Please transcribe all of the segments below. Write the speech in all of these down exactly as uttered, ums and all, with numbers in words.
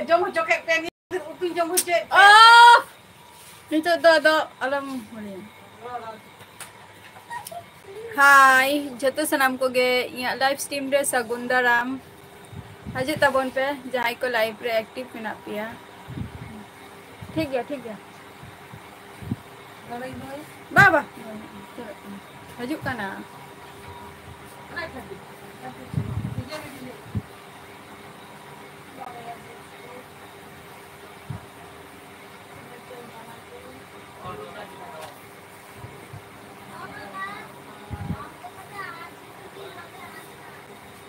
ᱡᱚᱢ ᱦᱚᱪᱚ ᱠᱮᱫ ᱯᱮ, ᱱᱤᱛ ᱩᱛᱩᱧ ᱡᱚᱢ ᱦᱚᱪᱚᱭᱮᱫ ᱯᱮ᱾ ᱚᱯᱷ! ᱱᱤᱛᱚᱜ ᱫᱚ ᱟᱫᱚ ᱟᱞᱚᱢ ᱦᱩᱲᱤᱧᱟ᱾ ᱦᱟᱭ, ᱡᱚᱛᱚ ᱥᱟᱱᱟᱢ ᱠᱚᱜᱮ ᱤᱧᱟᱹᱜ live stream ᱨᱮ ᱥᱟᱹᱜᱩᱱ ᱫᱟᱨᱟᱢ᱾ ᱦᱤᱡᱩᱜ ᱛᱟᱵᱚᱱ ᱯᱮ, ᱡᱟᱦᱟᱸᱭ ᱠᱚ live ᱨᱮ active ᱢᱮᱱᱟᱜ ᱯᱮᱭᱟ᱾ ᱴᱷᱤᱠ ᱜᱮᱭᱟ, ᱴᱷᱤᱠ ᱜᱮᱭᱟ᱾ ᱵᱟ, ᱵᱟ᱾ ᱦᱤᱡᱩᱜ ᱠᱟᱱᱟ᱾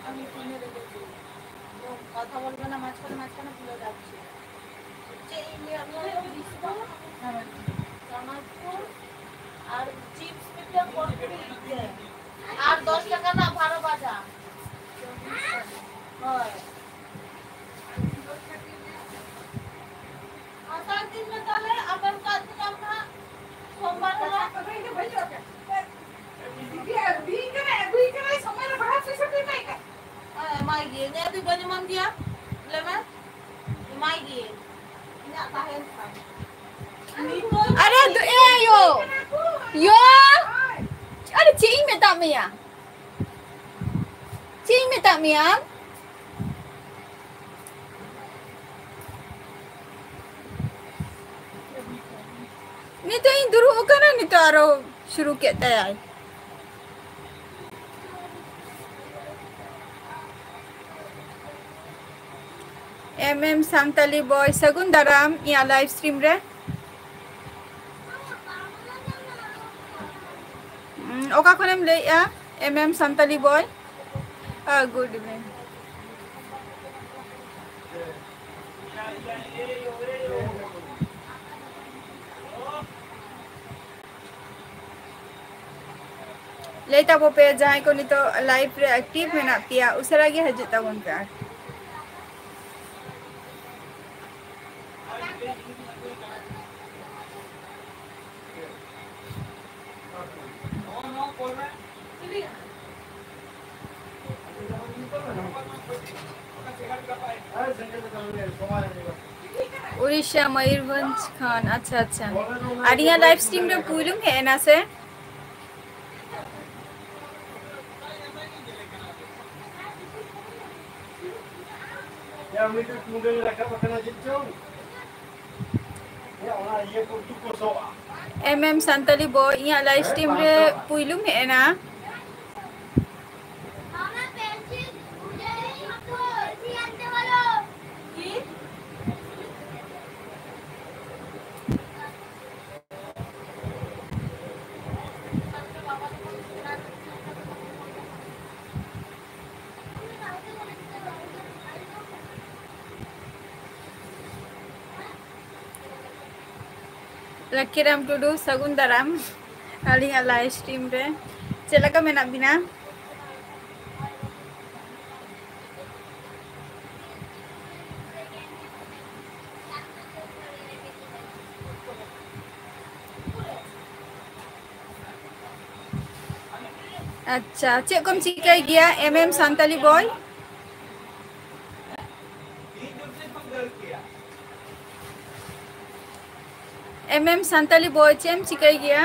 আমি কিনে রেখেছি। কথা বলবে না, মাঝখানে মাঝখানে ভুলে যাচ্ছে। হচ্ছে এই নিয়ে আমি অনেক বিস্কুট, চানাচুর আর চিপস, পেঁপে, কুরকুরে, ইয়ে। আর দশ টাকা না, বারো বাজা। হয়। আসার দিন না তাহলে আবার কাল থেকে আমরা সোমবার না। ᱦᱮᱸ, ᱮᱢᱟᱭ ᱜᱤᱭᱟᱹᱧ᱾ ᱧᱮᱞ ᱫᱩᱧ ᱵᱟᱹᱧ ᱮᱢᱟᱢ ᱜᱮᱭᱟ᱾ ᱞᱟᱹᱭ ᱢᱮ᱾ ᱮᱢᱟᱭ ᱜᱤᱭᱟᱹᱧ᱾ ᱤᱧᱟᱹᱜ ᱛᱟᱦᱮᱱ ᱠᱷᱟᱱ᱾ ᱟᱨᱮ ᱫᱩ-, ᱮ ᱟᱭᱳ᱾ ᱭᱳ᱾ ᱟᱨᱮ ᱪᱮᱫ ᱤᱧ ᱢᱮᱛᱟᱜ ᱢᱮᱭᱟ? ᱪᱮᱫ ᱤᱧ ᱢᱮᱛᱟᱜ ᱢᱮᱭᱟ ᱟᱢ? ᱱᱤᱛᱚᱜ ᱤᱧ ᱫᱩᱲᱩᱵ ᱟᱠᱟᱱᱟ, ᱱᱤᱛᱚᱜ ᱟᱨᱚ ᱥᱩᱨᱩ ᱠᱮᱫ ᱛᱟᱭᱟᱭ᱾ ᱮᱢ ᱮᱢ ᱥᱟᱱᱛᱟᱞᱤ ᱵᱚᱭ, ᱥᱟᱹᱜᱩᱱ ᱫᱟᱨᱟᱢ ᱤᱧᱟᱹᱜ live stream ᱨᱮ᱾ ᱩᱸ, ᱚᱠᱟ ᱠᱷᱚᱱᱮᱢ ᱞᱟᱹᱭᱮᱜᱼᱟ? ᱮᱢ ᱮᱢ ᱥᱟᱱᱛᱟᱞᱤ ᱵᱚᱭ᱾ ᱟ, good evening᱾ ᱞᱟᱹᱭ ᱛᱟᱵᱚ ᱯᱮ, ᱡᱟᱦᱟᱸᱭ ᱠᱚ ᱱᱤᱛᱚᱜ live ᱨᱮ active ᱢᱮᱱᱟᱜ ᱯᱮᱭᱟ, ᱩᱥᱟᱹᱨᱟ ᱜᱮ ᱦᱤᱡᱩᱜ ᱛᱟᱵᱚᱱ ᱯᱮ ᱟᱨ᱾ ᱩᱲᱤᱥᱥᱟ, ᱢᱚᱭᱩᱨᱵᱷᱚᱸᱡᱽ ᱠᱷᱚᱱ᱾ ᱟᱪᱪᱷᱟ, ᱟᱪᱪᱷᱟ᱾ ᱟᱨ ᱤᱧᱟᱹᱜ live stream ᱨᱮ ᱯᱩᱭᱞᱩᱢ ᱦᱮᱡ ᱮᱱᱟ ᱥᱮ? ᱭᱟ, ᱩᱱᱤ ᱫᱚ ᱛᱩᱸᱰᱟᱹ ᱨᱟᱠᱟᱵ ᱟᱠᱟᱱᱟ ᱪᱮᱫ ᱪᱚᱝ? ᱭᱟ, ᱚᱱᱟ ᱤᱭᱟᱹ ᱠᱚ ᱩᱛᱩ ᱠᱚ ᱥᱚᱜᱼᱟ᱾ M M Santali boy, ᱤᱧᱟᱹᱜ live stream ᱨᱮ ᱯᱩᱭᱞᱩᱢ ᱦᱮᱡ ᱮᱱᱟ᱾ ᱞᱟᱠᱤᱨᱟᱢ ᱴᱩᱰᱩ, ᱥᱟᱹᱜᱩᱱ ᱫᱟᱨᱟᱢ ᱟᱹᱞᱤᱧᱟᱜ live stream ᱨᱮ᱾ ᱪᱮᱫ ᱞᱮᱠᱟ ᱢᱮᱱᱟᱜ ᱵᱤᱱᱟ? ᱟᱪᱪᱷᱟ, ᱪᱮᱫ ᱠᱚᱢ ᱪᱤᱠᱟᱹᱭ ᱜᱮᱭᱟ, M M Santali boy? M M Santali boy, ᱪᱮᱫ ᱮᱢ ᱪᱤᱠᱟᱹᱭ ᱜᱮᱭᱟ?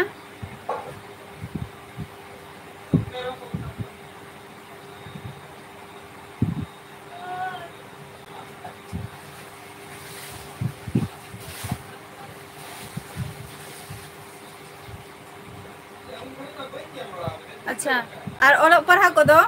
ᱟᱪᱪᱷᱟ, ᱟᱨ ᱚᱞᱚᱜ ᱯᱟᱲᱦᱟᱜ ᱠᱚᱫᱚ?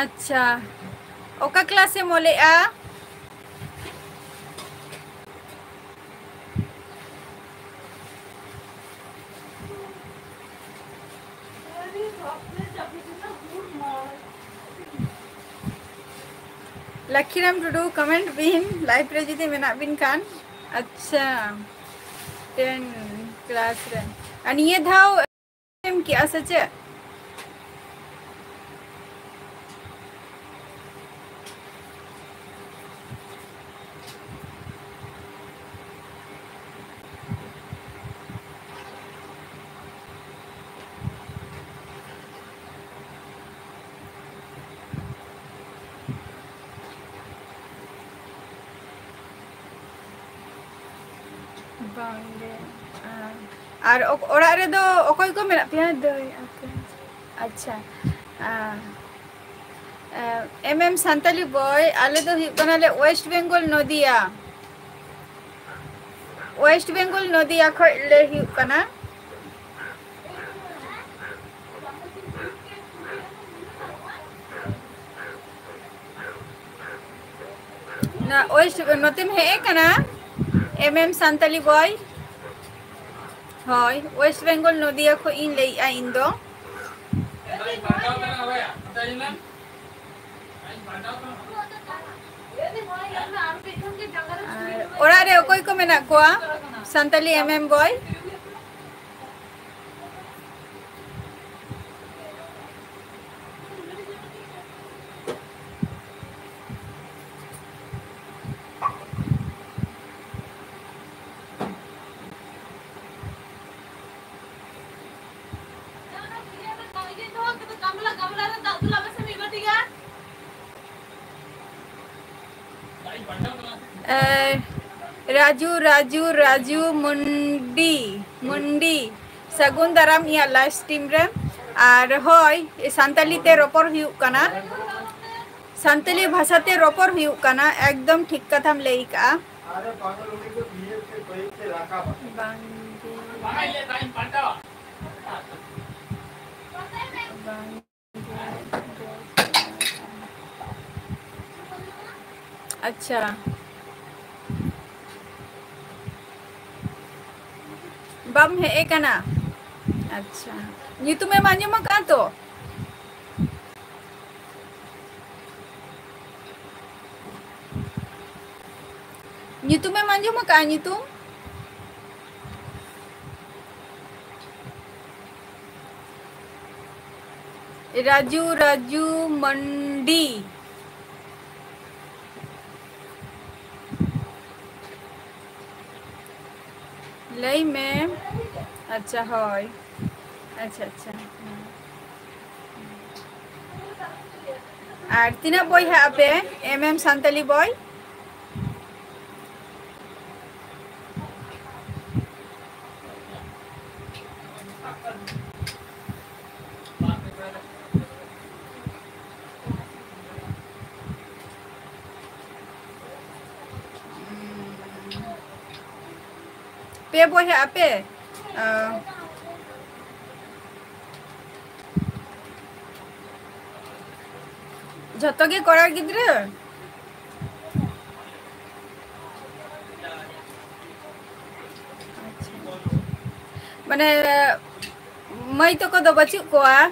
ᱟᱪᱪᱷᱟ, ᱚᱠᱟ class ᱮᱢ ᱚᱞᱮᱜᱼᱟ? ᱞᱟᱠᱷᱤᱨᱟᱢ ᱴᱩᱰᱩ, comment ᱵᱤᱱ, live ᱨᱮ ᱡᱩᱫᱤ ᱢᱮᱱᱟᱜ ᱵᱤᱱ ᱠᱷᱟᱱ᱾ ᱟᱪᱪᱷᱟ, ten class ᱨᱮ᱾ ᱟᱨ ᱱᱤᱭᱟᱹ ᱫᱷᱟᱣ ᱮᱢ ᱠᱮᱜᱼᱟ ᱥᱮ ᱪᱮᱫ? ᱵᱟᱝᱜᱮ᱾ ᱟᱨ, ᱟᱨ ᱚᱠ-, ᱚᱲᱟᱜ ᱨᱮᱫᱚ ᱚᱠᱚᱭ ᱠᱚ ᱢᱮᱱᱟᱜ ᱯᱮᱭᱟ? ᱫᱟᱹᱭ, ᱟᱯᱮ? ᱟᱪᱪᱷᱟ᱾ ᱟᱨ, ᱮ, MM ᱥᱟᱱᱛᱟᱞᱤ ᱵᱚᱭ, ᱟᱞᱮ ᱫᱚ ᱦᱩᱭᱩᱜ ᱠᱟᱱᱟᱞᱮ West Bengal, ᱱᱚᱫᱤᱭᱟ᱾ West Bengal, ᱱᱚᱫᱤᱭᱟ ᱠᱷᱚᱡ ᱞᱮ ᱦᱩᱭᱩᱜ ᱠᱟᱱᱟ᱾ ᱱᱚᱣᱟ West, ᱱᱚᱛᱮᱢ ᱦᱮᱡ ᱟᱠᱟᱱᱟ, MM ᱥᱟᱱᱛᱟᱞᱤ ᱵᱚᱭ? ᱦᱳᱭ, West Bengal, ᱱᱚᱫᱤᱭᱟ ᱠᱷᱚᱡ ᱤᱧ ᱞᱟᱹᱭᱮᱜᱼᱟ ᱤᱧ ᱫᱚ᱾ ᱟᱨ ᱚᱲᱟᱜ ᱨᱮ ᱚᱠᱚᱭ ᱠᱚ ᱢᱮᱱᱟᱜ ᱠᱚᱣᱟ ᱥᱟᱱᱛᱟᱞᱤ MM ᱵᱚᱭ? ᱮ, ᱨᱟᱡᱩ, ᱨᱟᱡᱩ, ᱨᱟᱡᱩ ᱢᱩᱱᱰᱤ, ᱢᱩᱱᱰᱤ, ᱥᱟᱹᱜᱩᱱ ᱫᱟᱨᱟᱢ ᱤᱧᱟᱹᱜ live stream ᱨᱮ᱾ ᱟᱨ ᱦᱳᱭ, ᱥᱟᱱᱛᱟᱞᱤ ᱛᱮ ᱨᱚᱯᱚᱲ ᱦᱩᱭᱩᱜ ᱠᱟᱱᱟ, ᱥᱟᱱᱛᱟᱞᱤ ᱵᱷᱟᱥᱟ ᱛᱮ ᱨᱚᱯᱚᱲ ᱦᱩᱭᱩᱜ ᱠᱟᱱᱟ, ᱮᱠᱫᱚᱢ ᱴᱷᱤᱠ ᱠᱟᱛᱷᱟᱢ ᱞᱟᱹᱭ ᱠᱟᱜᱼᱟ᱾ ᱵᱟᱝᱜᱮ᱾ ᱵᱟᱝ᱾ ᱟᱪᱪᱷᱟ, ᱵᱟᱢ ᱦᱮᱡ ᱟᱠᱟᱱᱟ? ᱟᱪᱪᱷᱟ, ᱧᱩᱛᱩᱢᱮᱢ ᱟᱸᱡᱚᱢ ᱟᱠᱟᱫᱼᱟ ᱛᱚ? ᱧᱩᱛᱩᱢᱮᱢ ᱟᱸᱡᱚᱢ ᱟᱠᱟᱫᱼᱟ? ᱧᱩᱛᱩᱢ? ᱨᱟᱡᱩ, ᱨᱟᱡᱩ ᱢᱟᱱᱰᱤ᱾ ᱞᱟᱹᱭ ᱢᱮ᱾ ᱟᱪᱪᱷᱟ, ᱦᱳᱭ᱾ ᱟᱪᱪᱷᱟ, ᱟᱪᱪᱷᱟ᱾ ᱟᱨ ᱛᱤᱱᱟᱹᱜ ᱵᱚᱭᱦᱟᱜ ᱟᱯᱮ, ᱮᱢ ᱮᱢ ᱥᱟᱱᱛᱟᱞᱤ ᱵᱚᱭ? ᱯᱮ ᱵᱚᱭᱦᱟᱜ ᱟᱯᱮ? ᱚ᱾ ᱡᱷᱚᱛᱚ ᱜᱮ ᱠᱚᱲᱟ ᱜᱤᱫᱽᱨᱟᱹ? ᱟᱪᱪᱷᱟ᱾ ᱢᱟᱱᱮ, ᱢᱟᱹᱭ ᱛᱟᱠᱚ ᱫᱚ ᱵᱟᱹᱪᱩᱜ ᱠᱚᱣᱟ?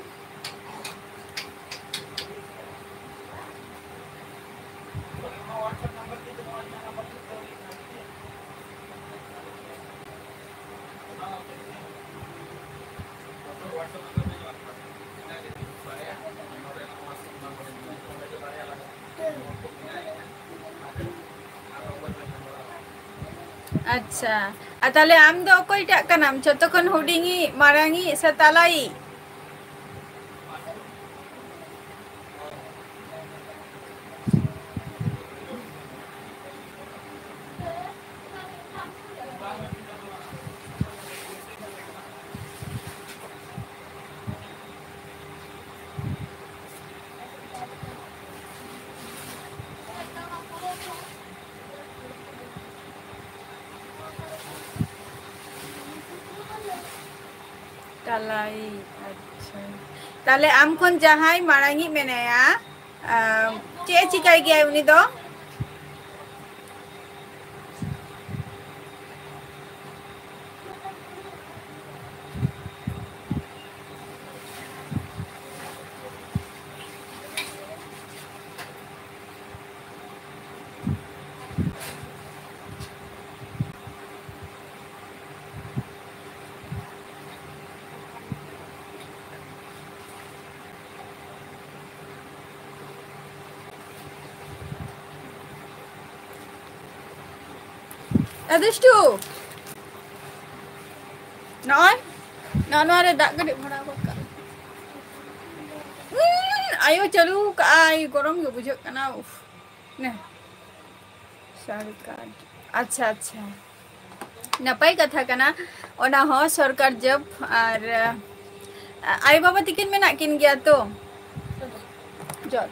ᱟᱪᱪᱷᱟ, ᱟᱨ ᱛᱟᱦᱞᱮ ᱟᱢ ᱫᱚ ᱚᱠᱚᱭᱴᱟᱜ ᱠᱟᱱᱟᱢ? ᱡᱷᱚᱛᱚ ᱠᱷᱚᱱ ᱦᱩᱰᱤᱧᱤᱡ, ᱢᱟᱨᱟᱝᱤᱡ ᱥᱮ ᱛᱟᱞᱟᱭᱤᱡ? ᱛᱟᱞᱟᱭᱤᱡ, ᱟᱪᱪᱷᱟ᱾ ᱛᱟᱦᱞᱮ ᱟᱢ ᱠᱷᱚᱱ ᱡᱟᱦᱟᱸᱭ ᱢᱟᱲᱟᱝᱤᱡ ᱢᱮᱱᱟᱭᱟ, ᱟᱢ, ᱪᱮᱫ ᱮ ᱪᱤᱠᱟᱹᱭ ᱜᱮᱭᱟᱭ ᱩᱱᱤ ᱫᱚ? ᱟᱫᱤᱥᱴᱩ, ᱱᱚᱜᱼᱚᱭ, ᱱᱚᱜᱼᱚ ᱱᱚᱣᱟ ᱨᱮ ᱫᱟᱜ ᱠᱟᱹᱴᱤᱡ ᱵᱷᱚᱨᱟᱣ ᱜᱚᱫ ᱠᱟᱜ ᱢᱮ᱾ ᱩᱸ, ᱟᱭᱳ ᱪᱟᱹᱞᱩ ᱠᱟᱜᱼᱟᱭ, ᱜᱚᱨᱚᱢ ᱜᱮ ᱵᱩᱡᱷᱟᱹᱜ ᱠᱟᱱᱟ᱾ ᱩᱯᱷ, ᱱᱮ, ᱥᱚᱨᱠᱟᱨ᱾ ᱟᱪᱪᱷᱟ, ᱟᱪᱪᱷᱟ, ᱱᱟᱯᱟᱭ ᱠᱟᱛᱷᱟ ᱠᱟᱱᱟ ᱚᱱᱟ ᱦᱚᱸ, ᱥᱚᱨᱠᱟᱨ ᱡᱚᱵ᱾ ᱟᱨ, ᱟ, ᱟᱭᱳ ᱵᱟᱵᱟ ᱛᱤᱠᱤᱱ ᱢᱮᱱᱟᱜ ᱠᱤᱱ ᱜᱮᱭᱟ ᱛᱚ? ᱡᱚᱞ᱾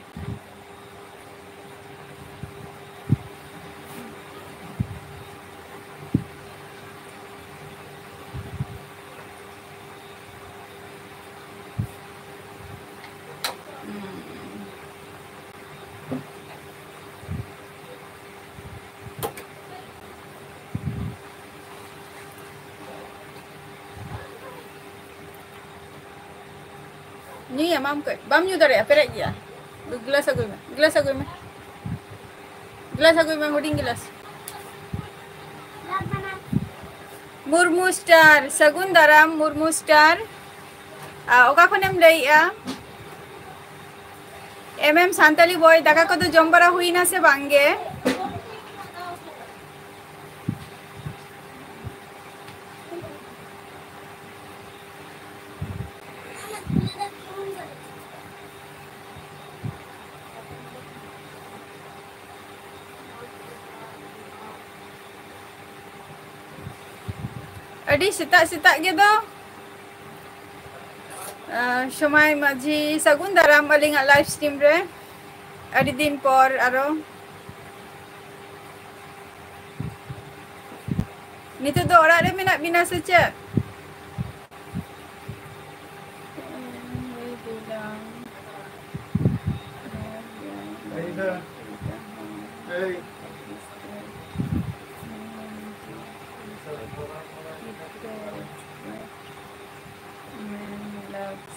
ᱧᱩᱭᱟᱢ ᱟᱢ ᱠᱟᱹᱡ? ᱵᱟᱢ ᱧᱩ ᱫᱟᱲᱮᱭᱟᱜᱼᱟ, ᱯᱮᱨᱮᱡ ᱜᱮᱭᱟ᱾ ᱜᱞᱟᱥ ᱟᱹᱜᱩᱭ ᱢᱮ, ᱜᱞᱟᱥ ᱟᱹᱜᱩᱭ ᱢᱮ, ᱜᱞᱟᱥ ᱟᱹᱜᱩᱭ ᱢᱮ, ᱦᱩᱰᱤᱧ ᱜᱞᱟᱥ᱾ ᱢᱩᱨᱢᱩ ᱥᱴᱟᱨ, ᱥᱟᱹᱜᱩᱱ ᱫᱟᱨᱟᱢ ᱢᱩᱨᱢᱩ ᱥᱴᱟᱨ᱾ ᱟ, ᱚᱠᱟ ᱠᱷᱚᱱᱮᱢ ᱞᱟᱹᱭᱮᱜᱼᱟ? ᱮᱢ ᱮᱢ ᱥᱟᱱᱛᱟᱞᱤ ᱵᱚᱭ, ᱫᱟᱠᱟ ᱠᱚᱫᱚ ᱡᱚᱢ ᱵᱟᱲᱟ ᱦᱩᱭᱱᱟ ᱥᱮ ᱵᱟᱝ ᱜᱮ? ᱟᱹᱰᱤ ᱥᱮᱛᱟᱜ ᱥᱮᱛᱟᱜ ᱜᱮ ᱫᱚ᱾ ᱟᱸ, ᱥᱚᱢᱟᱭ ᱢᱟᱹᱡᱷᱤ, ᱥᱟᱹᱜᱩᱱ ᱫᱟᱨᱟᱢ ᱟᱹᱞᱤᱧᱟᱜ live stream ᱨᱮ᱾ ᱟᱹᱰᱤ ᱫᱤᱱ ᱯᱚᱨ ᱟᱨᱚ᱾ ᱱᱤᱛᱚᱜ ᱫᱚ ᱚᱲᱟᱜ ᱨᱮ ᱢᱮᱱᱟᱜ ᱵᱤᱱᱟ ᱥᱮ ᱪᱮᱫ? Man loves,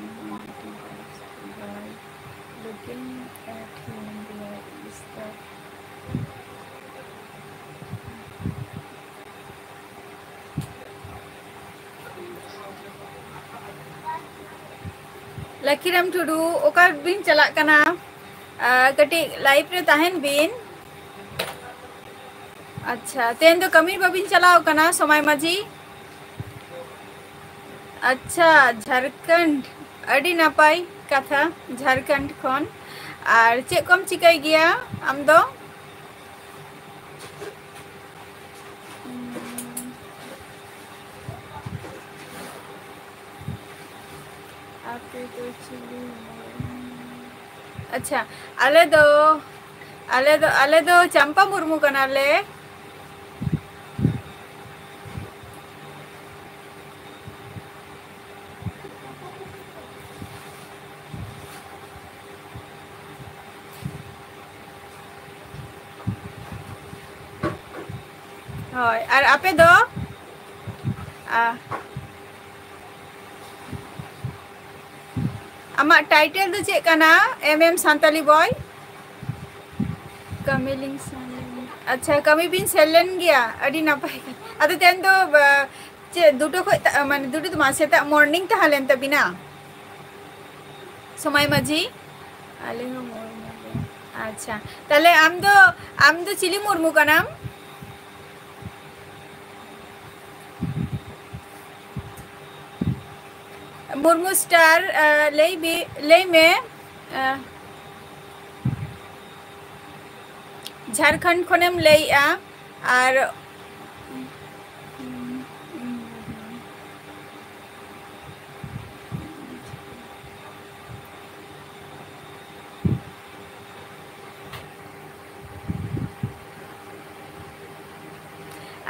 man loves by looking at him, there is the ᱞᱟᱠᱤᱨᱟᱢ ᱴᱩᱰᱩ, ᱚᱠᱟ ᱵᱤᱱ ᱪᱟᱞᱟᱜ ᱠᱟᱱᱟ? ᱟᱨ ᱠᱟᱹᱴᱤᱡ live ᱨᱮ ᱛᱟᱦᱮᱱ ᱵᱤᱱ᱾ ᱟᱪᱪᱷᱟ, ᱛᱮᱦᱮᱧ ᱫᱚ ᱠᱟᱹᱢᱤ ᱵᱟᱵᱤᱱ ᱪᱟᱞᱟᱣ ᱠᱟᱱᱟ ᱥᱚᱢᱟᱭ ᱢᱟᱹᱡᱷᱤ? ᱟᱪᱪᱷᱟ, ᱡᱷᱟᱲᱠᱷᱚᱸᱰ, ᱟᱹᱰᱤ ᱱᱟᱯᱟᱭ ᱠᱟᱛᱷᱟ, ᱡᱷᱟᱲᱠᱷᱚᱸᱰ ᱠᱷᱚᱱ᱾ ᱟᱨ ᱪᱮᱫ ᱠᱚᱢ ᱪᱤᱠᱟᱹᱭ ᱜᱮᱭᱟ ᱟᱢ ᱫᱚ? ᱟᱯᱮ ᱫᱚ ᱪᱤᱞᱤ? ᱟᱪᱪᱷᱟ, ᱟᱞᱮ ᱫᱚ, ᱟᱞᱮ ᱫᱚ, ᱟᱞᱮ ᱫᱚ ᱪᱟᱢᱯᱟ ᱢᱩᱨᱢᱩ ᱠᱟᱱᱟᱞᱮ᱾ ᱦᱳᱭ, ᱟᱨ ᱟᱯᱮ ᱫᱚ? ᱟ, ᱟᱢᱟᱜ title ᱫᱚ ᱪᱮᱫ ᱠᱟᱱᱟ? M M Santali boy? ᱠᱟᱹᱢᱤ ᱞᱤᱧ ᱥᱮᱱ ᱞᱮᱱ᱾ ᱟᱪᱪᱷᱟ, ᱠᱟᱹᱢᱤ ᱵᱤᱱ ᱥᱮᱱ ᱞᱮᱱ ᱜᱮᱭᱟ, ᱟᱹᱰᱤ ᱱᱟᱯᱟᱭ᱾ ᱟᱫᱚ ᱛᱮᱦᱮᱧ ᱫᱚ, ᱟ, ᱪᱮᱫ ᱫᱩᱴᱳ ᱠᱷᱚᱡ ᱛᱟ-, ᱢᱟᱱᱮ ᱫᱩᱴᱳ ᱫᱚ ᱵᱟᱝ, ᱥᱮᱛᱟᱜ morning ᱛᱟᱦᱮᱸ ᱞᱮᱱ ᱛᱟᱵᱤᱱᱟ ᱥᱚᱢᱟᱭ ᱢᱟᱹᱡᱷᱤ? ᱟᱞᱮ ᱦᱚᱸ ᱢᱩᱨᱢᱩ ᱜᱮ᱾ ᱟᱪᱪᱷᱟ, ᱛᱟᱦᱞᱮ ᱟᱢ ᱫᱚ, ᱟᱢ ᱫᱚ ᱪᱤᱞᱤ ᱢᱩᱨᱢᱩ ᱠᱟᱱᱟᱢ? ᱢᱩᱨᱢᱩ star, ᱟ, ᱞᱟᱹᱭ ᱵᱤ-, ᱞᱟᱹᱭ ᱢᱮ, ᱟ, ᱡᱷᱟᱲᱠᱷᱚᱸᱰ ᱠᱷᱚᱱᱮᱢ ᱞᱟᱹᱭᱮᱜᱼᱟ ᱟᱨ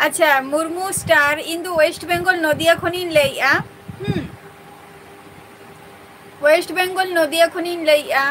ᱟᱪᱪᱷᱟ, ᱢᱩᱨᱢᱩ star, ᱤᱧ ᱫᱚ West Bengal ᱱᱚᱫᱤᱭᱟ ᱠᱷᱚᱱᱤᱧ ᱞᱟᱹᱭᱮᱜᱼᱟ᱾ ᱦᱩᱸ, West Bengal ᱱᱚᱫᱤᱭᱟ ᱠᱷᱚᱱᱤᱧ ᱞᱟᱹᱭᱮᱜᱼᱟ᱾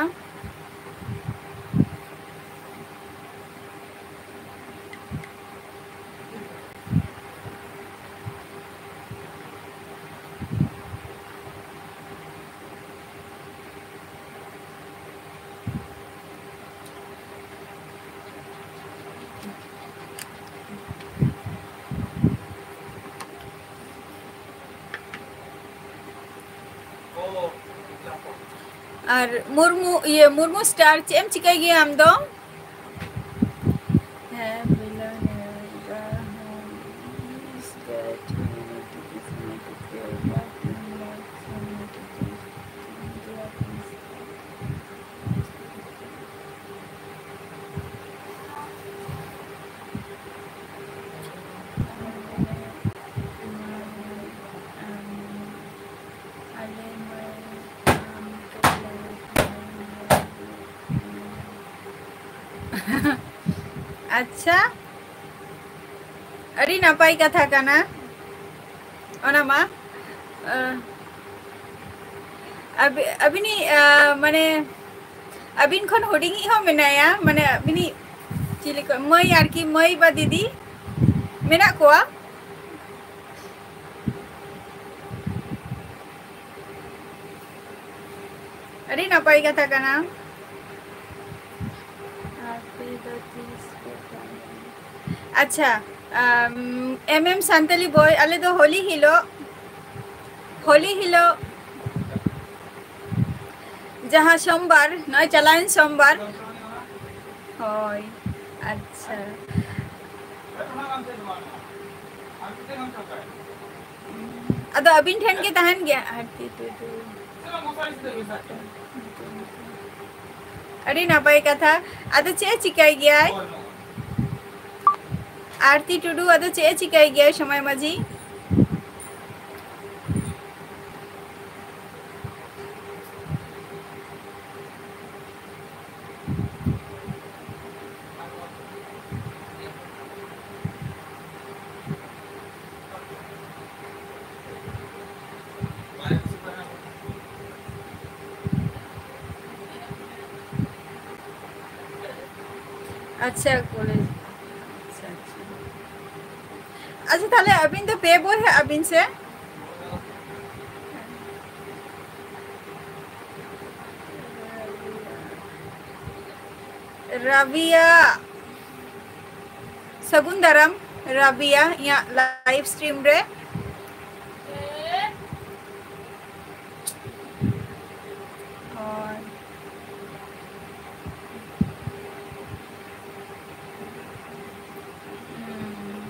ᱟᱨ ᱢᱩᱨᱢᱩ, ᱤᱭᱟᱹ, ᱢᱩᱨᱢᱩ star, ᱪᱮᱫ ᱮᱢ ᱪᱤᱠᱟᱹᱭ ᱜᱮᱭᱟ ᱟᱢ ᱫᱚ? ᱦᱮᱸ, ᱵᱤᱞᱚᱱ᱾ ᱟᱪᱪᱷᱟ, ᱟᱹᱰᱤ ᱱᱟᱯᱟᱭ ᱠᱟᱛᱷᱟ ᱠᱟᱱᱟ ᱚᱱᱟ ᱢᱟ᱾ ᱟᱹᱵᱤᱱᱤᱡ ᱢᱟᱱᱮ ᱟᱹᱵᱤᱱ ᱠᱷᱚᱱ ᱦᱩᱰᱤᱧᱤᱡ ᱦᱚᱸ ᱢᱮᱱᱟᱭᱟ, ᱢᱟᱱᱮ ᱟᱹᱵᱤᱱᱤᱡ ᱪᱤᱞᱤ ᱠᱚ ᱢᱟᱹᱭ ᱟᱨᱠᱤ, ᱢᱟᱹᱭ ᱵᱟ ᱫᱤᱫᱤ ᱢᱮᱱᱟᱜ ᱠᱚᱣᱟ᱾ ᱟᱹᱰᱤ ᱱᱟᱯᱟᱭ ᱠᱟᱛᱷᱟ ᱠᱟᱱᱟ᱾ ᱟᱪᱪᱷᱟ, ᱮᱢ ᱮᱢ ᱥᱟᱱᱛᱟᱞᱤ ᱵᱚᱭ, ᱟᱞᱮ ᱫᱚ ᱦᱳᱞᱤ ᱦᱤᱞᱳᱜ, ᱦᱳᱞᱤ ᱦᱤᱞᱳᱜ ᱡᱟᱦᱟᱸ ᱥᱳᱢᱵᱟᱨ, ᱱᱚᱜᱼᱚᱭ ᱪᱟᱞᱟᱣᱮᱱ ᱥᱳᱢᱵᱟᱨ᱾ ᱦᱳᱭ, ᱟᱪᱪᱷᱟ᱾ ᱟᱫᱚ ᱟᱹᱵᱤᱱ ᱴᱷᱮᱱ ᱜᱮ ᱛᱟᱦᱮᱱ ᱜᱮᱭᱟ᱾ ᱟᱹᱰᱤ ᱱᱟᱯᱟᱭ ᱠᱟᱛᱷᱟ᱾ ᱟᱫᱚ ᱪᱮᱫ ᱮ ᱪᱤᱠᱟᱹᱭ ᱜᱮᱭᱟᱭ? ᱟᱨᱛᱤ ᱴᱩᱰᱩ ᱟᱫᱚ ᱪᱮᱫ ᱮ ᱪᱤᱠᱟᱹᱭ ᱜᱮᱭᱟᱭ ᱥᱚᱢᱟᱭ ᱢᱟᱹᱡᱷᱤ? ᱟᱪᱪᱷᱟ, ᱠᱚᱞᱮᱡᱽ᱾ ᱟᱪᱪᱷᱟ, ᱟᱪᱪᱷᱟ᱾ ᱟᱪᱪᱷᱟ, ᱛᱟᱦᱞᱮ ᱟᱹᱵᱤᱱ ᱫᱚ ᱯᱮ ᱵᱚᱭᱦᱟᱜ ᱟᱹᱵᱤᱱ ᱥᱮ? ᱨᱟᱵᱤᱭᱟ, ᱥᱟᱹᱜᱩᱱ ᱫᱟᱨᱟᱢ ᱨᱟᱵᱤᱭᱟ ᱤᱧᱟᱹᱜ live stream ᱨᱮ᱾ ᱦᱳᱭ᱾ ᱦᱩᱸ᱾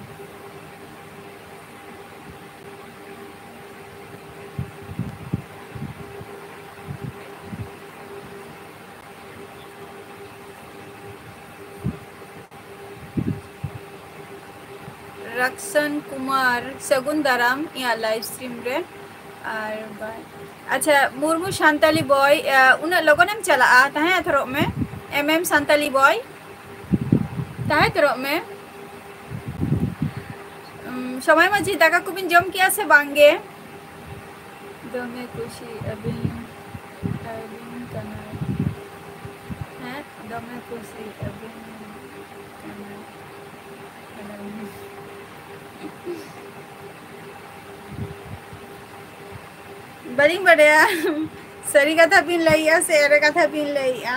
ᱨᱟᱠᱥᱚᱱ ᱠᱩᱢᱟᱨ, ᱥᱟᱹᱜᱩᱱ ᱫᱟᱨᱟᱢ ᱤᱧᱟᱹᱜ live stream ᱨᱮ᱾ ᱟᱨ ᱵᱟ-, ᱟᱪᱪᱷᱟ, ᱢᱩᱨᱢᱩ ᱥᱟᱱᱛᱟᱞᱤ ᱵᱚᱭ, ᱟ, ᱩᱱᱟᱹᱜ ᱞᱚᱜᱚᱱᱮᱢ ᱪᱟᱞᱟᱜᱼᱟ? ᱛᱟᱦᱮᱸ ᱦᱟᱛᱟᱲᱚᱜ ᱢᱮ, ᱮᱢ ᱮᱢ ᱥᱟᱱᱛᱟᱞᱤ ᱵᱚᱭ᱾ ᱛᱟᱦᱮᱸ ᱩᱛᱟᱹᱨᱚᱜ ᱢᱮ᱾ ᱩᱢ, ᱥᱚᱢᱟᱭ ᱢᱟᱹᱡᱷᱤ, ᱫᱟᱠᱟ ᱠᱚᱵᱤᱱ ᱡᱚᱢ ᱠᱮᱜᱼᱟ ᱥᱮ ᱵᱟᱝ ᱜᱮ? ᱫᱚᱢᱮ ᱠᱩᱥᱤ ᱟᱹᱵᱤᱱ, ᱟᱹᱵᱤᱱ ᱠᱟᱱᱟ᱾ ᱦᱮᱸ, ᱫᱚᱢᱮ ᱠᱩᱥᱤ ᱟᱹᱵᱤᱱ ᱠᱟᱱᱟ᱾ ᱵᱟᱹᱞᱤᱧ ᱵᱟᱰᱟᱭᱟ, ᱥᱟᱹᱨᱤ ᱠᱟᱛᱷᱟ ᱵᱤᱱ ᱞᱟᱹᱭᱮᱜᱼᱟ ᱥᱮ ᱮᱲᱮ ᱠᱟᱛᱷᱟ ᱵᱤᱱ ᱞᱟᱹᱭᱮᱜᱼᱟ?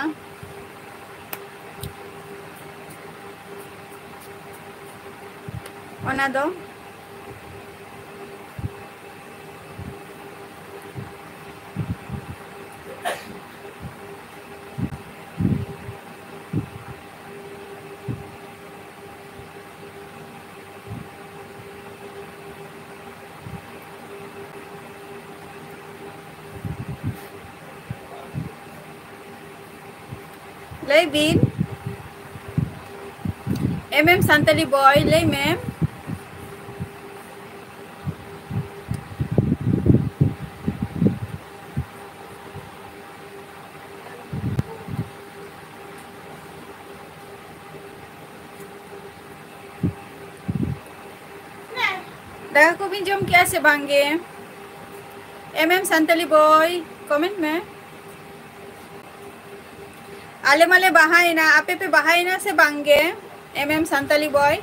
ᱚᱱᱟ ᱫᱚ ᱞᱟᱹᱭ ᱵᱤᱱ, ᱮᱢ ᱮᱢ ᱥᱟᱱᱛᱟᱞᱤ ᱵᱚᱭ, ᱞᱟᱹᱭ ᱢᱮ᱾ ᱫᱟᱠᱟ ᱠᱚᱵᱤᱱ ᱡᱚᱢ ᱠᱮᱜᱼᱟ ᱥᱮ ᱵᱟᱝ ᱜᱮ? ᱮᱢ ᱮᱢ ᱥᱟᱱᱛᱟᱞᱤ ᱵᱚᱭ, comment ᱢᱮ᱾ ᱟᱞᱮ ᱢᱟᱞᱮ ᱵᱟᱦᱟᱭᱮᱱᱟ, ᱟᱯᱮ ᱯᱮ ᱵᱟᱦᱟᱭᱮᱱᱟ ᱥᱮ ᱵᱟᱝ ᱜᱮ? ᱮᱢ ᱮᱢ ᱥᱟᱱᱛᱟᱞᱤ ᱵᱚᱭ।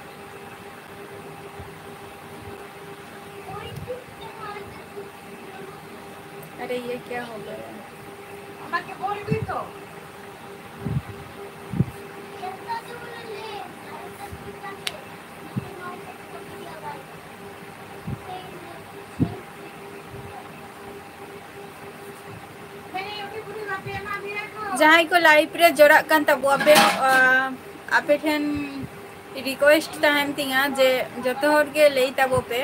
अरे, ये क्या हो गया? ᱡᱟᱦᱟᱸᱭ ᱠᱚ live ᱨᱮ ᱡᱚᱲᱟᱜ ᱠᱟᱱ ᱛᱟᱵᱚᱣᱟ ᱯᱮ, ᱟ, ᱟᱯᱮ ᱴᱷᱮᱱ request ᱛᱟᱦᱮᱱ ᱛᱤᱧᱟ ᱡᱮ ᱡᱚᱛᱚ ᱦᱚᱲ ᱜᱮ ᱞᱟᱹᱭ ᱛᱟᱵᱚ ᱯᱮ᱾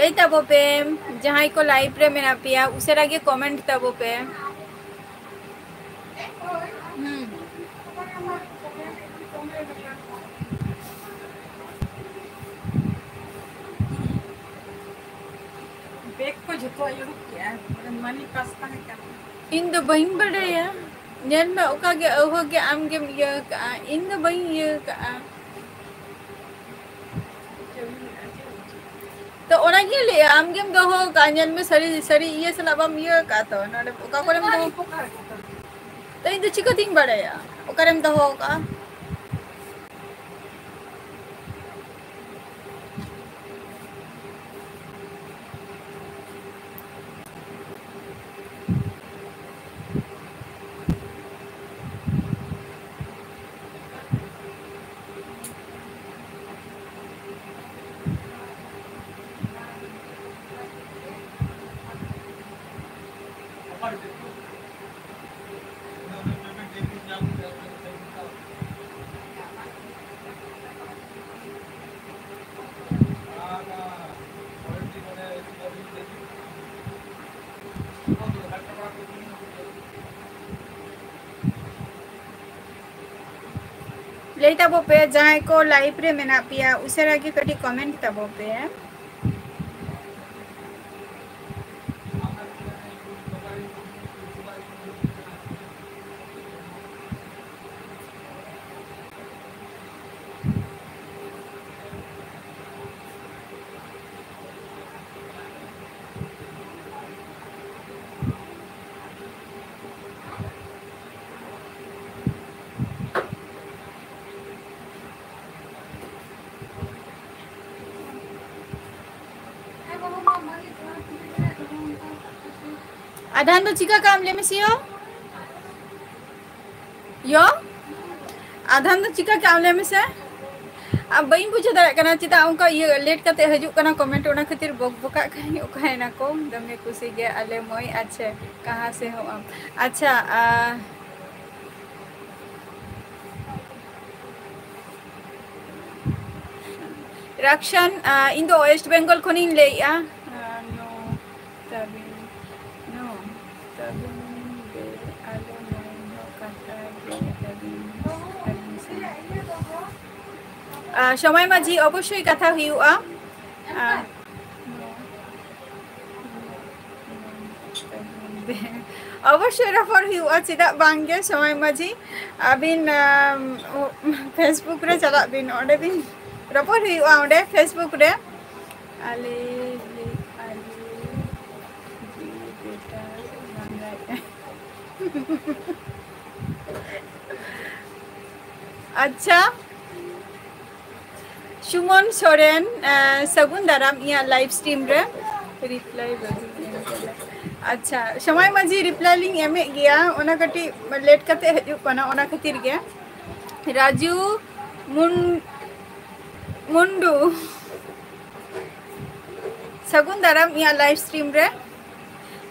ᱞᱟᱹᱭ ᱛᱟᱵᱚ ᱯᱮ, ᱡᱟᱦᱟᱸᱭ ᱠᱚ live ᱨᱮ ᱢᱮᱱᱟᱜ ᱯᱮᱭᱟ, ᱩᱥᱟᱹᱨᱟ ᱜᱮ comment ᱛᱟᱵᱚ ᱯᱮ᱾ ᱦᱩᱸ᱾ ᱵᱮᱜᱽ ᱠᱚ ᱡᱷᱚᱛᱚ ᱤᱭᱟᱹ ᱠᱮᱜᱼᱟ, ᱢᱟᱱᱮ money purse ᱛᱟᱦᱮᱸ ᱠᱟᱱᱟ᱾ ᱤᱧ ᱫᱚ ᱵᱟᱹᱧ ᱵᱟᱰᱟᱭᱟ᱾ ᱧᱮᱞ ᱢᱮ, ᱚᱠᱟ ᱜᱮ ᱟᱹᱣᱦᱟᱹ ᱜᱮ ᱟᱢ ᱜᱮᱢ ᱤᱭᱟᱹ ᱠᱟᱜᱼᱟ, ᱤᱧ ᱫᱚ ᱵᱟᱹᱧ ᱤᱭᱟᱹ ᱠᱟᱜᱼᱟ᱾ ᱛᱚ ᱚᱱᱟ ᱜᱮ ᱞᱟᱹᱭᱟ, ᱟᱢ ᱜᱮᱢ ᱫᱚᱦᱚ ᱠᱟᱜᱼᱟ, ᱧᱮᱞ ᱢᱮ, ᱥᱟᱹᱨᱤ, ᱥᱟᱹᱨᱤ ᱤᱭᱟᱹ ᱥᱟᱞᱟᱜ ᱵᱟᱢ ᱤᱭᱟᱹ ᱠᱟᱜᱼᱟ ᱛᱚ, ᱱᱚᱰᱮ ᱚᱠᱟ ᱠᱚᱨᱮᱢ ᱫᱚᱦᱚ, ᱛᱚ ᱤᱧ ᱫᱚ ᱪᱤᱠᱟᱹᱛᱤᱧ ᱵᱟᱲᱟᱭᱟ ᱚᱠᱟᱨᱮᱢ ᱫᱚᱦᱚ ᱠᱟᱜᱼᱟ? ᱞᱟᱹᱭ ᱛᱟᱵᱚ ᱯᱮ, ᱡᱟᱦᱟᱸᱭ ᱠᱚ live ᱨᱮ ᱢᱮᱱᱟᱜ ᱯᱮᱭᱟ, ᱩᱥᱟᱹᱨᱟ ᱜᱮ ᱠᱟᱹᱴᱤᱡ comment ᱛᱟᱵᱚ ᱯᱮ᱾ ᱟᱫᱷᱟᱱ ᱫᱚ ᱪᱤᱠᱟ ᱠᱟᱜ ᱟᱢ ᱞᱟᱹᱭ ᱢᱮᱥᱮ ᱭᱳ? ᱭᱳ? ᱟᱫᱷᱟᱱ ᱫᱚ ᱪᱤᱠᱟ ᱠᱟᱜ ᱟᱢ ᱞᱟᱹᱭ ᱢᱮᱥᱮ? ᱟᱨ ᱵᱟᱹᱧ ᱵᱩᱡᱷᱟᱹᱣ ᱫᱟᱲᱮᱭᱟᱜ ᱠᱟᱱᱟ ᱪᱮᱫᱟᱜ ᱚᱱᱠᱟ ᱤᱭᱟᱹ late ᱠᱟᱛᱮ ᱦᱤᱡᱩᱜ ᱠᱟᱱᱟ comment, ᱚᱱᱟ ᱠᱷᱟᱹᱛᱤᱨ ᱵᱚᱠ ᱵᱚᱠᱟᱜ ᱠᱷᱟᱱ ᱚᱠᱟᱭᱮᱱᱟ ᱠᱚ ᱫᱚᱢᱮ ᱠᱩᱥᱤ ᱜᱮ ᱟᱞᱮ ᱢᱟᱹᱭ᱾ ᱟᱪᱪᱷᱟ, ᱠᱟᱦᱟᱸ ᱥᱮ ᱦᱚᱸ ᱟᱢ? ᱟᱪᱪᱷᱟ, ᱟ, ᱤᱱᱴᱨᱳᱰᱟᱠᱥᱚᱱ, ᱤᱧ ᱫᱚ ᱳᱭᱮᱥᱴ ᱵᱮᱝᱜᱚᱞ ᱠᱷᱚᱱᱤᱧ ᱞᱟᱹᱭᱮᱜᱼᱟ᱾ ᱱᱚ ᱛᱟᱵᱤᱱ, ᱱᱚ ᱛᱟᱵᱤᱱ ᱵᱮ ᱟᱞᱚ ᱢᱚᱱ ᱠᱟᱛᱷᱟ ᱜᱮ ᱟᱹᱵᱤᱱ, ᱟᱹᱵᱤᱱ ᱥᱟᱶ᱾ ᱥᱚᱢᱟᱭ ᱢᱟᱹᱡᱷᱤ, ᱚᱵᱚᱥᱥᱳᱭ ᱠᱟᱛᱷᱟ ᱦᱩᱭᱩᱜᱼᱟ᱾ ᱚᱵᱚᱥᱥᱳᱭ ᱨᱚᱯᱚᱲ ᱦᱩᱭᱩᱜᱼᱟ, ᱪᱮᱫᱟᱜ ᱵᱟᱝ ᱜᱮ᱾ ᱥᱚᱢᱟᱭ ᱢᱟᱹᱡᱷᱤ, ᱟᱹᱵᱤᱱ, ᱟᱢ, ᱩ-, Facebook ᱨᱮ ᱪᱟᱞᱟᱜ ᱵᱤᱱ, ᱚᱸᱰᱮ ᱵᱤᱱ ᱨᱚᱯᱚᱲ ᱦᱩᱭᱩᱜᱼᱟ ᱚᱸᱰᱮ Facebook ᱨᱮ᱾ ᱟᱞᱮ, ᱟᱞᱮ ᱡᱤᱣᱤ ᱵᱮᱴᱟ ᱞᱟᱸᱫᱟᱭᱮᱫᱼᱟᱭ᱾ ᱟᱪᱪᱷᱟ, ᱥᱩᱢᱚᱱ ᱥᱚᱨᱮᱱ, ᱮ, ᱥᱟᱹᱜᱩᱱ ᱫᱟᱨᱟᱢ ᱤᱧᱟᱹᱜ live stream ᱨᱮ᱾ ᱨᱤᱯᱞᱟᱭ ᱵᱟᱹᱵᱤᱱ ᱮᱢ ᱠᱟᱫᱟ᱾ ᱟᱪᱪᱷᱟ, ᱥᱚᱢᱟᱭ ᱢᱟᱹᱡᱷᱤ ᱨᱤᱯᱞᱟᱭ ᱞᱤᱧ ᱮᱢᱮᱫ ᱜᱮᱭᱟ, ᱚᱱᱟ ᱠᱟᱹᱴᱤᱡ ᱞᱮᱴ ᱠᱟᱛᱮ ᱦᱤᱡᱩᱜ ᱠᱟᱱᱟ, ᱚᱱᱟ ᱠᱷᱟᱹᱛᱤᱨ ᱜᱮ᱾ ᱨᱟᱡᱩ ᱢᱩᱱ-, ᱢᱩᱱᱰᱩ, ᱥᱟᱹᱜᱩᱱ ᱫᱟᱨᱟᱢ ᱤᱧᱟᱹᱜ live stream ᱨᱮ᱾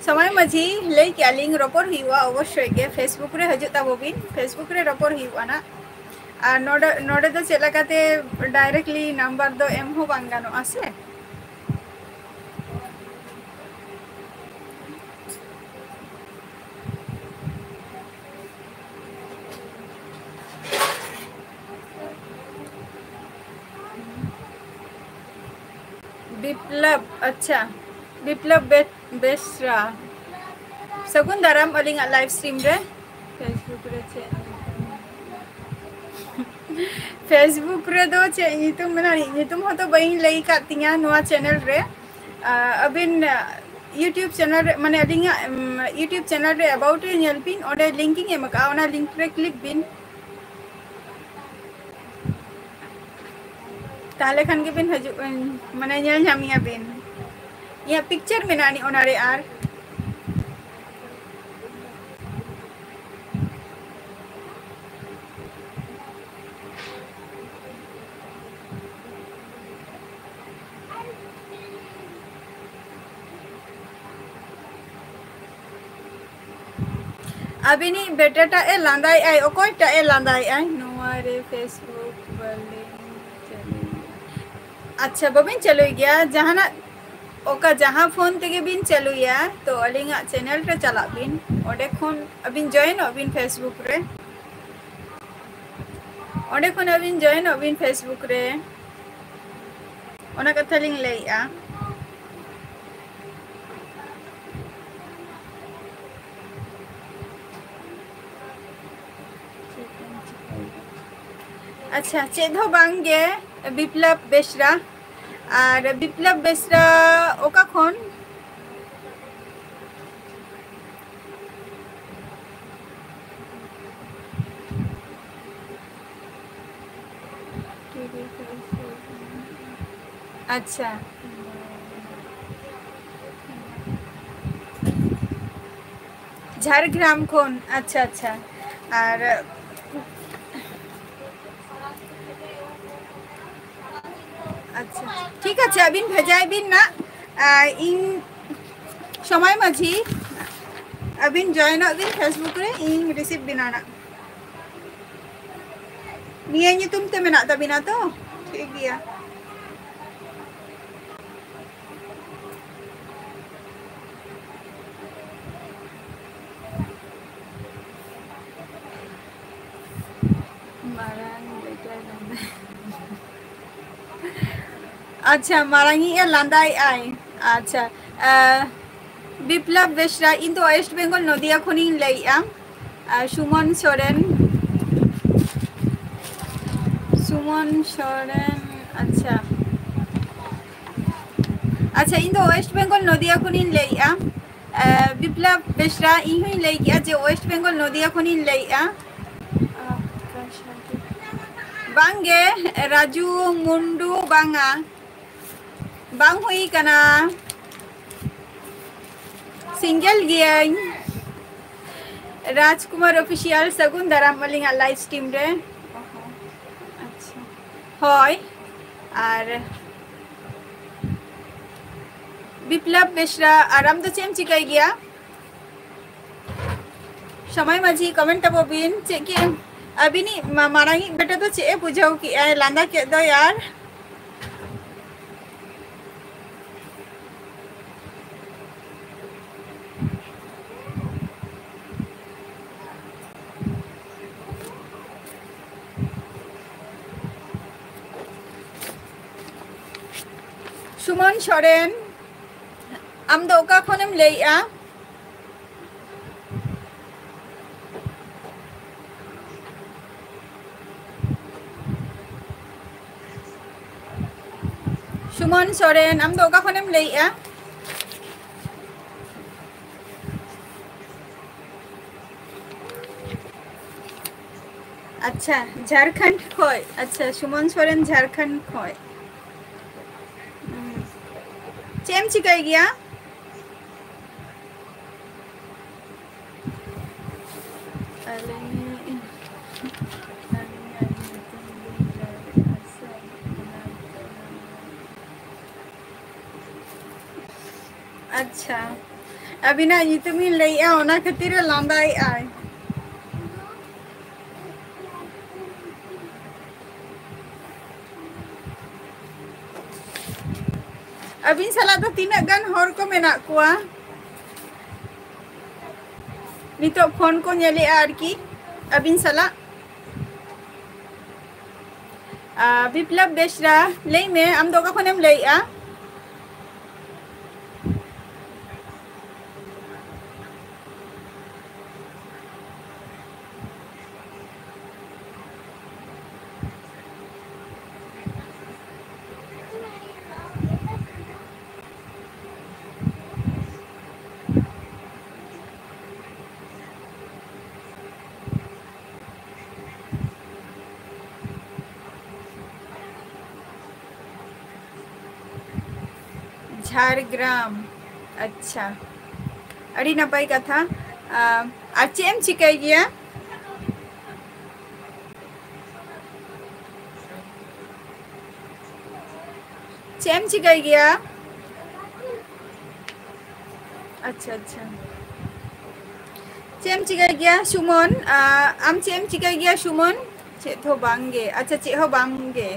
ᱥᱚᱢᱟᱭ ᱢᱟᱹᱡᱷᱤ, ᱞᱟᱹᱭ ᱠᱮᱜᱼᱟ ᱞᱤᱧ, ᱨᱚᱯᱚᱲ ᱦᱩᱭᱩᱜᱼᱟ ᱚᱵᱚᱥᱥᱳᱭ ᱜᱮ᱾ Facebook ᱨᱮ ᱦᱤᱡᱩᱜ ᱛᱟᱵᱚ ᱵᱤᱱ, Facebook ᱨᱮ ᱨᱚᱯᱚᱲ ᱦᱩᱭᱩᱜᱼᱟ ᱱᱟᱜ᱾ ᱟᱨ ᱱᱚᱰᱮ, ᱱᱚᱰᱮ ᱫᱚ ᱪᱮᱫ ᱞᱮᱠᱟᱛᱮ directly number ᱫᱚ ᱮᱢ ᱦᱚᱸ ᱵᱟᱝ ᱜᱟᱱᱚᱜᱼᱟ ᱥᱮ᱾ ᱵᱤᱯᱞᱚᱵ, ᱟᱪᱪᱷᱟ, ᱵᱤᱯᱞᱚᱵ ᱵᱮ-, ᱵᱮᱥᱨᱟ, ᱥᱟᱹᱜᱩᱱ ᱫᱟᱨᱟᱢ ᱟᱹᱞᱤᱧᱟᱜ live stream ᱨᱮ᱾ Facebook ᱨᱮ ᱪᱮᱫ ᱧᱩᱛᱩᱢ? Facebook ᱨᱮᱫᱚ ᱪᱮᱫ ᱧᱩᱛᱩᱢ ᱢᱮᱱᱟᱜᱼᱟ? ᱧᱩᱛᱩᱢ ᱦᱚᱸᱛᱚ ᱵᱟᱹᱧ ᱞᱟᱹᱭ ᱟᱠᱟᱫ ᱛᱤᱧᱟᱹ ᱱᱚᱣᱟ channel ᱨᱮ᱾ ᱟᱨ ᱟᱹᱵᱤᱱ, ᱟ, YouTube channel ᱨᱮ, ᱢᱟᱱᱮ ᱟᱹᱞᱤᱧᱟᱜ, ᱩᱢ, YouTube channel ᱨᱮ about ᱨᱮ ᱧᱮᱞ ᱵᱤᱱ, ᱚᱸᱰᱮ link ᱤᱧ ᱮᱢ ᱟᱠᱟᱫᱼᱟ, ᱚᱱᱟ link ᱨᱮ click ᱵᱤᱱ᱾ ᱛᱟᱦᱚᱞᱮ ᱠᱷᱟᱱ ᱜᱮᱵᱤᱱ ᱦᱤᱡᱩᱜ, ᱢᱟᱱᱮ ᱧᱮᱞ ᱧᱟᱢᱮᱭᱟ ᱵᱤᱱ᱾ ᱤᱧᱟᱹᱜ picture ᱢᱮᱱᱟᱜ ᱟᱹᱱᱤᱡ ᱚᱱᱟᱨᱮ ᱟᱨ᱾ ᱟᱹᱵᱤᱱᱤᱡ ᱵᱮᱴᱟᱴᱟᱜ ᱮ ᱞᱟᱸᱫᱟᱭᱮᱜᱼᱟᱭ᱾ ᱚᱠᱚᱭᱴᱟᱜ ᱮ ᱞᱟᱸᱫᱟᱭᱮᱜᱼᱟᱭ? ᱱᱚᱣᱟ ᱨᱮ Facebook ᱵᱟᱹᱞᱤᱧ ᱪᱟᱹᱞᱩᱭᱟ᱾ ᱟᱪᱪᱷᱟ, ᱵᱟᱹᱵᱤᱱ ᱪᱟᱹᱞᱩᱭ ᱜᱮᱭᱟ? ᱡᱟᱦᱟᱱᱟᱜ, ᱚᱠᱟ ᱡᱟᱦᱟᱸ ᱯᱷᱳᱱ ᱛᱮᱜᱮ ᱵᱤᱱ ᱪᱟᱹᱞᱩᱭᱟ, ᱛᱚ ᱟᱹᱞᱤᱧᱟᱜ ᱪᱮᱱᱮᱞ ᱨᱮ ᱪᱟᱞᱟᱜ ᱵᱤᱱ, ᱚᱸᱰᱮ ᱠᱷᱚᱱ ᱟᱹᱵᱤᱱ ᱡᱚᱭᱮᱱᱚᱜ ᱵᱤᱱ ᱯᱷᱮᱥᱵᱩᱠ ᱨᱮ᱾ ᱚᱸᱰᱮ ᱠᱷᱚᱱ ᱟᱹᱵᱤᱱ ᱡᱚᱭᱮᱱᱚᱜ ᱵᱤᱱ ᱯᱷᱮᱥᱵᱩᱠ ᱨᱮ, ᱚᱱᱟ ᱠᱟᱛᱷᱟ ᱞᱤᱧ ᱞᱟᱹᱭᱮᱜᱼᱟ᱾ ᱟᱪᱪᱷᱟ, ᱪᱮᱫ ᱦᱚᱸ ᱵᱟᱝ ᱜᱮ, ᱵᱤᱯᱞᱚᱵ ᱵᱮᱥᱨᱟ᱾ ᱟᱨ ᱵᱤᱯᱞᱚᱵ ᱵᱮᱥᱨᱟ ᱚᱠᱟ ᱠᱷᱚᱱ? ᱟᱪᱪᱷᱟ, ᱡᱷᱟᱲᱜᱨᱟᱢ ᱠᱷᱚᱱ᱾ ᱟᱪᱪᱷᱟ, ᱟᱪᱪᱷᱟ᱾ ᱟᱨ ᱟᱪᱪᱷᱟ, ᱴᱷᱤᱠ ᱟᱪᱷᱮ, ᱟᱹᱵᱤᱱ ᱵᱷᱮᱡᱟᱭ ᱵᱤᱱ ᱱᱟᱜ᱾ ᱟᱨ ᱤᱧ ᱥᱚᱢᱟᱭ ᱢᱟᱹᱡᱷᱤ, ᱟᱹᱵᱤᱱ ᱡᱚᱭᱮᱱᱚᱜ ᱵᱤᱱ ᱯᱷᱮᱥᱵᱩᱠ ᱨᱮ, ᱤᱧ ᱨᱤᱥᱤᱵᱷ ᱵᱤᱱᱟ ᱱᱟᱜ᱾ ᱱᱤᱭᱟᱹ ᱧᱩᱛᱩᱢ ᱛᱮ ᱢᱮᱱᱟᱜ ᱛᱟᱵᱤᱱᱟ ᱛᱚ? ᱴᱷᱤᱠ ᱜᱮᱭᱟ᱾ ᱢᱟᱨᱟᱝ ᱵᱮᱴᱟ ᱞᱟᱸᱫᱟ᱾ ᱟᱪᱪᱷᱟ, ᱢᱟᱨᱟᱝᱤᱡ ᱮ ᱞᱟᱸᱫᱟᱭᱮᱜᱼᱟᱭ᱾ ᱟᱪᱪᱷᱟ, ᱟᱸ, ᱵᱤᱯᱞᱚᱵ ᱵᱮᱥᱨᱟ, ᱤᱧ ᱫᱚ ᱳᱭᱮᱥᱴ ᱵᱮᱝᱜᱚᱞ ᱱᱚᱫᱤᱭᱟ ᱠᱷᱚᱱᱤᱧ ᱞᱟᱹᱭᱮᱜᱼᱟ᱾ ᱟᱨ ᱥᱩᱢᱚᱱ ᱥᱚᱨᱮᱱ, ᱥᱩᱢᱚᱱ ᱥᱚᱨᱮᱱ, ᱟᱪᱪᱷᱟ᱾ ᱟᱪᱪᱷᱟ, ᱤᱧ ᱫᱚ ᱳᱭᱮᱥᱴ ᱵᱮᱝᱜᱚᱞ ᱱᱚᱫᱤᱭᱟ ᱠᱷᱚᱱᱤᱧ ᱞᱟᱹᱭᱮᱜᱼᱟ᱾ ᱮ, ᱵᱤᱯᱞᱚᱵ ᱵᱮᱥᱨᱟ, ᱤᱧ ᱦᱚᱧ ᱞᱟᱹᱭ ᱠᱮᱜᱼᱟ ᱡᱮ ᱳᱭᱮᱥᱴ ᱵᱮᱝᱜᱚᱞ ᱱᱚᱫᱤᱭᱟ ᱠᱷᱚᱱᱤᱧ ᱞᱟᱹᱭᱮᱜᱼᱟ᱾ ᱵᱟᱝᱜᱮ, ᱨᱟᱡᱩ ᱢᱩᱱᱰᱩ ᱵᱟᱝᱟ, ᱵᱟᱝ ᱦᱩᱭ ᱠᱟᱱᱟ, ᱥᱤᱝᱜᱮᱞ ᱜᱤᱭᱟᱹᱧ᱾ ᱨᱟᱡᱽᱠᱩᱢᱟᱨ ᱚᱯᱷᱤᱥᱤᱭᱟᱞ, ᱥᱟᱹᱜᱩᱱ ᱫᱟᱨᱟᱢ ᱟᱹᱞᱤᱧᱟᱜ ᱞᱟᱭᱤᱵᱷ ᱥᱴᱨᱤᱢ ᱨᱮ᱾ ᱟᱪᱪᱷᱟ, ᱦᱳᱭ᱾ ᱟᱨ ᱵᱤᱯᱞᱚᱵ ᱵᱮᱥᱨᱟ, ᱟᱨ ᱟᱢ ᱫᱚ ᱪᱮᱫ ᱮᱢ ᱪᱤᱠᱟᱹᱭ ᱜᱮᱭᱟ? ᱥᱚᱢᱟᱭ ᱢᱟᱹᱡᱷᱤ, ᱠᱚᱢᱮᱱᱴ ᱛᱟᱵᱚ ᱵᱤᱱ, ᱪᱮᱫ ᱠᱤ ᱟᱹᱵᱤᱱᱤᱡ ᱢᱟ-, ᱢᱟᱨᱟᱝᱤᱡ ᱵᱮᱴᱟ ᱫᱚ ᱪᱮᱫ ᱮ ᱵᱩᱡᱷᱟᱹᱣ ᱠᱮᱜᱼᱟᱭ, ᱞᱟᱸᱫᱟ ᱠᱮᱫ ᱫᱚᱭ ᱟᱨ ᱥᱩᱢᱚᱱ ᱥᱚᱨᱮᱱ, ᱟᱢ ᱫᱚ ᱚᱠᱟ ᱠᱷᱚᱱᱮᱢ ᱞᱟᱹᱭᱮᱜᱼᱟ? ᱥᱩᱢᱚᱱ ᱥᱚᱨᱮᱱ, ᱟᱢ ᱫᱚ ᱚᱠᱟ ᱠᱷᱚᱱᱮᱢ ᱞᱟᱹᱭᱮᱜᱼᱟ? ᱟᱪᱪᱷᱟ, ᱡᱷᱟᱲᱠᱷᱚᱸᱰ ᱠᱷᱚᱡ᱾ ᱟᱪᱪᱷᱟ, ᱥᱩᱢᱚᱱ ᱥᱚᱨᱮᱱ, ᱡᱷᱟᱲᱠᱷᱚᱸᱰ ᱠᱷᱚᱡ᱾ ᱦᱩᱸ᱾ ᱪᱮᱫ ᱮᱢ ᱪᱤᱠᱟᱹᱭ ᱜᱮᱭᱟ? ᱟᱹᱞᱤᱧ, ᱟᱹᱞᱤᱧᱟᱜ ᱧᱩᱛᱩᱢ ᱵᱤᱱ ᱞᱟᱹᱭ ᱞᱮᱠᱷᱟᱱ ᱥᱮ, ᱚᱱᱟ ᱜᱮ᱾ ᱟᱪᱪᱷᱟ, ᱟᱹᱵᱤᱱᱟᱜ ᱧᱩᱛᱩᱢ ᱤᱧ ᱞᱟᱹᱭᱮᱜᱼᱟ, ᱚᱱᱟ ᱠᱷᱟᱹᱛᱤᱨ ᱮ ᱞᱟᱸᱫᱟᱭᱮᱜᱼᱟᱭ᱾ ᱟᱹᱵᱤᱱ ᱥᱟᱞᱟᱜ ᱫᱚ ᱛᱤᱱᱟᱹᱜ ᱜᱟᱱ ᱦᱚᱲ ᱠᱚ ᱢᱮᱱᱟᱜ ᱠᱚᱣᱟ? ᱱᱤᱛᱚᱜ ᱯᱷᱳᱱ ᱠᱚ ᱧᱮᱞᱮᱜᱼᱟ ᱟᱨᱠᱤ, ᱟᱹᱵᱤᱱ ᱥᱟᱞᱟᱜ᱾ ᱟᱨ ᱵᱤᱯᱞᱚᱵ ᱵᱮᱥᱨᱟ, ᱞᱟᱹᱭ ᱢᱮ, ᱟᱢ ᱫᱚ ᱚᱠᱟ ᱠᱷᱚᱱᱮᱢ ᱞᱟᱹᱭᱮᱜᱼᱟ? ᱡᱷᱟᱲᱜᱨᱟᱢ᱾ ᱟᱪᱪᱷᱟ, ᱟᱹᱰᱤ ᱱᱟᱯᱟᱭ ᱠᱟᱛᱷᱟ᱾ ᱟᱨ ᱪᱮᱫ ᱮᱢ ᱪᱤᱠᱟᱹᱭ ᱜᱮᱭᱟ? ᱪᱮᱫ ᱮᱢ ᱪᱤᱠᱟᱹᱭ ᱜᱮᱭᱟ? ᱟᱪᱪᱷᱟ, ᱟᱪᱪᱷᱟ᱾ ᱪᱮᱫ ᱮᱢ ᱪᱤᱠᱟᱹᱭ ᱜᱮᱭᱟ ᱥᱩᱢᱚᱱ? ᱟᱢ ᱪᱮᱫ ᱮᱢ ᱪᱤᱠᱟᱹᱭ ᱜᱮᱭᱟ ᱥᱩᱢᱚᱱ? ᱪᱮᱫ ᱦᱚᱸ ᱵᱟᱝ ᱜᱮ᱾ ᱟᱪᱪᱷᱟ, ᱪᱮᱫ ᱦᱚᱸ ᱵᱟᱝ ᱜᱮ᱾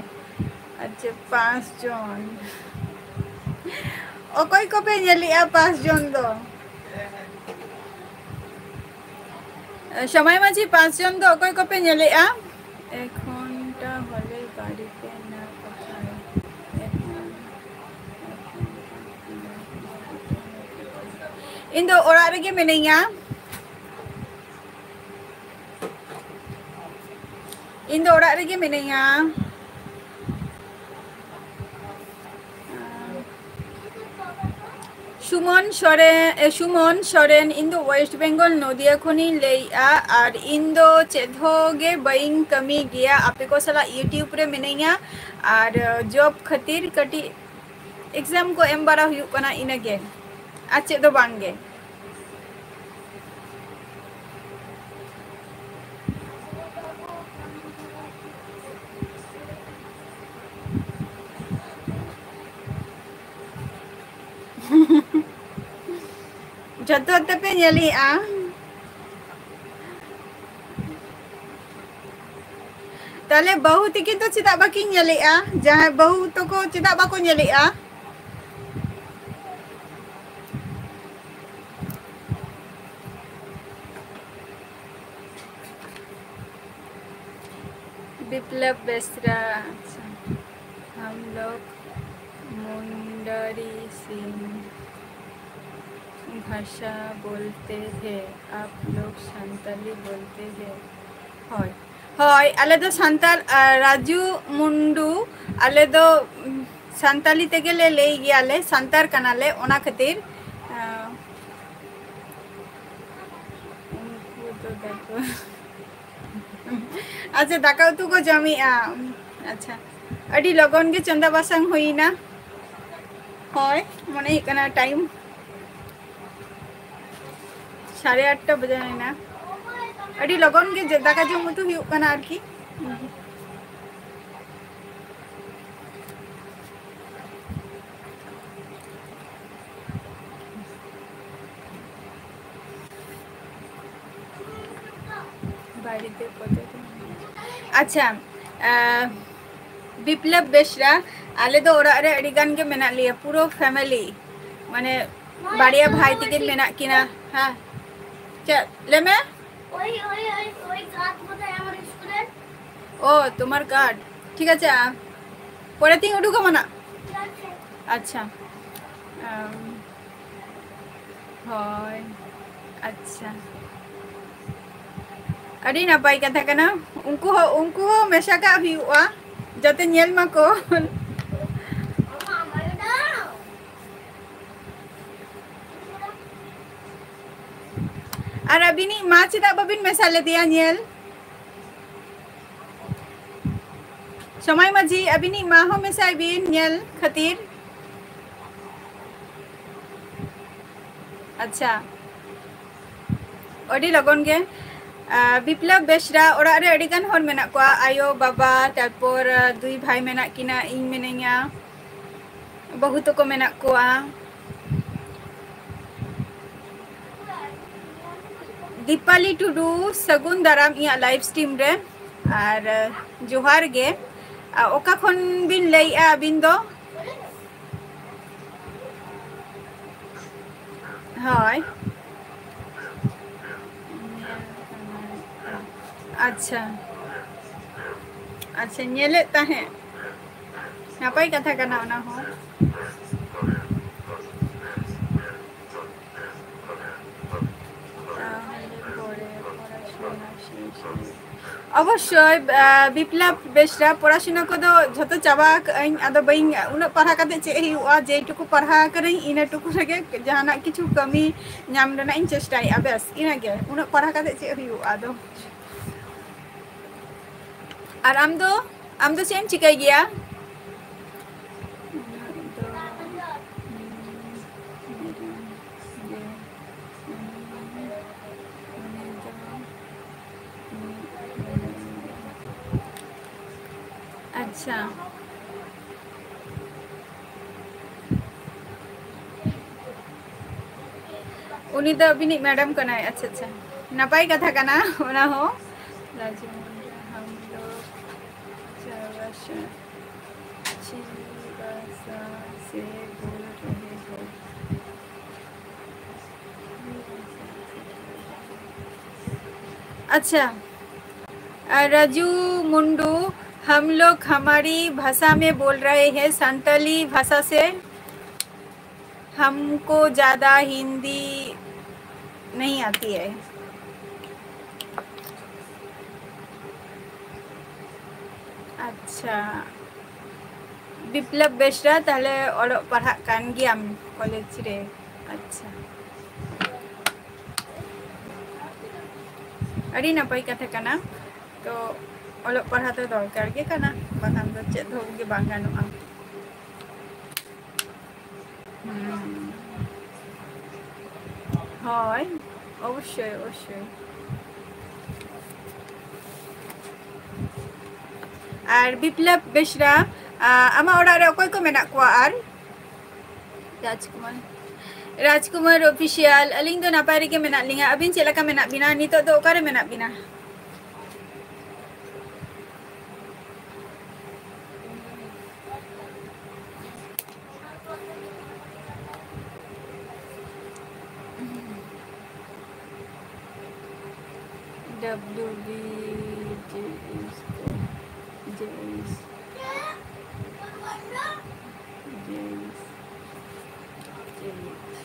ᱟᱪᱪᱷᱟ, ᱯᱟᱸᱪ ᱡᱚᱱ᱾ ᱚᱠᱚᱭ ᱠᱚᱯᱮ ᱧᱮᱞᱮᱜᱼᱟ ᱯᱟᱸᱪ ᱡᱚᱱ ᱫᱚ? ᱥᱚᱢᱟᱭ ᱢᱟᱹᱡᱷᱤ, ᱯᱟᱸᱪ ᱡᱚᱱ ᱫᱚ ᱚᱠᱚᱭ ᱠᱚᱯᱮ ᱧᱮᱞᱮᱜᱼᱟ? ᱮᱠ ᱜᱷᱚᱱᱴᱟ ᱦᱚᱞᱮ ᱵᱟᱲᱤᱛᱮ ᱱᱟ ᱯᱟᱴᱷᱟᱭ᱾ ᱮᱠ ᱜᱷᱚᱱᱴᱟ᱾ ᱤᱧ ᱫᱚ ᱚᱲᱟᱜ ᱨᱮᱜᱮ ᱢᱤᱱᱟᱹᱧᱟ᱾ ᱤᱧ ᱫᱚ ᱚᱲᱟᱜ ᱨᱮᱜᱮ ᱢᱤᱱᱟᱹᱧᱟ᱾ ᱥᱩᱢᱚᱱ ᱥᱚᱨᱮᱱ, ᱮ, ᱥᱩᱢᱚᱱ ᱥᱚᱨᱮᱱ, ᱤᱧ ᱫᱚ ᱳᱭᱮᱥᱴ ᱵᱮᱝᱜᱚᱞ ᱱᱚᱫᱤᱭᱟ ᱠᱷᱚᱱᱤᱧ ᱞᱟᱹᱭᱮᱜᱼᱟ᱾ ᱟᱨ ᱤᱧ ᱫᱚ ᱪᱮᱫ ᱦᱚᱸ ᱜᱮ ᱵᱟᱹᱧ ᱠᱟᱹᱢᱤ ᱜᱮᱭᱟ, ᱟᱯᱮ ᱠᱚ ᱥᱟᱞᱟᱜ YouTube ᱨᱮ ᱢᱤᱱᱟᱹᱧᱟ᱾ ᱟᱨ ᱡᱚᱵ ᱠᱷᱟᱹᱛᱤᱨ ᱠᱟᱹᱴᱤᱡ ᱮᱠᱡᱟᱢ ᱠᱚ ᱮᱢ ᱵᱟᱲᱟ ᱦᱩᱭᱩᱜ ᱠᱟᱱᱟ, ᱤᱱᱟᱹᱜᱮ, ᱟᱨ ᱪᱮᱫ ᱫᱚ ᱵᱟᱝ ᱜᱮ᱾ ᱡᱚᱛᱚ ᱛᱮᱯᱮ ᱧᱮᱞᱮᱜᱼᱟ᱾ ᱛᱟᱦᱞᱮ ᱵᱟᱹᱦᱩ ᱛᱤᱠᱤᱱ ᱫᱚ ᱪᱮᱫᱟᱜ ᱵᱟᱹᱠᱤᱱ ᱧᱮᱞᱮᱜᱼᱟ? ᱡᱟᱦᱟᱸᱭ ᱵᱟᱹᱦᱩ ᱛᱟᱠᱚ ᱪᱮᱫᱟᱜ ᱵᱟᱠᱚ ᱧᱮᱞᱮᱜᱼᱟ? ᱵᱤᱯᱞᱚᱵ ᱵᱮᱥᱨᱟ, ᱟᱪᱪᱷᱟ, ᱦᱟᱢ ᱞᱳᱜ ᱢᱩᱱᱰᱟᱨᱤ ᱥᱤᱝ ᱵᱷᱟᱥᱟ ᱵᱳᱞᱛᱮ ᱦᱮ, ᱟᱯ ᱞᱳᱜ ᱥᱟᱱᱛᱟᱞᱤ ᱵᱳᱞᱛᱮ ᱦᱮ᱾ ᱦᱳᱭ, ᱦᱳᱭ, ᱟᱞᱮ ᱫᱚ ᱥᱟᱱᱛᱟᱲ, ᱟᱨ ᱨᱟᱡᱩ ᱢᱩᱱᱰᱩ, ᱟᱞᱮ ᱫᱚ, ᱩᱢ, ᱥᱟᱱᱛᱟᱞᱤ ᱛᱮᱜᱮ ᱞᱮ ᱞᱟᱹᱭ ᱜᱮᱭᱟᱞᱮ, ᱥᱟᱱᱛᱟᱲ ᱠᱟᱱᱟᱞᱮ, ᱚᱱᱟ ᱠᱷᱟᱹᱛᱤᱨ, ᱟᱸ, ᱩᱱᱠᱩ ᱫᱚ ᱫᱟᱠᱟ ᱟᱪᱪᱷᱟ, ᱫᱟᱠᱟ ᱩᱛᱩ ᱠᱚ ᱡᱚᱢᱮᱜᱼᱟ᱾ ᱟᱪᱪᱷᱟ, ᱟᱹᱰᱤ ᱞᱚᱜᱚᱱ ᱜᱮ ᱪᱚᱸᱫᱟ ᱵᱟᱥᱟᱝ ᱦᱩᱭᱱᱟ᱾ ᱦᱳᱭ, ᱢᱚᱱᱮ ᱦᱩᱭᱩᱜ ᱠᱟᱱᱟ ᱴᱟᱭᱤᱢ ᱥᱟᱲᱮ ᱟᱴᱴᱟ ᱵᱟᱡᱟᱣᱮᱱᱟ᱾ ᱟᱹᱰᱤ ᱞᱚᱜᱚᱱ ᱜᱮ ᱡᱚ-, ᱫᱟᱠᱟ ᱡᱚᱢ ᱩᱛᱩ ᱦᱩᱭᱩᱜ ᱠᱟᱱᱟ ᱟᱨᱠᱤ᱾ ᱵᱟᱲᱤᱛᱮ ᱠᱚᱛᱚ ᱫᱤᱱ? ᱟᱪᱪᱷᱟ, ᱟᱸ, ᱵᱤᱯᱞᱚᱵ ᱵᱮᱥᱨᱟ, ᱟᱞᱮ ᱫᱚ ᱚᱲᱟᱜ ᱨᱮ ᱟᱹᱰᱤ ᱜᱟᱱ ᱜᱮ ᱢᱮᱱᱟᱜ ᱞᱮᱭᱟ, ᱯᱩᱨᱟᱹ family, ᱢᱟᱱᱮ ᱵᱟᱨᱭᱟ ᱵᱷᱟᱭ ᱛᱤᱠᱤᱱ ᱢᱮᱱᱟᱜ ᱠᱤᱱᱟ᱾ ᱦᱮᱸ, ᱪᱮᱫ? ᱞᱟᱹᱭ ᱢᱮ᱾ ওই, ওই, ওই, ওই গাছ বোধহয় আমার স্কুলের। ও, তোমার গার্ড। ঠিক আছে, আ, পরে তিন উঠুকো মানা। ঠিক আছে। আচ্ছা। আম, ᱦᱳᱭ, ᱟᱪᱪᱷᱟ, ᱟᱹᱰᱤ ᱱᱟᱯᱟᱭ ᱠᱟᱛᱷᱟ ᱠᱟᱱᱟ᱾ ᱩᱱᱠᱩ ᱦᱚᱸ, ᱩᱱᱠᱩ ᱦᱚᱸ ᱢᱮᱥᱟ ᱠᱟᱜ ᱦᱩᱭᱩᱜᱼᱟ, ᱡᱟᱛᱮ ᱧᱮᱞ ᱢᱟᱠᱚ᱾ ᱟᱨ ᱟᱹᱵᱤᱱᱤᱡ ᱢᱟ ᱪᱮᱫᱟᱜ ᱵᱟᱹᱵᱤᱱ ᱢᱮᱥᱟ ᱞᱮᱫᱮᱭᱟ ᱧᱮᱞ? ᱥᱚᱢᱟᱭ ᱢᱟᱹᱡᱷᱤ, ᱟᱹᱵᱤᱱᱤᱡ ᱢᱟ ᱦᱚᱸ ᱢᱮᱥᱟᱭ ᱵᱤᱱ ᱧᱮᱞ ᱠᱷᱟᱹᱛᱤᱨ᱾ ᱟᱪᱪᱷᱟ, ᱟᱹᱰᱤ ᱞᱚᱜᱚᱱ ᱜᱮ᱾ ᱟᱨ ᱵᱤᱯᱞᱚᱵ ᱵᱮᱥᱨᱟ, ᱚᱲᱟᱜ ᱨᱮ ᱟᱹᱰᱤ ᱜᱟᱱ ᱦᱚᱲ ᱢᱮᱱᱟᱜ ᱠᱚᱣᱟ, ᱟᱭᱳ, ᱵᱟᱵᱟ, ᱛᱟᱨᱯᱚᱨ, ᱟᱨ, ᱫᱩᱭ ᱵᱷᱟᱭ ᱢᱮᱱᱟᱜ ᱠᱤᱱᱟ, ᱤᱧ ᱢᱤᱱᱟᱹᱧᱟ, ᱵᱟᱹᱦᱩ ᱛᱟᱠᱚ ᱢᱮᱱᱟᱜ ᱠᱚᱣᱟ᱾ ᱫᱤᱯᱟᱞᱤ ᱴᱩᱰᱩ, ᱥᱟᱹᱜᱩᱱ ᱫᱟᱨᱟᱢ ᱤᱧᱟᱹᱜ live stream ᱨᱮ, ᱟᱨ, ᱟᱨ, ᱡᱚᱦᱟᱨ ᱜᱮ᱾ ᱟᱨ ᱚᱠᱟ ᱠᱷᱚᱱ ᱵᱤᱱ ᱞᱟᱹᱭᱮᱜᱼᱟ ᱟᱹᱵᱤᱱ ᱫᱚ? ᱦᱳᱭ, ᱟᱪᱪᱷᱟ, ᱟᱪᱪᱷᱟ, ᱧᱮᱞᱮᱫ ᱛᱟᱦᱮᱸᱫ᱾ ᱱᱟᱯᱟᱭ ᱠᱟᱛᱷᱟ ᱠᱟᱱᱟ ᱚᱱᱟ ᱦᱚᱸ᱾ ᱛᱟᱦᱚᱞᱮ ᱯᱚᱨᱮ ᱯᱚᱲᱟᱥᱩᱱᱟ ᱥᱮᱥ ᱦᱩᱭᱩᱜ᱾ ᱚᱵᱚᱥᱥᱳᱭ, ᱟᱨ, ᱵᱤᱯᱞᱚᱵ ᱵᱮᱥᱨᱟ, ᱯᱚᱲᱟᱥᱩᱱᱟ ᱠᱚᱫᱚ ᱡᱷᱚᱛᱚ ᱪᱟᱵᱟ ᱟᱠᱟᱫᱟᱹᱧ, ᱟᱫᱚ ᱵᱟᱹᱧ, ᱩᱱᱟᱹᱜ ᱯᱟᱲᱦᱟᱣ ᱠᱟᱛᱮ ᱪᱮᱫ ᱦᱩᱭᱩᱜᱼᱟ? ᱡᱮᱴᱩᱠᱩ ᱯᱟᱲᱦᱟᱣ ᱟᱠᱟᱱᱟᱹᱧ, ᱤᱱᱟᱹ ᱴᱩᱠᱩ ᱨᱮᱜᱮ ᱡᱟᱦᱟᱱᱟᱜ ᱠᱤᱪᱷᱩ ᱠᱟᱹᱢᱤ ᱧᱟᱢ ᱨᱮᱱᱟᱜ ᱤᱧ ᱪᱮᱥᱴᱟᱭᱮᱫᱼᱟ, ᱵᱮᱥ, ᱤᱱᱟᱹᱜᱮ᱾ ᱩᱱᱟᱹᱜ ᱯᱟᱲᱦᱟᱣ ᱠᱟᱛᱮ ᱪᱮᱫ ᱦᱩᱭᱩᱜᱼᱟ ᱟᱫᱚ? ᱟᱨ ᱟᱢ ᱫᱚ, ᱟᱢ ᱫᱚ ᱪᱮᱫ ᱮᱢ ᱪᱤᱠᱟᱹᱭ ᱜᱮᱭᱟ? ᱟᱪᱪᱷᱟ, ᱩᱱᱤ ᱫᱚ ᱟᱹᱵᱤᱱᱤᱡ madam ᱠᱟᱱᱟᱭ᱾ ᱟᱪᱪᱷᱟ, ᱟᱪᱪᱷᱟ, ᱱᱟᱯᱟᱭ ᱠᱟᱛᱷᱟ ᱠᱟᱱᱟ ᱚᱱᱟ ᱦᱚᱸ᱾ ᱨᱟᱡᱩ ᱢᱩᱱᱰᱟ, ᱦᱟᱢ ᱞᱳᱜ ᱪᱟᱣᱨᱟ ᱥᱮ ᱪᱤᱱᱤ ᱵᱷᱟᱥᱟ ᱥᱮ ᱵᱳᱞ ᱨᱚᱦᱮ ᱦᱳ᱾ अच्छा, अ, राजू मुंडू, हम लोग हमारी भाषा में बोल रहे हैं, संताली भाषा से। हमको ज़्यादा हिंदी नहीं आती है। ᱟᱪᱪᱷᱟ, ᱵᱤᱯᱞᱚᱵ ᱵᱮᱥᱨᱟ, ᱛᱟᱦᱞᱮ ᱚᱞᱚᱜ ᱯᱟᱲᱦᱟᱜ ᱠᱟᱱ ᱜᱮᱭᱟᱢ ᱠᱚᱞᱮᱡᱽ ᱨᱮ? ᱟᱪᱪᱷᱟ, ᱟᱹᱰᱤ ᱱᱟᱯᱟᱭ ᱠᱟᱛᱷᱟ ᱠᱟᱱᱟ᱾ ᱛᱚ ᱚᱞᱚᱜ ᱯᱟᱲᱦᱟᱜ ᱫᱚ ᱫᱚᱨᱠᱟᱨ ᱜᱮ ᱠᱟᱱᱟ, ᱵᱟᱠᱷᱟᱱ ᱫᱚ ᱪᱮᱫ ᱦᱚᱸ ᱜᱮ ᱵᱟᱝ ᱜᱟᱱᱚᱜᱼᱟ᱾ ᱦᱩᱸ᱾ ᱦᱳᱭ, ᱚᱵᱚᱥᱥᱳᱭ, ᱚᱵᱚᱥᱥᱳᱭ᱾ ᱟᱨ ᱵᱤᱯᱞᱚᱵ ᱵᱮᱥᱨᱟ, ᱟ, ᱟᱢᱟᱜ ᱚᱲᱟᱜ ᱨᱮ ᱚᱠᱚᱭ ᱠᱚ ᱢᱮᱱᱟᱜ ᱠᱚᱣᱟ? ᱟᱨ ᱨᱟᱡᱽᱠᱩᱢᱟᱨ, ᱨᱟᱡᱽᱠᱩᱢᱟᱨ ᱚᱯᱷᱤᱥᱤᱭᱟᱞ, ᱟᱹᱞᱤᱧ ᱫᱚ ᱱᱟᱯᱟᱭ ᱨᱮᱜᱮ ᱢᱮᱱᱟᱜ ᱞᱤᱧᱟ᱾ ᱟᱹᱵᱤᱱ ᱪᱮᱫ ᱞᱮᱠᱟ ᱢᱮᱱᱟᱜ ᱵᱤᱱᱟ? ᱱᱤᱛᱚᱜ ᱫᱚ ᱚᱠᱟᱨᱮ ᱢᱮᱱᱟᱜ ᱵᱤᱱᱟ? W B J S, J S, J S, J S.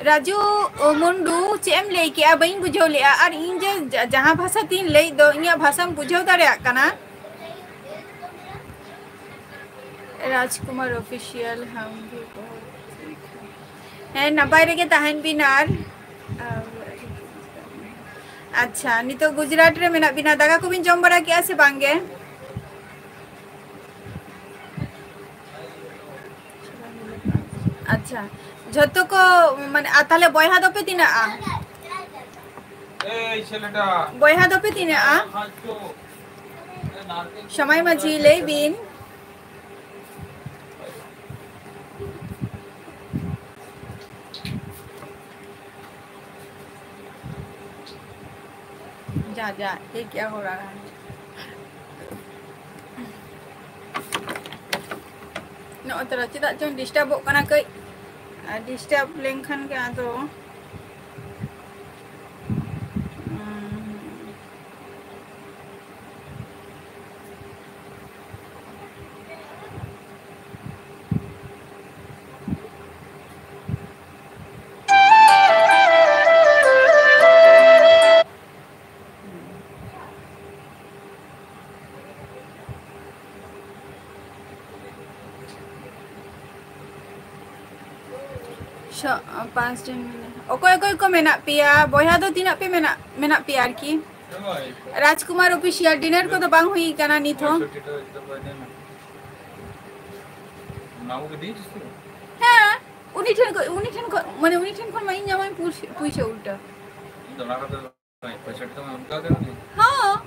Raju ᱢᱩᱱᱰᱩ, ᱪᱮᱫ ᱮᱢ ᱞᱟᱹᱭ ᱠᱮᱜᱼᱟ? ᱵᱟᱹᱧ ᱵᱩᱡᱷᱟᱹᱣ ᱞᱮᱜᱼᱟ᱾ ᱟᱨ ᱤᱧ ᱡᱮ ᱡᱟ-, ᱡᱟᱦᱟᱸ ᱵᱷᱟᱥᱟ ᱛᱤᱧ ᱞᱟᱹᱭᱮᱫ ᱫᱚ, ᱤᱧᱟᱹᱜ ᱵᱷᱟᱥᱟᱢ ᱵᱩᱡᱷᱟᱹᱣ ᱫᱟᱲᱮᱭᱟᱜ ᱠᱟᱱᱟ? ᱨᱟᱡᱽᱠᱩᱢᱟᱨ ᱚᱯᱷᱤᱥᱤᱭᱟᱞ, ᱦᱟᱢ ᱵᱷᱤ ᱵᱚᱦᱩᱛ ᱴᱷᱤᱠ ᱦᱮ᱾ ᱦᱮᱸ, ᱱᱟᱯᱟᱭ ᱨᱮᱜᱮ ᱛᱟᱦᱮᱱ ᱵᱤᱱ᱾ ᱟᱨ, ᱟᱪᱪᱷᱟ, ᱱᱤᱛᱚᱜ ᱜᱩᱡᱽᱨᱟᱴ ᱨᱮ ᱢᱮᱱᱟᱜ ᱵᱤᱱᱟ, ᱫᱟᱠᱟ ᱠᱚᱵᱤᱱ ᱡᱚᱢ ᱵᱟᱲᱟ ᱠᱮᱜᱼᱟ ᱥᱮ ᱵᱟᱝ ᱜᱮ? ᱟᱪᱪᱷᱟ, ᱡᱷᱚᱛᱚ ᱠᱚ, ᱢᱟᱱᱮ, ᱟᱨ ᱛᱟᱦᱞᱮ ᱵᱚᱭᱦᱟ ᱫᱚᱯᱮ ᱛᱤᱱᱟᱹᱜᱼᱟ? ᱵᱚᱭᱦᱟ ᱫᱚᱯᱮ ᱛᱤᱱᱟᱹᱜᱼᱟ? ᱥᱚᱢᱟᱭ ᱢᱟᱹᱡᱷᱤ, ᱞᱟᱹᱭ ᱵᱤᱱ᱾ ᱡᱟ, ᱡᱟ, ᱴᱷᱤᱠ ᱜᱮᱭᱟ, ᱦᱚᱲ ᱟᱲᱟᱝ᱾ ᱱᱚᱜᱼᱚᱭ ᱛᱚᱨᱟ ᱪᱮᱫᱟᱜ ᱪᱚᱝ ᱰᱤᱥᱴᱟᱵᱚᱜ ᱠᱟᱱᱟ ᱠᱟᱹᱡ᱾ ᱟᱨ ᱰᱤᱥᱴᱟᱵ ᱞᱮᱱᱠᱷᱟᱱ ᱜᱮ ᱟᱫᱚ ᱯᱟᱸᱪ ᱡᱚᱱ ᱢᱮᱱᱟᱜ, ᱚᱠᱚᱭ ᱚᱠᱚᱭ ᱠᱚ ᱢᱮᱱᱟᱜ ᱯᱮᱭᱟ? ᱵᱚᱭᱦᱟ ᱫᱚ ᱛᱤᱱᱟᱹᱜ ᱯᱮ ᱢᱮᱱᱟᱜ, ᱢᱮᱱᱟᱜ ᱯᱮᱭᱟ ᱟᱨᱠᱤ? ᱨᱟᱡᱽᱠᱩᱢᱟᱨ ᱚᱯᱷᱤᱥᱤᱭᱟᱞ, ᱰᱤᱱᱟᱨ ᱠᱚᱫᱚ ᱵᱟᱝ ᱦᱩᱭ ᱠᱟᱱᱟ ᱱᱤᱛ ᱦᱚᱸ᱾ ᱦᱮᱸ, ᱩᱱᱤ ᱴᱷᱮᱱ ᱠᱷᱚᱱ, ᱩᱱᱤ ᱴᱷᱮᱱ ᱠᱷᱚᱱ, ᱢᱟᱱᱮ ᱩᱱᱤ ᱴᱷᱮᱱ ᱠᱷᱚᱱ ᱢᱟ ᱤᱧ ᱧᱟᱢᱟᱹᱧ ᱯᱩᱭᱥᱟᱹ, ᱯᱩᱭᱥᱟᱹ ᱩᱞᱴᱟᱹ᱾ ᱯᱚᱸᱭᱥᱚᱴᱴᱤ ᱴᱟᱠᱟ ᱮᱢ ᱠᱟᱣᱫᱮᱭᱟ ᱩᱱᱤ? ᱦᱚᱸ,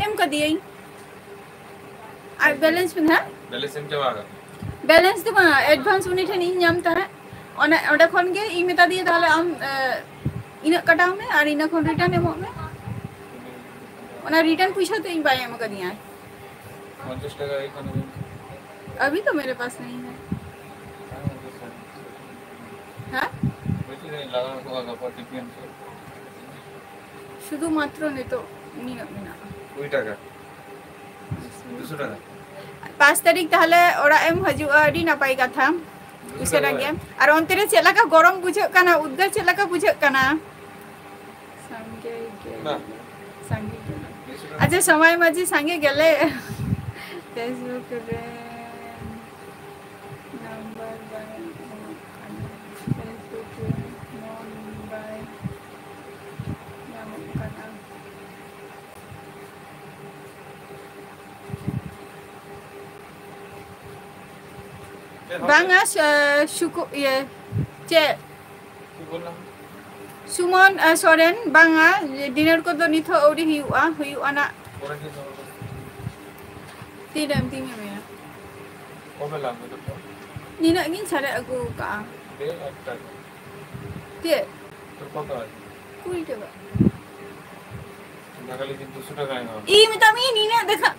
ᱮᱢ ᱠᱟᱫᱮᱭᱟᱹᱧ᱾ ᱟᱨ ᱵᱮᱞᱮᱱᱥ ᱢᱮᱱᱟᱜᱼᱟ? ᱵᱮᱞᱮᱱᱥ ᱮᱢ ᱪᱟᱵᱟ ᱟᱠᱟᱫ? ᱵᱮᱞᱮᱱᱥ ᱫᱚ ᱵᱟᱝ, ᱮᱰᱵᱷᱟᱱᱥ ᱩᱱᱤ ᱴᱷᱮᱱ ᱤᱧ ᱧᱟᱢ ᱛᱟᱦᱮᱸᱫ᱾ ᱚᱱᱟ, ᱚᱸᱰᱮ ᱠᱷᱚᱱ ᱜᱮ ᱤᱧ ᱢᱮᱛᱟ ᱫᱮᱭᱟ, "ᱛᱟᱦᱚᱞᱮ ᱟᱢ, ᱮ, ᱤᱱᱟᱹᱜ ᱠᱟᱴᱟᱣ ᱢᱮ ᱟᱨ ᱤᱱᱟᱹ ᱠᱷᱚᱱ ᱨᱤᱴᱟᱨᱱ ᱮᱢᱚᱜ ᱢᱮ᱾" ᱚᱱᱟ ᱨᱤᱴᱟᱨᱱ ᱯᱚᱭᱥᱟ ᱫᱚ ᱤᱧ ᱵᱟᱭ ᱮᱢ ᱟᱠᱟᱫᱤᱧᱟ᱾ ᱯᱚᱧᱪᱟᱥ ᱴᱟᱠᱟ ᱦᱩᱭᱩᱜ ᱠᱟᱱᱟ᱾ ᱟᱵᱷᱤ ᱛᱚ ᱢᱮᱨᱮ ᱯᱟᱥ ᱱᱟᱦᱤ ᱦᱟᱭ᱾ ᱦᱮᱸ? ᱞᱟᱜᱟᱣ ᱠᱚᱜᱼᱟ ᱜᱟᱯᱟ ᱛᱤᱠᱤᱱ ᱥᱮᱫ᱾ ᱥᱩᱫᱷᱩ ᱢᱟᱛᱨᱚ ᱱᱤᱛᱚᱜ ᱱᱤᱱᱟᱹᱜ ᱢᱮᱱᱟᱜᱼᱟ᱾ ᱠᱩᱲᱤ ᱴᱟᱠᱟ᱾ ᱫᱩᱥᱚ ᱴᱟᱠᱟ᱾ ᱯᱟᱸᱪ ᱛᱟᱹᱨᱤᱠᱷ ᱛᱟᱦᱞᱮ ᱚᱲᱟᱜ ᱮᱢ ᱦᱤᱡᱩᱜᱼᱟ, ᱟᱹᱰᱤ ᱱᱟᱯᱟᱭ ᱠᱟᱛᱷᱟ᱾ ᱩᱥᱟᱹᱨᱟ ᱜᱮ᱾ ᱟᱨ ᱚᱱᱛᱮ ᱨᱮ ᱪᱮᱫ ᱞᱮᱠᱟ ᱜᱚᱨᱚᱢ ᱵᱩᱡᱷᱟᱹᱜ ᱠᱟᱱᱟ, ᱩᱫᱽᱜᱟᱹᱨ ᱪᱮᱫ ᱞᱮᱠᱟ ᱵᱩᱡᱷᱟᱹᱜ ᱠᱟᱱᱟ? ᱥᱟᱸᱜᱮ ᱜᱮ᱾ ᱵᱟᱝ᱾ ᱥᱟᱸᱜᱮ ᱜᱮ᱾ ᱟᱪᱪᱷᱟ, ᱥᱚᱢᱟᱭ ᱢᱟᱹᱡᱷᱤ ᱥᱟᱸᱜᱮ ᱜᱮᱞᱮ Facebook ᱨᱮ ᱱᱟᱢᱵᱟᱨ ᱵᱟᱭ ᱧᱟᱢᱚᱜ ᱠᱟᱱᱟ᱾ Facebook ᱨᱮ ᱱᱚᱢᱵᱟᱨ ᱧᱟᱢᱚᱜ ᱠᱟᱱᱟ᱾ ᱵᱟᱝᱟ, ᱥᱩ-, ᱥᱩᱠᱩ-, ᱤᱭᱟᱹ, ᱪᱮᱫ? ᱥᱩᱢᱚᱱ, ᱟ, ᱥᱚᱨᱮᱱ, ᱵᱟᱝᱟ, ᱰᱤᱱᱟᱨ ᱠᱚᱫᱚ ᱱᱤᱛ ᱦᱚᱸ ᱟᱹᱣᱨᱤ ᱦᱩᱭᱩᱜᱼᱟ, ᱦᱩᱭᱩᱜᱼᱟ ᱱᱟᱜ᱾ ᱛᱤᱨᱮᱢ ᱛᱤᱧ ᱮᱢᱟᱭᱟ? ᱱᱤᱱᱟᱹᱜ ᱜᱤᱧ ᱥᱟᱨᱮᱡ ᱟᱹᱜᱩ ᱟᱠᱟᱜᱼᱟ᱾ ᱪᱮᱫ? ᱠᱩᱲᱤ ᱴᱟᱠᱟ᱾ ᱤᱧ ᱢᱮᱛᱟᱜ ᱢᱮᱭᱟ, ᱱᱤᱱᱟᱹᱜ ᱫᱮᱠᱷᱟ-,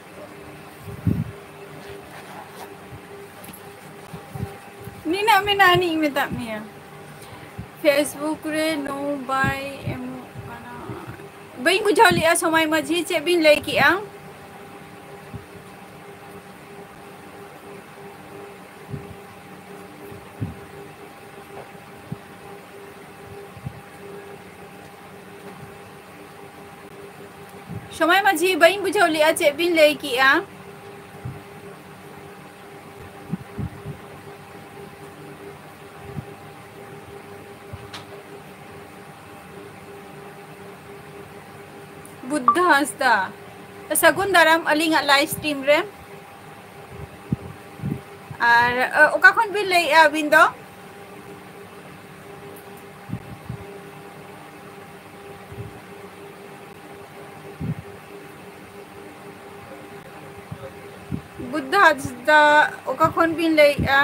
ᱱᱤᱱᱟᱹᱜ ᱢᱮᱱᱟᱜᱼᱟ, ᱟᱹᱱᱤᱡ ᱤᱧ ᱢᱮᱛᱟᱜ ᱢᱮᱭᱟ᱾ Facebook ᱨᱮ no buy ᱮᱢᱚᱜ ᱠᱟᱱᱟ᱾ ᱵᱟᱹᱧ ᱵᱩᱡᱷᱟᱹᱣ ᱞᱮᱜᱼᱟ, ᱥᱚᱢᱟᱭ ᱢᱟᱹᱡᱷᱤ, ᱪᱮᱫ ᱵᱤᱱ ᱞᱟᱹᱭ ᱠᱮᱜᱼᱟ? ᱥᱚᱢᱟᱭ ᱢᱟᱹᱡᱷᱤ, ᱵᱟᱹᱧ ᱵᱩᱡᱷᱟᱹᱣ ᱞᱮᱜᱼᱟ, ᱪᱮᱫ ᱵᱤᱱ ᱞᱟᱹᱭ ᱠᱮᱜᱼᱟ? ᱵᱩᱫᱽᱫᱷᱟ ᱦᱟᱸᱥᱫᱟ, ᱥᱟᱹᱜᱩᱱ ᱫᱟᱨᱟᱢ ᱟᱹᱞᱤᱧᱟᱜ live stream ᱨᱮ᱾ ᱟᱨ, ᱚ, ᱚᱠᱟ ᱠᱷᱚᱱ ᱵᱤᱱ ᱞᱟᱹᱭᱮᱜᱼᱟ ᱟᱹᱵᱤᱱ ᱫᱚ? ᱵᱩᱫᱽᱫᱷᱟ ᱦᱟᱸᱥᱫᱟ, ᱚᱠᱟ ᱠᱷᱚᱱ ᱵᱤᱱ ᱞᱟᱹᱭᱮᱜᱼᱟ?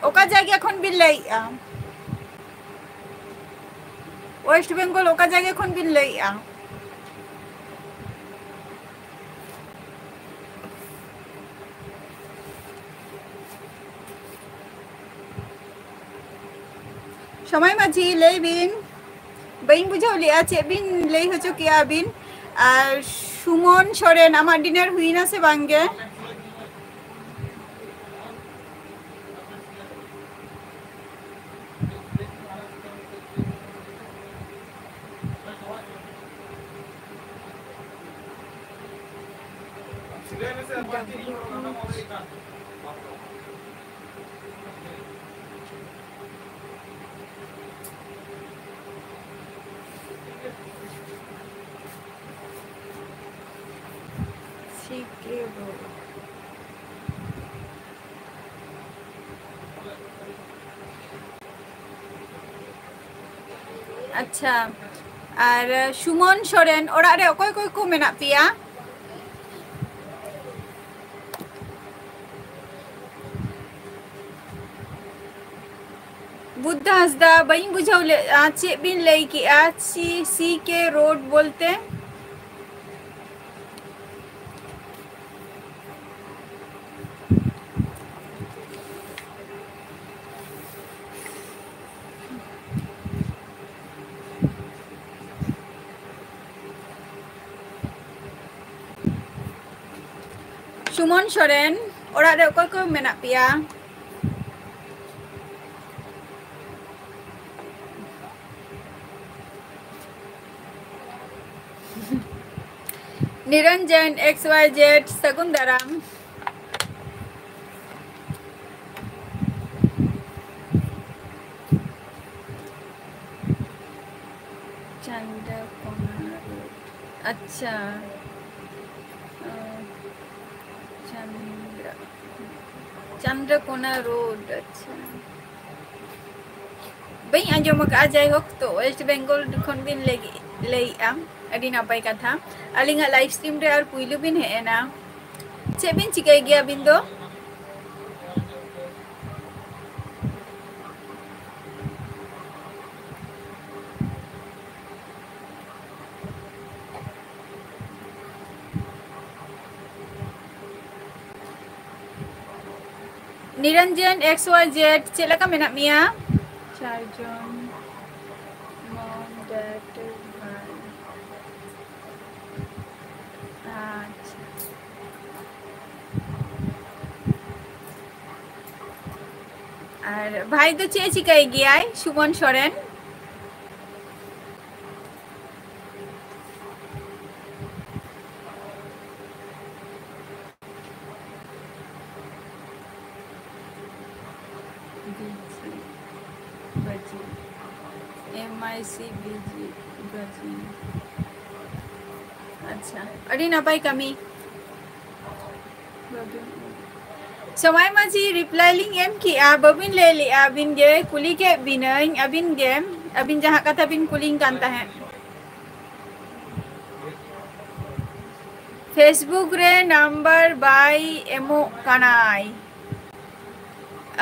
ᱚᱠᱟ ᱡᱟᱭᱜᱟ ᱠᱷᱚᱱ ᱵᱤᱱ ᱞᱟᱹᱭᱮᱜᱼᱟ? West Bengal, ᱚᱠᱟ ᱡᱟᱭᱜᱟ ᱠᱷᱚᱱ ᱵᱤᱱ ᱞᱟᱹᱭᱮᱜᱼᱟ? ᱥᱚᱢᱟᱭ ᱢᱟᱹᱡᱷᱤ, ᱞᱟᱹᱭ ᱵᱤᱱ, ᱵᱟᱹᱧ ᱵᱩᱡᱷᱟᱹᱣ ᱞᱮᱜᱼᱟ, ᱪᱮᱫ ᱵᱤᱱ ᱞᱟᱹᱭ ᱦᱚᱪᱚ ᱠᱮᱜᱼᱟ ᱵᱤᱱ? ᱟᱨ ᱥᱩᱢᱚᱱ ᱥᱚᱨᱮᱱ, ᱟᱢᱟᱜ dinner ᱦᱩᱭᱱᱟ ᱥᱮ ᱵᱟᱝ ᱜᱮ? ᱥᱤ ᱠᱮ ᱨᱳᱰ᱾ ᱟᱪᱪᱷᱟ, ᱟᱨ ᱥᱩᱢᱚᱱ ᱥᱚᱨᱮᱱ, ᱚᱲᱟᱜ ᱨᱮ ᱚᱠᱚᱭ ᱚᱠᱚᱭ ᱠᱚ ᱢᱮᱱᱟᱜ ᱯᱮᱭᱟ? ᱵᱩᱫᱽᱫᱷᱟ ᱦᱟᱸᱥᱫᱟ, ᱵᱟᱹᱧ ᱵᱩᱡᱷᱟᱹᱣ ᱞᱮᱫᱼᱟ, ᱪᱮᱫ ᱵᱤᱱ ᱞᱟᱹᱭ ᱠᱮᱜᱼᱟ? ᱥᱤ, ᱥᱤ ᱠᱮ ᱨᱳᱰ ᱵᱚᱞᱛᱮ? ᱥᱩᱢᱚᱱ ᱥᱚᱨᱮᱱ, ᱚᱲᱟᱜ ᱨᱮ ᱚᱠᱚᱭ ᱠᱚ ᱢᱮᱱᱟᱜ ᱯᱮᱭᱟ? ᱱᱤᱨᱚᱧᱡᱚᱱ, X Y Z, ᱥᱟᱹᱜᱩᱱ ᱫᱟᱨᱟᱢ᱾ ᱟᱪᱪᱷᱟ᱾ ᱚ, ᱪᱟᱱᱫᱽᱨᱟ, ᱪᱟᱱᱫᱽᱨᱟᱠᱳᱱᱟ ᱨᱳᱰ, ᱟᱪᱪᱷᱟ᱾ ᱵᱟᱹᱧ ᱟᱸᱡᱚᱢ ᱟᱠᱟᱫᱼᱟ, ᱡᱟᱭᱦᱳᱠ, ᱛᱚ West Bengal ᱠᱷᱚᱱ ᱵᱤᱱ ᱞᱟᱹᱭ, ᱞᱟᱹᱭᱮᱫᱼᱟ, ᱟᱹᱰᱤ ᱱᱟᱯᱟᱭ ᱠᱟᱛᱷᱟ᱾ ᱟᱹᱞᱤᱧᱟᱜ live stream ᱨᱮ ᱟᱨ ᱯᱩᱭᱞᱩ ᱵᱤᱱ ᱦᱮᱡ ᱮᱱᱟ, ᱪᱮᱫ ᱵᱤᱱ ᱪᱤᱠᱟᱹᱭ ᱜᱮᱭᱟ ᱟᱹᱵᱤᱱ ᱫᱚ? ᱱᱤᱨᱚᱧᱡᱚᱱ X Y Z, ᱪᱮᱫ ᱞᱮᱠᱟ ᱢᱮᱱᱟᱜ ᱢᱮᱭᱟ? ᱪᱟᱨᱡᱚᱱ, mom, dad, ᱵᱷᱟᱭ᱾ ᱟᱪᱪᱷᱟ᱾ ᱟᱨ ᱵᱷᱟᱭ ᱫᱚ ᱪᱮᱫ ᱮ ᱪᱤᱠᱟᱹᱭ ᱜᱮᱭᱟᱭ, ᱥᱩᱢᱚᱱ Soren? B G ᱵᱟᱹᱡᱤ, M I C B G ᱵᱟᱹᱡᱤ᱾ ᱟᱪᱪᱷᱟ, ᱟᱹᱰᱤ ᱱᱟᱯᱟᱭ ᱠᱟᱹᱢᱤ᱾ ᱥᱚᱢᱟᱭ ᱢᱟᱹᱡᱷᱤ, reply ᱞᱤᱧ ᱮᱢ ᱠᱮᱜᱼᱟ, ᱵᱟᱹᱵᱤᱱ ᱞᱟᱹᱭ ᱞᱮᱜᱼᱟ᱾ ᱟᱹᱵᱤᱱ ᱜᱮ ᱠᱩᱞᱤ ᱠᱮᱫ ᱵᱤᱱᱟᱹᱧ, ᱟᱹᱵᱤᱱ ᱜᱮ, ᱟᱹᱵᱤᱱ ᱡᱟᱦᱟᱸ ᱠᱟᱛᱷᱟ ᱵᱤᱱ ᱠᱩᱞᱤᱧ ᱠᱟᱱ ᱛᱟᱦᱮᱸᱫ᱾ Facebook ᱨᱮ number ᱵᱟᱭ ᱮᱢᱚᱜ ᱠᱟᱱᱟᱭ᱾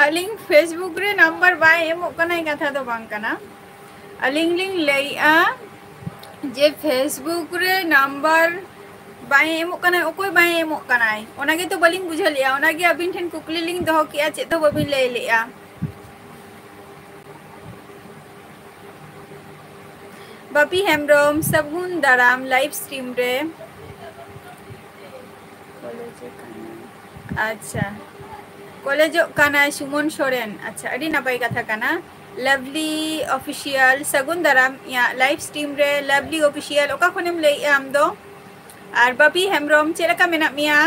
ᱟᱹᱞᱤᱧ Facebook ᱨᱮ number ᱵᱟᱭ ᱮᱢᱚᱜ ᱠᱟᱱᱟᱭ ᱠᱟᱛᱷᱟ ᱫᱚ ᱵᱟᱝ ᱠᱟᱱᱟ᱾ ᱟᱹᱞᱤᱧ ᱞᱤᱧ ᱞᱟᱹᱭᱮᱜᱼᱟ ᱡᱮ Facebook ᱨᱮ number ᱵᱟᱭ ᱮᱢᱚᱜ ᱠᱟᱱᱟᱭ, ᱚᱠᱚᱭ ᱵᱟᱭ ᱮᱢᱚᱜ ᱠᱟᱱᱟᱭ, ᱚᱱᱟ ᱜᱮᱛᱚ ᱵᱟᱹᱞᱤᱧ ᱵᱩᱡᱷᱟᱹᱣ ᱞᱮᱜᱼᱟ᱾ ᱚᱱᱟᱜᱮ ᱟᱹᱵᱤᱱ ᱴᱷᱮᱱ ᱠᱩᱠᱞᱤ ᱞᱤᱧ ᱫᱚᱦᱚ ᱠᱮᱜᱼᱟ, ᱪᱮᱫ ᱦᱚᱸ ᱵᱟᱹᱵᱤᱱ ᱞᱟᱹᱭ ᱞᱮᱜᱼᱟ᱾ ᱵᱟᱯᱤ ᱦᱮᱢᱵᱨᱚᱢ, ᱥᱟᱹᱜᱩᱱ ᱫᱟᱨᱟᱢ live stream ᱨᱮ᱾ ᱠᱚᱞᱮᱡᱚᱜ ᱠᱟᱱᱟᱭ᱾ ᱟᱪᱪᱷᱟ, ᱠᱚᱞᱮᱡᱚᱜ ᱠᱟᱱᱟᱭ ᱥᱩᱢᱚᱱ ᱥᱚᱨᱮᱱ᱾ ᱟᱪᱪᱷᱟ, ᱟᱹᱰᱤ ᱱᱟᱯᱟᱭ ᱠᱟᱛᱷᱟ ᱠᱟᱱᱟ᱾ Lovely Official, ᱥᱟᱹᱜᱩᱱ ᱫᱟᱨᱟᱢ ᱤᱧᱟᱹᱜ live stream ᱨᱮ᱾ Lovely Official, ᱚᱠᱟ ᱠᱷᱚᱱᱮᱢ ᱞᱟᱹᱭᱮᱜᱼᱟ ᱟᱢ ᱫᱚ? ᱟᱨ ᱵᱟᱯᱤ ᱦᱮᱢᱵᱨᱚᱢ, ᱪᱮᱫ ᱞᱮᱠᱟ ᱢᱮᱱᱟᱜ ᱢᱮᱭᱟ?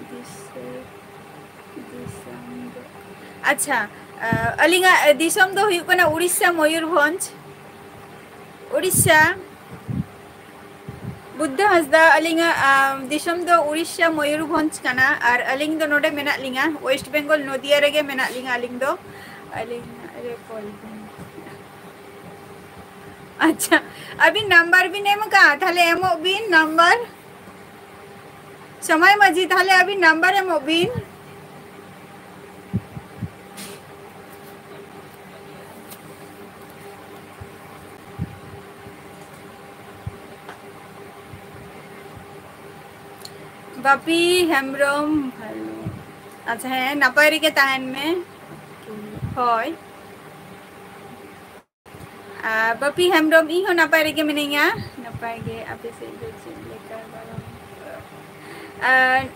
ᱫᱤᱥᱟᱹ, ᱫᱤ-, ᱟᱪᱪᱷᱟ, ᱟᱹᱞᱤᱧᱟᱜ ᱫᱤᱥᱚᱢ ᱫᱚ ᱦᱩᱭᱩᱜ ᱠᱟᱱᱟ ᱩᱲᱤᱥᱥᱟ, ᱢᱚᱭᱩᱨᱵᱷᱚᱸᱡᱽ, ᱩᱲᱤᱥᱥᱟ᱾ ᱵᱩᱫᱽᱫᱷᱚ ᱦᱟᱸᱥᱫᱟ, ᱟᱹᱞᱤᱧᱟᱜ ᱫᱤᱥᱚᱢ ᱫᱚ ᱩᱲᱤᱥᱥᱟ, ᱢᱚᱭᱩᱨᱵᱷᱚᱸᱡᱽ ᱠᱟᱱᱟ᱾ ᱟᱨ ᱟᱹᱞᱤᱧ ᱫᱚ ᱱᱚᱰᱮ ᱢᱮᱱᱟᱜ ᱞᱤᱧᱟ, ᱳᱭᱮᱥᱴ ᱵᱮᱝᱜᱚᱞ, ᱱᱚᱫᱤᱭᱟ ᱨᱮᱜᱮ ᱢᱮᱱᱟᱜ ᱞᱤᱧᱟ ᱟᱹᱞᱤᱧ ᱫᱚ᱾ ᱟᱹᱞᱤᱧ ᱨᱮ call ᱵᱤᱱ᱾ ᱟᱪᱪᱷᱟ, ᱟᱹᱵᱤᱱ ᱱᱟᱢᱵᱟᱨ ᱵᱤᱱ ᱮᱢ ᱟᱠᱟᱫᱼᱟ? ᱛᱟᱦᱞᱮ ᱮᱢᱚᱜ ᱵᱤᱱ ᱱᱟᱢᱵᱟᱨ᱾ ᱥᱚᱢᱟᱭ ᱢᱟᱹᱡᱷᱤ, ᱛᱟᱦᱞᱮ ᱟᱹᱵᱤᱱ ᱱᱟᱢᱵᱟᱨ ᱮᱢᱚᱜ ᱵᱤᱱ᱾ ᱵᱟᱯᱤ ᱦᱮᱢᱵᱨᱚᱢ, ᱵᱷᱟᱞᱚ᱾ ᱟᱪᱪᱷᱟ, ᱦᱮᱸ, ᱱᱟᱯᱟᱭ ᱨᱮᱜᱮ ᱛᱟᱦᱮᱱ ᱢᱮ᱾ ᱦᱳᱭ᱾ ᱟᱨ ᱵᱟᱯᱤ ᱦᱮᱢᱵᱨᱚᱢ, ᱤᱧ ᱦᱚᱸ ᱱᱟᱯᱟᱭ ᱨᱮᱜᱮ ᱢᱤᱱᱟᱹᱧᱟ᱾ ᱱᱟᱯᱟᱭ ᱜᱮ, ᱟᱯᱮ ᱥᱮᱫ ᱫᱚ ᱪᱮᱫ ᱞᱮᱠᱟ ᱜᱚᱨᱚᱢ? ᱟᱨ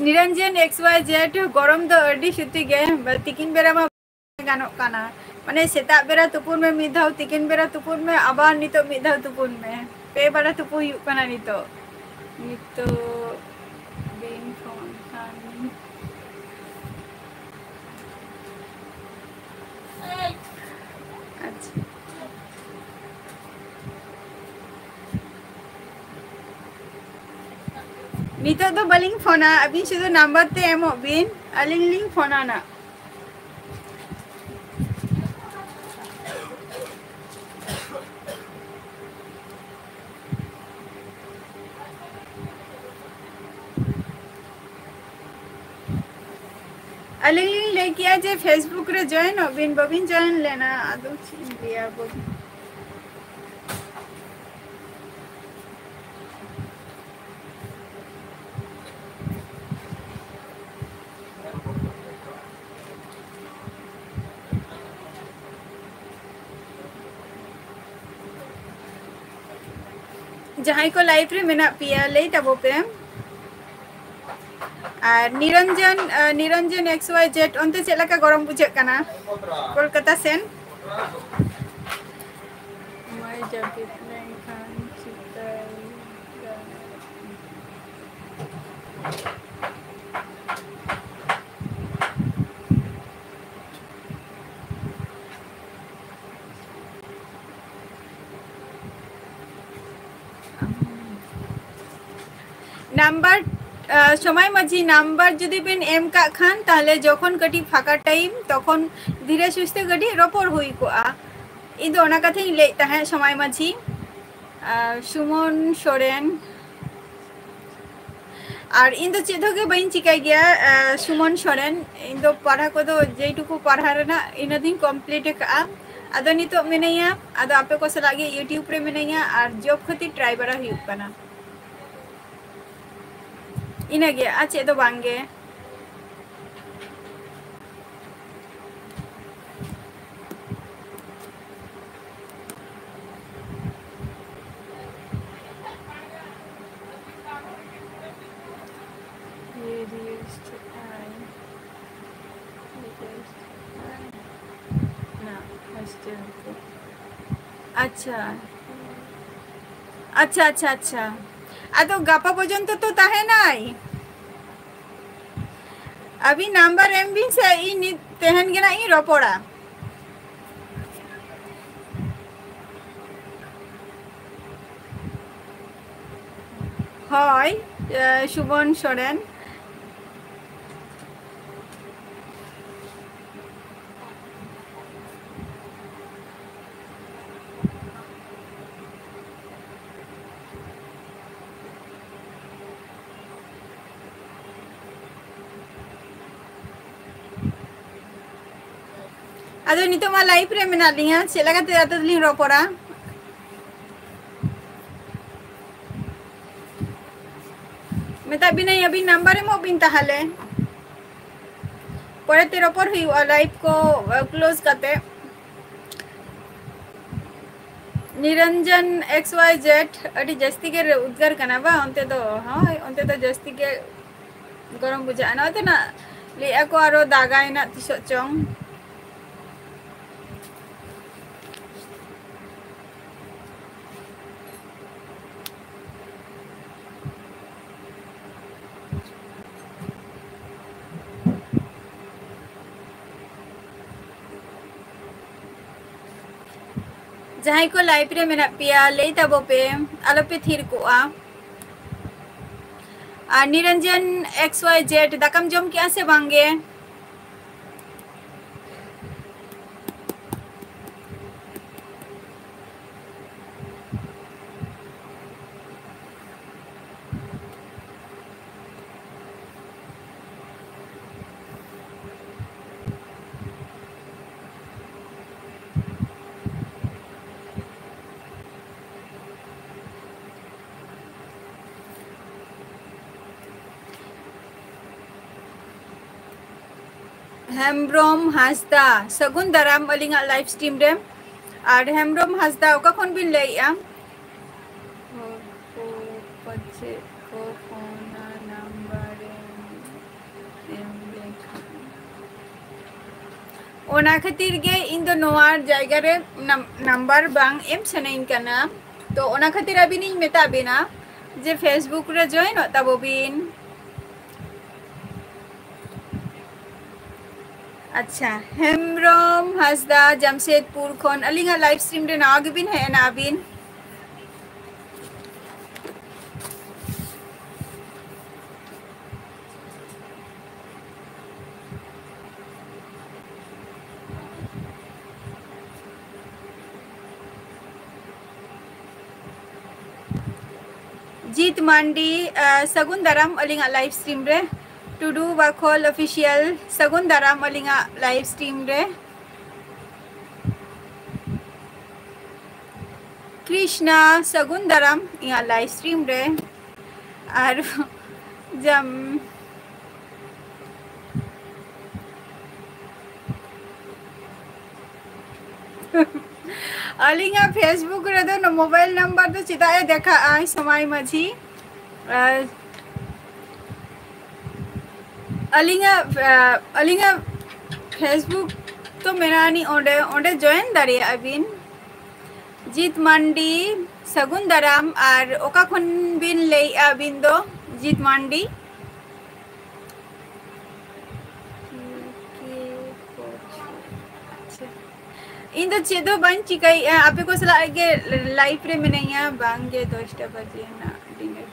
ᱱᱤᱨᱚᱧᱡᱚᱱ X Y Z, ᱜᱚᱨᱚᱢ ᱫᱚ ᱟᱹᱰᱤ ᱥᱚᱛᱤ ᱜᱮ, ᱛᱤᱠᱤᱱ ᱵᱮᱲᱟ ᱢᱟ ᱜᱟᱱᱚᱜ ᱠᱟᱱᱟ᱾ ᱢᱟᱱᱮ ᱥᱮᱛᱟᱜ ᱵᱮᱲᱟ ᱛᱩᱯᱩᱱ ᱢᱮ ᱢᱤᱫ ᱫᱷᱟᱣ, ᱛᱤᱠᱤᱱ ᱵᱮᱲᱟ ᱛᱩᱯᱩᱱ ᱢᱮ, ᱟᱵᱟᱨ ᱱᱤᱛᱚᱜ ᱢᱤᱫ ᱫᱷᱟᱣ ᱛᱩᱯᱩᱱ ᱢᱮ᱾ ᱯᱮ ᱵᱮᱲᱟ ᱛᱩᱯᱩ ᱦᱩᱭᱩᱜ ᱠᱟᱱᱟ ᱱᱤᱛᱚᱜ᱾ ᱱᱤᱛᱚᱜ ᱵᱤᱱ ᱯᱷᱳᱱ ᱠᱷᱟᱱ᱾ ᱟᱪᱪᱷᱟ᱾ ᱱᱤᱛᱚᱜ ᱫᱚ ᱵᱟᱹᱞᱤᱧ ᱯᱷᱳᱱᱟ, ᱟᱹᱵᱤᱱ ᱥᱩᱫᱷᱩ ᱱᱟᱢᱵᱟᱨ ᱛᱮ ᱮᱢᱚᱜ ᱵᱤᱱ, ᱟᱹᱞᱤᱧ ᱞᱤᱧ ᱯᱷᱳᱱᱟ ᱱᱟᱜ᱾ ᱟᱹᱞᱤᱧ ᱞᱤᱧ ᱞᱟᱹᱭ ᱠᱮᱜᱼᱟ ᱡᱮ Facebook ᱨᱮ ᱡᱚᱭᱮᱱᱚᱜ ᱵᱤᱱ, ᱵᱟᱹᱵᱤᱱ ᱡᱚᱭᱮᱱ ᱞᱮᱱᱟ, ᱟᱫᱚ ᱪᱮᱫ ᱤᱧ ᱞᱟᱹᱭᱟ ᱵᱟᱹᱵᱩ᱾ ᱡᱟᱦᱟᱸᱭ ᱠᱚ live ᱨᱮ ᱢᱮᱱᱟᱜ ᱯᱮᱭᱟ, ᱞᱟᱹᱭ ᱛᱟᱵᱚ ᱯᱮ᱾ ᱟᱨ ᱱᱤᱨᱚᱧᱡᱚᱱ, ᱟᱨ ᱱᱤᱨᱚᱧᱡᱚᱱ X Y Z, ᱚᱱᱛᱮ ᱪᱮᱫ ᱞᱮᱠᱟ ᱜᱚᱨᱚᱢ ᱵᱩᱡᱷᱟᱹᱜ ᱠᱟᱱᱟ ᱠᱳᱞᱠᱟᱛᱟ ᱥᱮᱱ? ᱢᱟᱭ ᱡᱟᱹᱯᱤᱫ ᱞᱮᱱᱠᱷᱟᱱ ᱪᱤᱠᱟᱹᱭ ᱜᱟᱱᱚᱜ? ᱱᱟᱢᱵᱟᱨ, ᱟᱸ, ᱥᱚᱢᱟᱭ ᱢᱟᱹᱡᱷᱤ ᱱᱟᱢᱵᱟᱨ ᱡᱩᱫᱤ ᱵᱤᱱ ᱮᱢ ᱠᱟᱜ ᱠᱷᱟᱱ, ᱛᱟᱦᱞᱮ ᱡᱚᱠᱷᱚᱱ ᱠᱟᱹᱴᱤᱡ ᱯᱷᱟᱸᱠᱟ time, ᱛᱚᱠᱷᱚᱱ ᱫᱷᱤᱨᱮ ᱥᱩᱥᱛᱮ ᱠᱟᱹᱴᱤᱡ ᱨᱚᱯᱚᱲ ᱦᱩᱭ ᱠᱚᱜᱼᱟ᱾ ᱤᱧ ᱫᱚ ᱚᱱᱟ ᱠᱟᱛᱷᱟᱧ ᱞᱟᱹᱭᱮᱫ ᱛᱟᱦᱮᱸᱫ, ᱥᱚᱢᱟᱭ ᱢᱟᱹᱡᱷᱤ, ᱟᱸ, ᱥᱩᱢᱚᱱ ᱥᱚᱨᱮᱱ᱾ ᱟᱨ ᱤᱧ ᱫᱚ ᱪᱮᱫ ᱦᱚᱸ ᱜᱮ ᱵᱟᱹᱧ ᱪᱤᱠᱟᱹᱭ ᱜᱮᱭᱟ, ᱟᱸ, ᱥᱩᱢᱚᱱ ᱥᱚᱨᱮᱱ᱾ ᱤᱧ ᱫᱚ ᱯᱟᱲᱦᱟᱣ ᱠᱚᱫᱚ ᱡᱮᱴᱩᱠᱩ ᱯᱟᱲᱦᱟᱣ ᱨᱮᱱᱟᱜ, ᱤᱱᱟᱹ ᱫᱩᱧ complete ᱟᱠᱟᱫᱼᱟ᱾ ᱟᱫᱚ ᱱᱤᱛᱚᱜ ᱢᱤᱱᱟᱹᱧᱟ, ᱟᱫᱚ ᱟᱯᱮ ᱠᱚ ᱥᱟᱞᱟᱜ ᱜᱮ YouTube ᱨᱮ ᱢᱤᱱᱟᱹᱧᱟ ᱟᱨ job ᱠᱷᱟᱹᱛᱤᱨ try ᱵᱟᱲᱟ ᱦᱩᱭᱩᱜ ᱠᱟᱱᱟ᱾ ᱤᱱᱟᱹᱜᱮ, ᱟᱨ ᱪᱮᱫ ᱫᱚ ᱵᱟᱝ ᱜᱮ᱾ ᱟᱪᱪᱷᱟ, ᱟᱪᱪᱷᱟ, ᱟᱪᱪᱷᱟ, ᱟᱪᱪᱷᱟ᱾ ᱟᱫᱚ ᱜᱟᱯᱟ ᱯᱚᱨᱡᱚᱱᱛᱚ ᱛᱚ ᱛᱟᱦᱮᱱᱟᱭ᱾ ᱟᱹᱵᱤᱱ ᱱᱟᱢᱵᱟᱨ ᱮᱢ ᱵᱤᱱ ᱥᱮ, ᱤᱧ ᱱᱤᱛ ᱛᱮᱦᱮᱧ ᱜᱮ ᱱᱟᱜ ᱤᱧ ᱨᱚᱯᱚᱲᱟ᱾ ᱦᱳᱭ, ᱮ, ᱥᱩᱵᱚᱱ ᱥᱚᱨᱮᱱ᱾ ᱟᱫᱚ ᱱᱤᱛᱚᱜ ᱢᱟ live ᱨᱮ ᱢᱮᱱᱟᱜ ᱞᱤᱧᱟ, ᱪᱮᱫ ᱞᱮᱠᱟᱛᱮ ᱟᱫᱚ ᱞᱤᱧ ᱨᱚᱯᱚᱲᱟ? ᱢᱮᱛᱟᱜ ᱵᱤᱱᱟᱹᱧ, ᱟᱹᱵᱤᱱ ᱱᱟᱢᱵᱟᱨ ᱮᱢᱚᱜ ᱵᱤᱱ ᱛᱟᱦᱚᱞᱮ, ᱯᱚᱨᱮᱛᱮ ᱨᱚᱯᱚᱲ ᱦᱩᱭᱩᱜᱼᱟ live ᱠᱚ close ᱠᱟᱛᱮ᱾ ᱱᱤᱨᱚᱧᱡᱚᱱ X Y Z, ᱟᱹᱰᱤ ᱡᱟᱹᱥᱛᱤ ᱜᱮ ᱩᱫᱽᱜᱟᱹᱨ ᱠᱟᱱᱟ ᱵᱟᱝ ᱚᱱᱛᱮ ᱫᱚ? ᱦᱳᱭ, ᱚᱱᱛᱮ ᱫᱚ ᱡᱟᱹᱥᱛᱤ ᱜᱮ ᱜᱚᱨᱚᱢ ᱵᱩᱡᱷᱟᱹᱜᱼᱟ᱾ ᱱᱚᱜᱼᱚᱭ ᱛᱚ ᱱᱟᱜ ᱞᱟᱹᱭᱮᱫᱼᱟ ᱠᱚ ᱟᱨᱚ ᱫᱟᱜᱟᱭ ᱱᱟᱜ ᱛᱤᱥᱚᱜ ᱪᱚᱝ᱾ ᱡᱟᱦᱟᱸᱭ ᱠᱚ live ᱨᱮ ᱢᱮᱱᱟᱜ ᱯᱮᱭᱟ, ᱞᱟᱹᱭ ᱛᱟᱵᱚ ᱯᱮ, ᱟᱞᱚ ᱯᱮ ᱛᱷᱤᱨ ᱠᱚᱜᱼᱟ᱾ ᱟᱨ ᱱᱤᱨᱚᱧᱡᱚᱱ X Y Z, ᱫᱟᱠᱟᱢ ᱡᱚᱢ ᱠᱮᱜᱼᱟ ᱥᱮ ᱵᱟᱝ ᱜᱮ? ᱦᱮᱢᱵᱨᱚᱢ ᱦᱟᱸᱥᱫᱟ, ᱥᱟᱹᱜᱩᱱ ᱫᱟᱨᱟᱢ ᱟᱹᱞᱤᱧᱟᱜ live stream ᱨᱮ᱾ ᱟᱨ ᱦᱮᱢᱵᱨᱚᱢ ᱦᱟᱸᱥᱫᱟ, ᱚᱠᱟ ᱠᱷᱚᱱ ᱵᱤᱱ ᱞᱟᱹᱭᱮᱜᱼᱟ? ᱦᱚᱲ ᱠᱚ ᱯᱟᱪᱮᱫ ᱠᱚ ᱯᱷᱳᱱᱟ, ᱱᱟᱢᱵᱟᱨ ᱮᱢ ᱮᱢ ᱞᱮᱠᱷᱟᱱ᱾ ᱚᱱᱟ ᱠᱷᱟᱹᱛᱤᱨ ᱜᱮ ᱤᱧ ᱫᱚ ᱱᱚᱣᱟ ᱡᱟᱭᱜᱟ ᱨᱮ ᱱᱟᱢ-, ᱱᱟᱢᱵᱟᱨ ᱵᱟᱝ ᱮᱢ ᱥᱟᱱᱟᱧ ᱠᱟᱱᱟ᱾ ᱛᱚ ᱚᱱᱟ ᱠᱷᱟᱹᱛᱤᱨ ᱟᱹᱵᱤᱱᱤᱧ ᱢᱮᱛᱟᱜ ᱵᱤᱱᱟ ᱡᱮ Facebook ᱨᱮ joinᱚᱜ ᱛᱟᱵᱚ ᱵᱤᱱ᱾ ᱟᱪᱪᱷᱟ, ᱦᱮᱢᱵᱨᱚᱢ ᱦᱟᱸᱥᱫᱟ, ᱡᱟᱢᱥᱮᱫᱽᱯᱩᱨ ᱠᱷᱚᱱ ᱟᱹᱞᱤᱧᱟᱜ live stream ᱨᱮ ᱱᱟᱣᱟ ᱜᱮᱵᱤᱱ ᱦᱮᱡ ᱮᱱᱟ ᱟᱹᱵᱤᱱ᱾ ᱡᱤᱛ ᱢᱟᱱᱰᱤ, ᱟᱸ, ᱥᱟᱹᱜᱩᱱ ᱫᱟᱨᱟᱢ ᱟᱹᱞᱤᱧᱟᱜ live stream ᱨᱮ᱾ ᱴᱩᱰᱩ ᱵᱟᱠᱷᱳᱞ Official, ᱥᱟᱹᱜᱩᱱ ᱫᱟᱨᱟᱢ ᱟᱹᱞᱤᱧᱟᱜ live stream ᱨᱮ᱾ ᱠᱨᱤᱥᱱᱟ, ᱥᱟᱹᱜᱩᱱ ᱫᱟᱨᱟᱢ ᱤᱧᱟᱹᱜ live stream ᱨᱮ᱾ ᱟᱨ ᱡᱟᱢ-, ᱟᱹᱞᱤᱧᱟᱜ Facebook ᱨᱮᱫᱚ ᱱᱚ-, mobile number ᱫᱚ ᱪᱮᱫᱟᱜ ᱮ ᱫᱮᱠᱷᱟᱜᱼᱟᱭ ᱥᱚᱢᱟᱭ ᱢᱟᱹᱡᱷᱤ? ᱟᱨ ᱟᱹᱞᱤᱧᱟᱜ, ᱟ, ᱟᱹᱞᱤᱧᱟᱜ Facebook ᱛᱚ ᱢᱮᱱᱟᱜ ᱟᱹᱱᱤᱡ ᱚᱸᱰᱮ, ᱚᱸᱰᱮ join ᱫᱟᱲᱮᱭᱟᱜᱼᱟ ᱵᱤᱱ᱾ ᱡᱤᱛ ᱢᱟᱱᱰᱤ, ᱥᱟᱹᱜᱩᱱ ᱫᱟᱨᱟᱢ᱾ ᱟᱨ ᱚᱠᱟ ᱠᱷᱚᱱ ᱵᱤᱱ ᱞᱟᱹᱭᱮᱜᱼᱟ ᱟᱹᱵᱤᱱ ᱫᱚ, ᱡᱤᱛ ᱢᱟᱱᱰᱤ? ᱟᱪᱪᱷᱟ᱾ ᱤᱧ ᱫᱚ ᱪᱮᱫ ᱦᱚᱸ ᱵᱟᱹᱧ ᱪᱤᱠᱟᱹᱭᱮᱫᱼᱟ, ᱟᱯᱮ ᱠᱚ ᱥᱟᱞᱟᱜ ᱜᱮ live ᱨᱮ ᱢᱤᱱᱟᱹᱧᱟ᱾ ᱵᱟᱝ ᱜᱮ, ᱫᱚᱥᱴᱟ ᱵᱟᱡᱮ ᱨᱮᱱᱟᱜ dinner᱾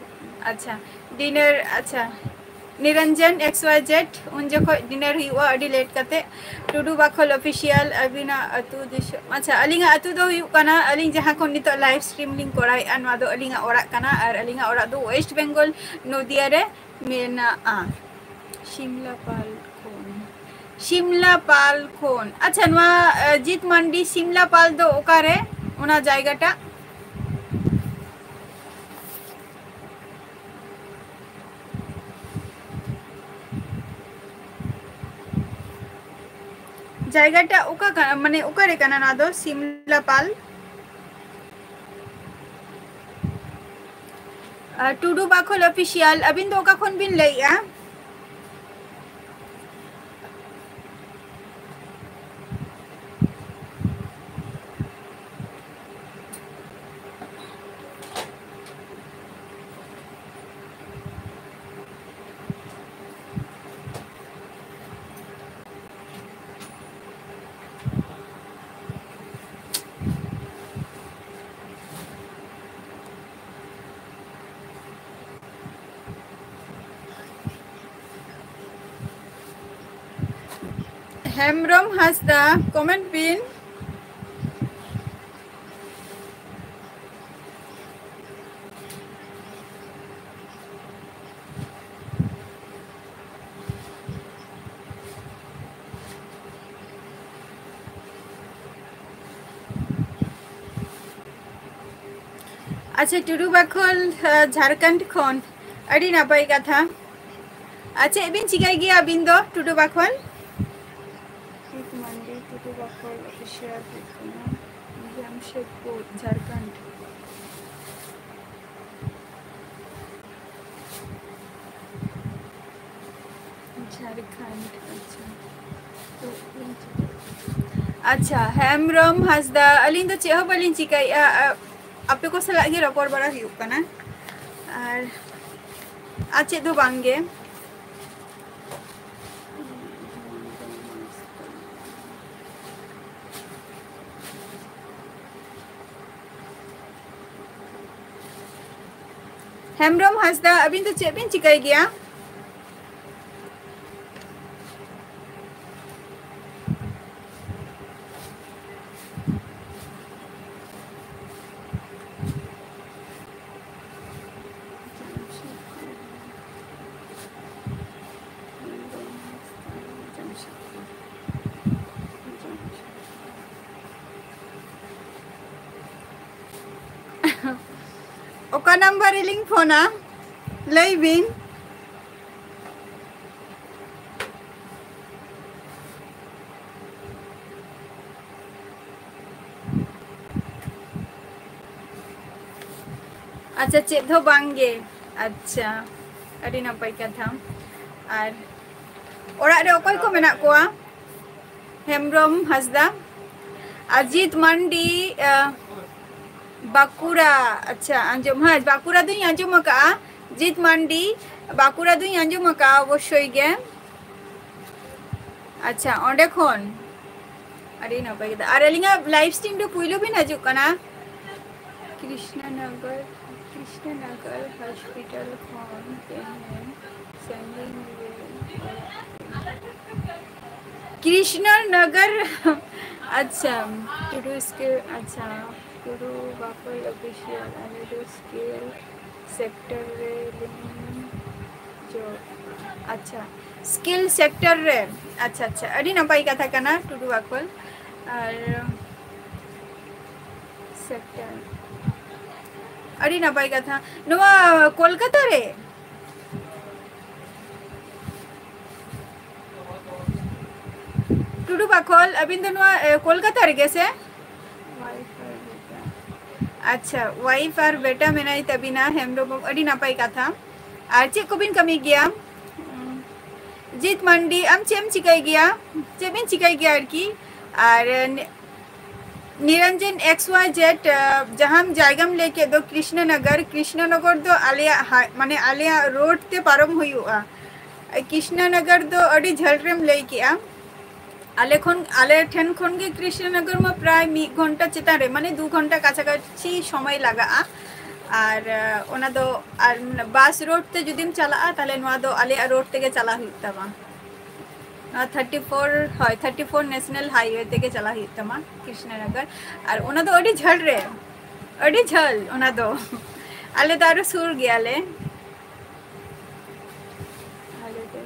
ᱟᱪᱪᱷᱟ, dinner, ᱟᱪᱪᱷᱟ᱾ ᱱᱤᱨᱚᱧᱡᱚᱱ X Y Z, ᱩᱱ ᱡᱚᱠᱷᱚᱡ dinner ᱦᱩᱭᱩᱜᱼᱟ ᱟᱹᱰᱤ late ᱠᱟᱛᱮ᱾ ᱴᱩᱰᱩ ᱵᱟᱠᱷᱳᱞ Official, ᱟᱹᱵᱤᱱᱟᱜ ᱟᱹᱛᱩ ᱫᱤᱥᱚᱢ? ᱟᱪᱪᱷᱟ, ᱟᱹᱞᱤᱧᱟᱜ ᱟᱹᱛᱩ ᱫᱚ ᱦᱩᱭᱩᱜ ᱠᱟᱱᱟ, ᱟᱹᱞᱤᱧ ᱡᱟᱦᱟᱸ ᱠᱷᱚᱱ ᱱᱤᱛᱚᱜ live stream ᱞᱤᱧ ᱠᱚᱨᱟᱣᱮᱫᱼᱟ, ᱱᱚᱣᱟ ᱫᱚ ᱟᱹᱞᱤᱧᱟᱜ ᱚᱲᱟᱜ ᱠᱟᱱᱟ, ᱟᱨ ᱟᱹᱞᱤᱧᱟᱜ ᱚᱲᱟᱜ ᱫᱚ West Bengal, ᱱᱚᱫᱤᱭᱟ ᱨᱮ ᱢᱮᱱᱟᱜᱼᱟ᱾ ᱥᱤᱢᱞᱟ ᱯᱟᱞ ᱠᱷᱚᱱ, ᱥᱤᱢᱞᱟ ᱯᱟᱞ ᱠᱷᱚᱱ᱾ ᱟᱪᱪᱷᱟ, ᱱᱚᱣᱟ, ᱮ, ᱡᱤᱛ ᱢᱟᱱᱰᱤ ᱥᱤᱢᱞᱟ ᱯᱟᱞ ᱫᱚ ᱚᱠᱟᱨᱮ, ᱚᱱᱟ ᱡᱟᱭᱜᱟᱴᱟᱜ? ᱡᱟᱭᱜᱟᱴᱟᱜ ᱚᱠᱟ ᱠᱟᱱᱟ, ᱢᱟᱱᱮ ᱚᱠᱟᱨᱮ ᱠᱟᱱᱟ ᱱᱚᱣᱟ ᱫᱚ, ᱥᱤᱢᱞᱟ ᱯᱟᱞ? ᱟᱨ ᱴᱩᱰᱩ ᱵᱟᱠᱷᱳᱞ Official, ᱟᱹᱵᱤᱱ ᱫᱚ ᱚᱠᱟ ᱠᱷᱚᱱ ᱵᱤᱱ ᱞᱟᱹᱭᱮᱜᱼᱟ? ᱦᱮᱢᱵᱨᱚᱢ ᱦᱟᱸᱥᱫᱟ, comment ᱵᱤᱱ᱾ ᱟᱪᱪᱷᱟ, ᱴᱩᱰᱩ ᱵᱟᱠᱷᱳᱞ, ᱟᱸ, ᱡᱷᱟᱲᱠᱷᱚᱸᱰ ᱠᱷᱚᱱ, ᱟᱹᱰᱤ ᱱᱟᱯᱟᱭ ᱠᱟᱛᱷᱟ᱾ ᱟᱨ ᱪᱮᱫ ᱵᱤᱱ ᱪᱤᱠᱟᱹᱭ ᱜᱮᱭᱟ ᱟᱹᱵᱤᱱ ᱫᱚ, ᱴᱩᱰᱩ ᱵᱟᱠᱷᱳᱞ? ᱡᱤᱛ ᱢᱟᱱᱰᱤ, ᱴᱩᱰᱩ ᱵᱟᱠᱷᱳᱞ Official ᱦᱩᱭᱩᱜ ᱠᱟᱱᱟ ᱡᱟᱢᱥᱮᱫᱽᱯᱩᱨ, ᱡᱷᱟᱲᱠᱷᱚᱸᱰ᱾ ᱡᱷᱟᱲᱠᱷᱚᱸᱰ, ᱟᱪᱪᱷᱟ᱾ ᱛᱚ, ᱤᱧ ᱪᱤᱠᱟᱹ-, ᱟᱪᱪᱷᱟ, ᱦᱮᱢᱵᱨᱚᱢ ᱦᱟᱸᱥᱫᱟ, ᱟᱹᱞᱤᱧ ᱫᱚ ᱪᱮᱫ ᱦᱚᱸ ᱵᱟᱹᱞᱤᱧ ᱪᱤᱠᱟᱹᱭᱮᱫᱼᱟ, ᱟ-, ᱟᱯᱮ ᱠᱚ ᱥᱟᱞᱟᱜ ᱜᱮ ᱨᱚᱯᱚᱲ ᱵᱟᱲᱟ ᱦᱩᱭᱩᱜ ᱠᱟᱱᱟ, ᱟᱨ, ᱟᱨ ᱪᱮᱫ ᱦᱚᱸ ᱵᱟᱝ ᱜᱮ᱾ ᱦᱮᱢᱵᱨᱚᱢ ᱦᱟᱸᱥᱫᱟ, ᱟᱹᱵᱤᱱ ᱫᱚ ᱪᱮᱫ ᱵᱤᱱ ᱪᱤᱠᱟᱹᱭ ᱜᱮᱭᱟ? ᱚᱠᱟ ᱱᱟᱢᱵᱟᱨ ᱨᱮᱞᱤᱧ ᱯᱷᱳᱱᱟ? ᱞᱟᱹᱭ ᱵᱤᱱ᱾ ᱟᱪᱪᱷᱟ, ᱪᱮᱫ ᱦᱚᱸ ᱵᱟᱝ ᱜᱮ᱾ ᱟᱪᱪᱷᱟ, ᱟᱹᱰᱤ ᱱᱟᱯᱟᱭ ᱠᱟᱛᱷᱟ᱾ ᱟᱨ ᱚᱲᱟᱜ ᱨᱮ ᱚᱠᱚᱭ ᱠᱚ ᱢᱮᱱᱟᱜ ᱠᱚᱣᱟ? ᱦᱮᱢᱵᱨᱚᱢ ᱦᱟᱸᱥᱫᱟ, ᱟᱡᱤᱛ ᱢᱟᱱᱰᱤ, ᱟᱸ, ᱵᱟᱸᱠᱩᱲᱟ᱾ ᱟᱪᱪᱷᱟ, ᱟᱸᱡᱚᱢ, ᱦᱮᱸ, ᱵᱟᱸᱠᱩᱲᱟ ᱫᱩᱧ ᱟᱸᱡᱚᱢ ᱟᱠᱟᱫᱼᱟ᱾ ᱡᱤᱛ ᱢᱟᱱᱰᱤ, ᱵᱟᱸᱠᱩᱲᱟ ᱫᱩᱧ ᱟᱸᱡᱚᱢ ᱟᱠᱟᱫᱼᱟ ᱚᱵᱚᱥᱥᱳᱭ ᱜᱮ᱾ ᱟᱪᱪᱷᱟ, ᱚᱸᱰᱮ ᱠᱷᱚᱱ ᱟᱹᱰᱤ ᱱᱟᱯᱟᱭ ᱠᱟᱛᱷᱟ᱾ ᱟᱨ ᱟᱹᱞᱤᱧᱟᱜ live stream ᱨᱮ ᱯᱩᱭᱞᱩ ᱵᱤᱱ ᱦᱤᱡᱩᱜ ᱠᱟᱱᱟ? ᱠᱨᱤᱥᱱᱟᱱᱚᱜᱚᱨ, ᱠᱨᱤᱥᱱᱟᱱᱚᱜᱚᱨ ᱦᱚᱥᱯᱤᱴᱟᱞ ᱠᱷᱚᱱ ᱛᱮᱦᱮᱧ ᱥᱟᱺᱜᱤᱧ ᱨᱮ ᱚᱲᱟᱜ᱾ ᱠᱨᱤᱥᱱᱟᱱᱚᱜᱚᱨ᱾ ᱟᱪᱪᱷᱟ, ᱴᱩᱰᱩ ᱥᱠᱤᱞ, ᱟᱪᱪᱷᱟ, ᱴᱩᱰᱩ ᱵᱟᱠᱚᱞ ᱚᱯᱷᱤᱥᱤᱭᱟᱞ, ᱟᱞᱮ ᱫᱚ ᱥᱠᱤᱞ ᱥᱮᱠᱴᱚᱨ ᱨᱮ ᱞᱤᱧ ᱡᱚᱵ᱾ ᱟᱪᱪᱷᱟ, ᱥᱠᱤᱞ ᱥᱮᱠᱴᱚᱨ ᱨᱮ᱾ ᱟᱪᱪᱷᱟ, ᱟᱪᱪᱷᱟ, ᱟᱹᱰᱤ ᱱᱟᱯᱟᱭ ᱠᱟᱛᱷᱟ ᱠᱟᱱᱟ ᱴᱩᱰᱩ ᱵᱟᱠᱚᱞ᱾ ᱟᱨ ᱥᱮᱠᱴᱚᱨ, ᱟᱹᱰᱤ ᱱᱟᱯᱟᱭ ᱠᱟᱛᱷᱟ᱾ ᱱᱚᱣᱟ ᱠᱳᱞᱠᱟᱛᱟ ᱨᱮ? ᱴᱩᱰᱩ ᱵᱟᱠᱷᱳᱞ, ᱟᱹᱵᱤᱱ ᱫᱚ ᱱᱚᱣᱟ, ᱮ, ᱠᱳᱞᱠᱟᱛᱟ ᱨᱮᱜᱮ ᱥᱮ? ᱟᱪᱪᱷᱟ, ᱣᱟᱭᱤᱯᱷ ᱟᱨ ᱵᱮᱴᱟ ᱢᱮᱱᱟᱭ ᱛᱟᱵᱤᱱᱟ ᱦᱮᱢᱵᱨᱚᱢ ᱵᱟᱹᱵᱩ, ᱟᱹᱰᱤ ᱱᱟᱯᱟᱭ ᱠᱟᱛᱷᱟ᱾ ᱟᱨ ᱪᱮᱫ ᱠᱚᱵᱤᱱ ᱠᱟᱹᱢᱤ ᱜᱮᱭᱟ? ᱡᱤᱛ ᱢᱟᱱᱰᱤ, ᱟᱢ ᱪᱮᱫ ᱮᱢ ᱪᱤᱠᱟᱹᱭ ᱜᱮᱭᱟ? ᱪᱮᱫ ᱵᱤᱱ ᱪᱤᱠᱟᱹᱭ ᱜᱮᱭᱟ ᱟᱨᱠᱤ? ᱟᱨ ᱱᱤ-, ᱱᱤᱨᱚᱧᱡᱚᱱ X Y Z, ᱟᱸ, ᱡᱟᱦᱟᱸ ᱡᱟᱭᱜᱟᱢ ᱞᱟᱹᱭ ᱠᱮᱫ ᱫᱚ ᱠᱨᱤᱥᱱᱚᱱᱚᱜᱚᱨ, ᱠᱨᱤᱥᱱᱚᱱᱚᱜᱚᱨ ᱫᱚ ᱟᱞᱮᱭᱟᱜ ᱦᱟ-, ᱢᱟᱱᱮ ᱟᱞᱮᱭᱟᱜ ᱨᱳᱰ ᱛᱮ ᱯᱟᱨᱚᱢ ᱦᱩᱭᱩᱜᱼᱟ᱾ ᱠᱨᱤᱥᱱᱚᱱᱚᱜᱚᱨ ᱫᱚ ᱟᱹᱰᱤ ᱡᱷᱟᱹᱞ ᱨᱮᱢ ᱞᱟᱹᱭ ᱠᱮᱜᱼᱟ᱾ ᱟᱞᱮ ᱠᱷᱚᱱ, ᱟᱞᱮ ᱴᱷᱮᱱ ᱠᱷᱚᱱ ᱜᱮ ᱠᱨᱤᱥᱱᱚᱱᱚᱜᱚᱨ ᱢᱟ ᱯᱨᱟᱭ ᱢᱤᱫ ᱜᱷᱚᱱᱴᱟ ᱪᱮᱛᱟᱱ ᱨᱮ, ᱢᱟᱱᱮ ᱫᱩ ᱜᱷᱚᱱᱴᱟ ᱠᱟᱪᱷᱟ ᱠᱟᱪᱷᱤ ᱥᱚᱢᱚᱭ ᱞᱟᱜᱟᱜᱼᱟ᱾ ᱟᱨ ᱚᱱᱟ ᱫᱚ ᱟᱨ ᱵᱟᱥ ᱨᱳᱰ ᱛᱮ ᱡᱩᱫᱤᱢ ᱪᱟᱞᱟᱜᱼᱟ, ᱛᱟᱦᱞᱮ ᱱᱚᱣᱟ ᱫᱚ ᱟᱞᱮᱭᱟᱜ ᱨᱳᱰ ᱛᱮᱜᱮ ᱪᱟᱞᱟᱜ ᱦᱩᱭᱩᱜ ᱛᱟᱢᱟ᱾ ᱱᱚᱣᱟ ᱛᱷᱟᱨᱴᱤ ᱯᱷᱳᱨ, ᱦᱳᱭ, ᱛᱷᱟᱨᱴᱤ ᱯᱷᱳᱨ ᱱᱮᱥᱱᱟᱞ ᱦᱟᱭᱣᱮ ᱛᱮᱜᱮ ᱪᱟᱞᱟᱜ ᱦᱩᱭᱩᱜ ᱛᱟᱢᱟ, ᱠᱨᱤᱥᱱᱟᱱᱚᱜᱚᱨ᱾ ᱟᱨ ᱚᱱᱟ ᱫᱚ ᱟᱹᱰᱤ ᱡᱷᱟᱹᱞ ᱨᱮ, ᱟᱹᱰᱤ ᱡᱷᱟᱹᱞ ᱚᱱᱟ ᱫᱚ᱾ ᱟᱞᱮ ᱫᱚ ᱟᱨᱚ ᱥᱩᱨ ᱜᱮᱭᱟᱞᱮ᱾ ᱟᱞᱮ ᱫᱚ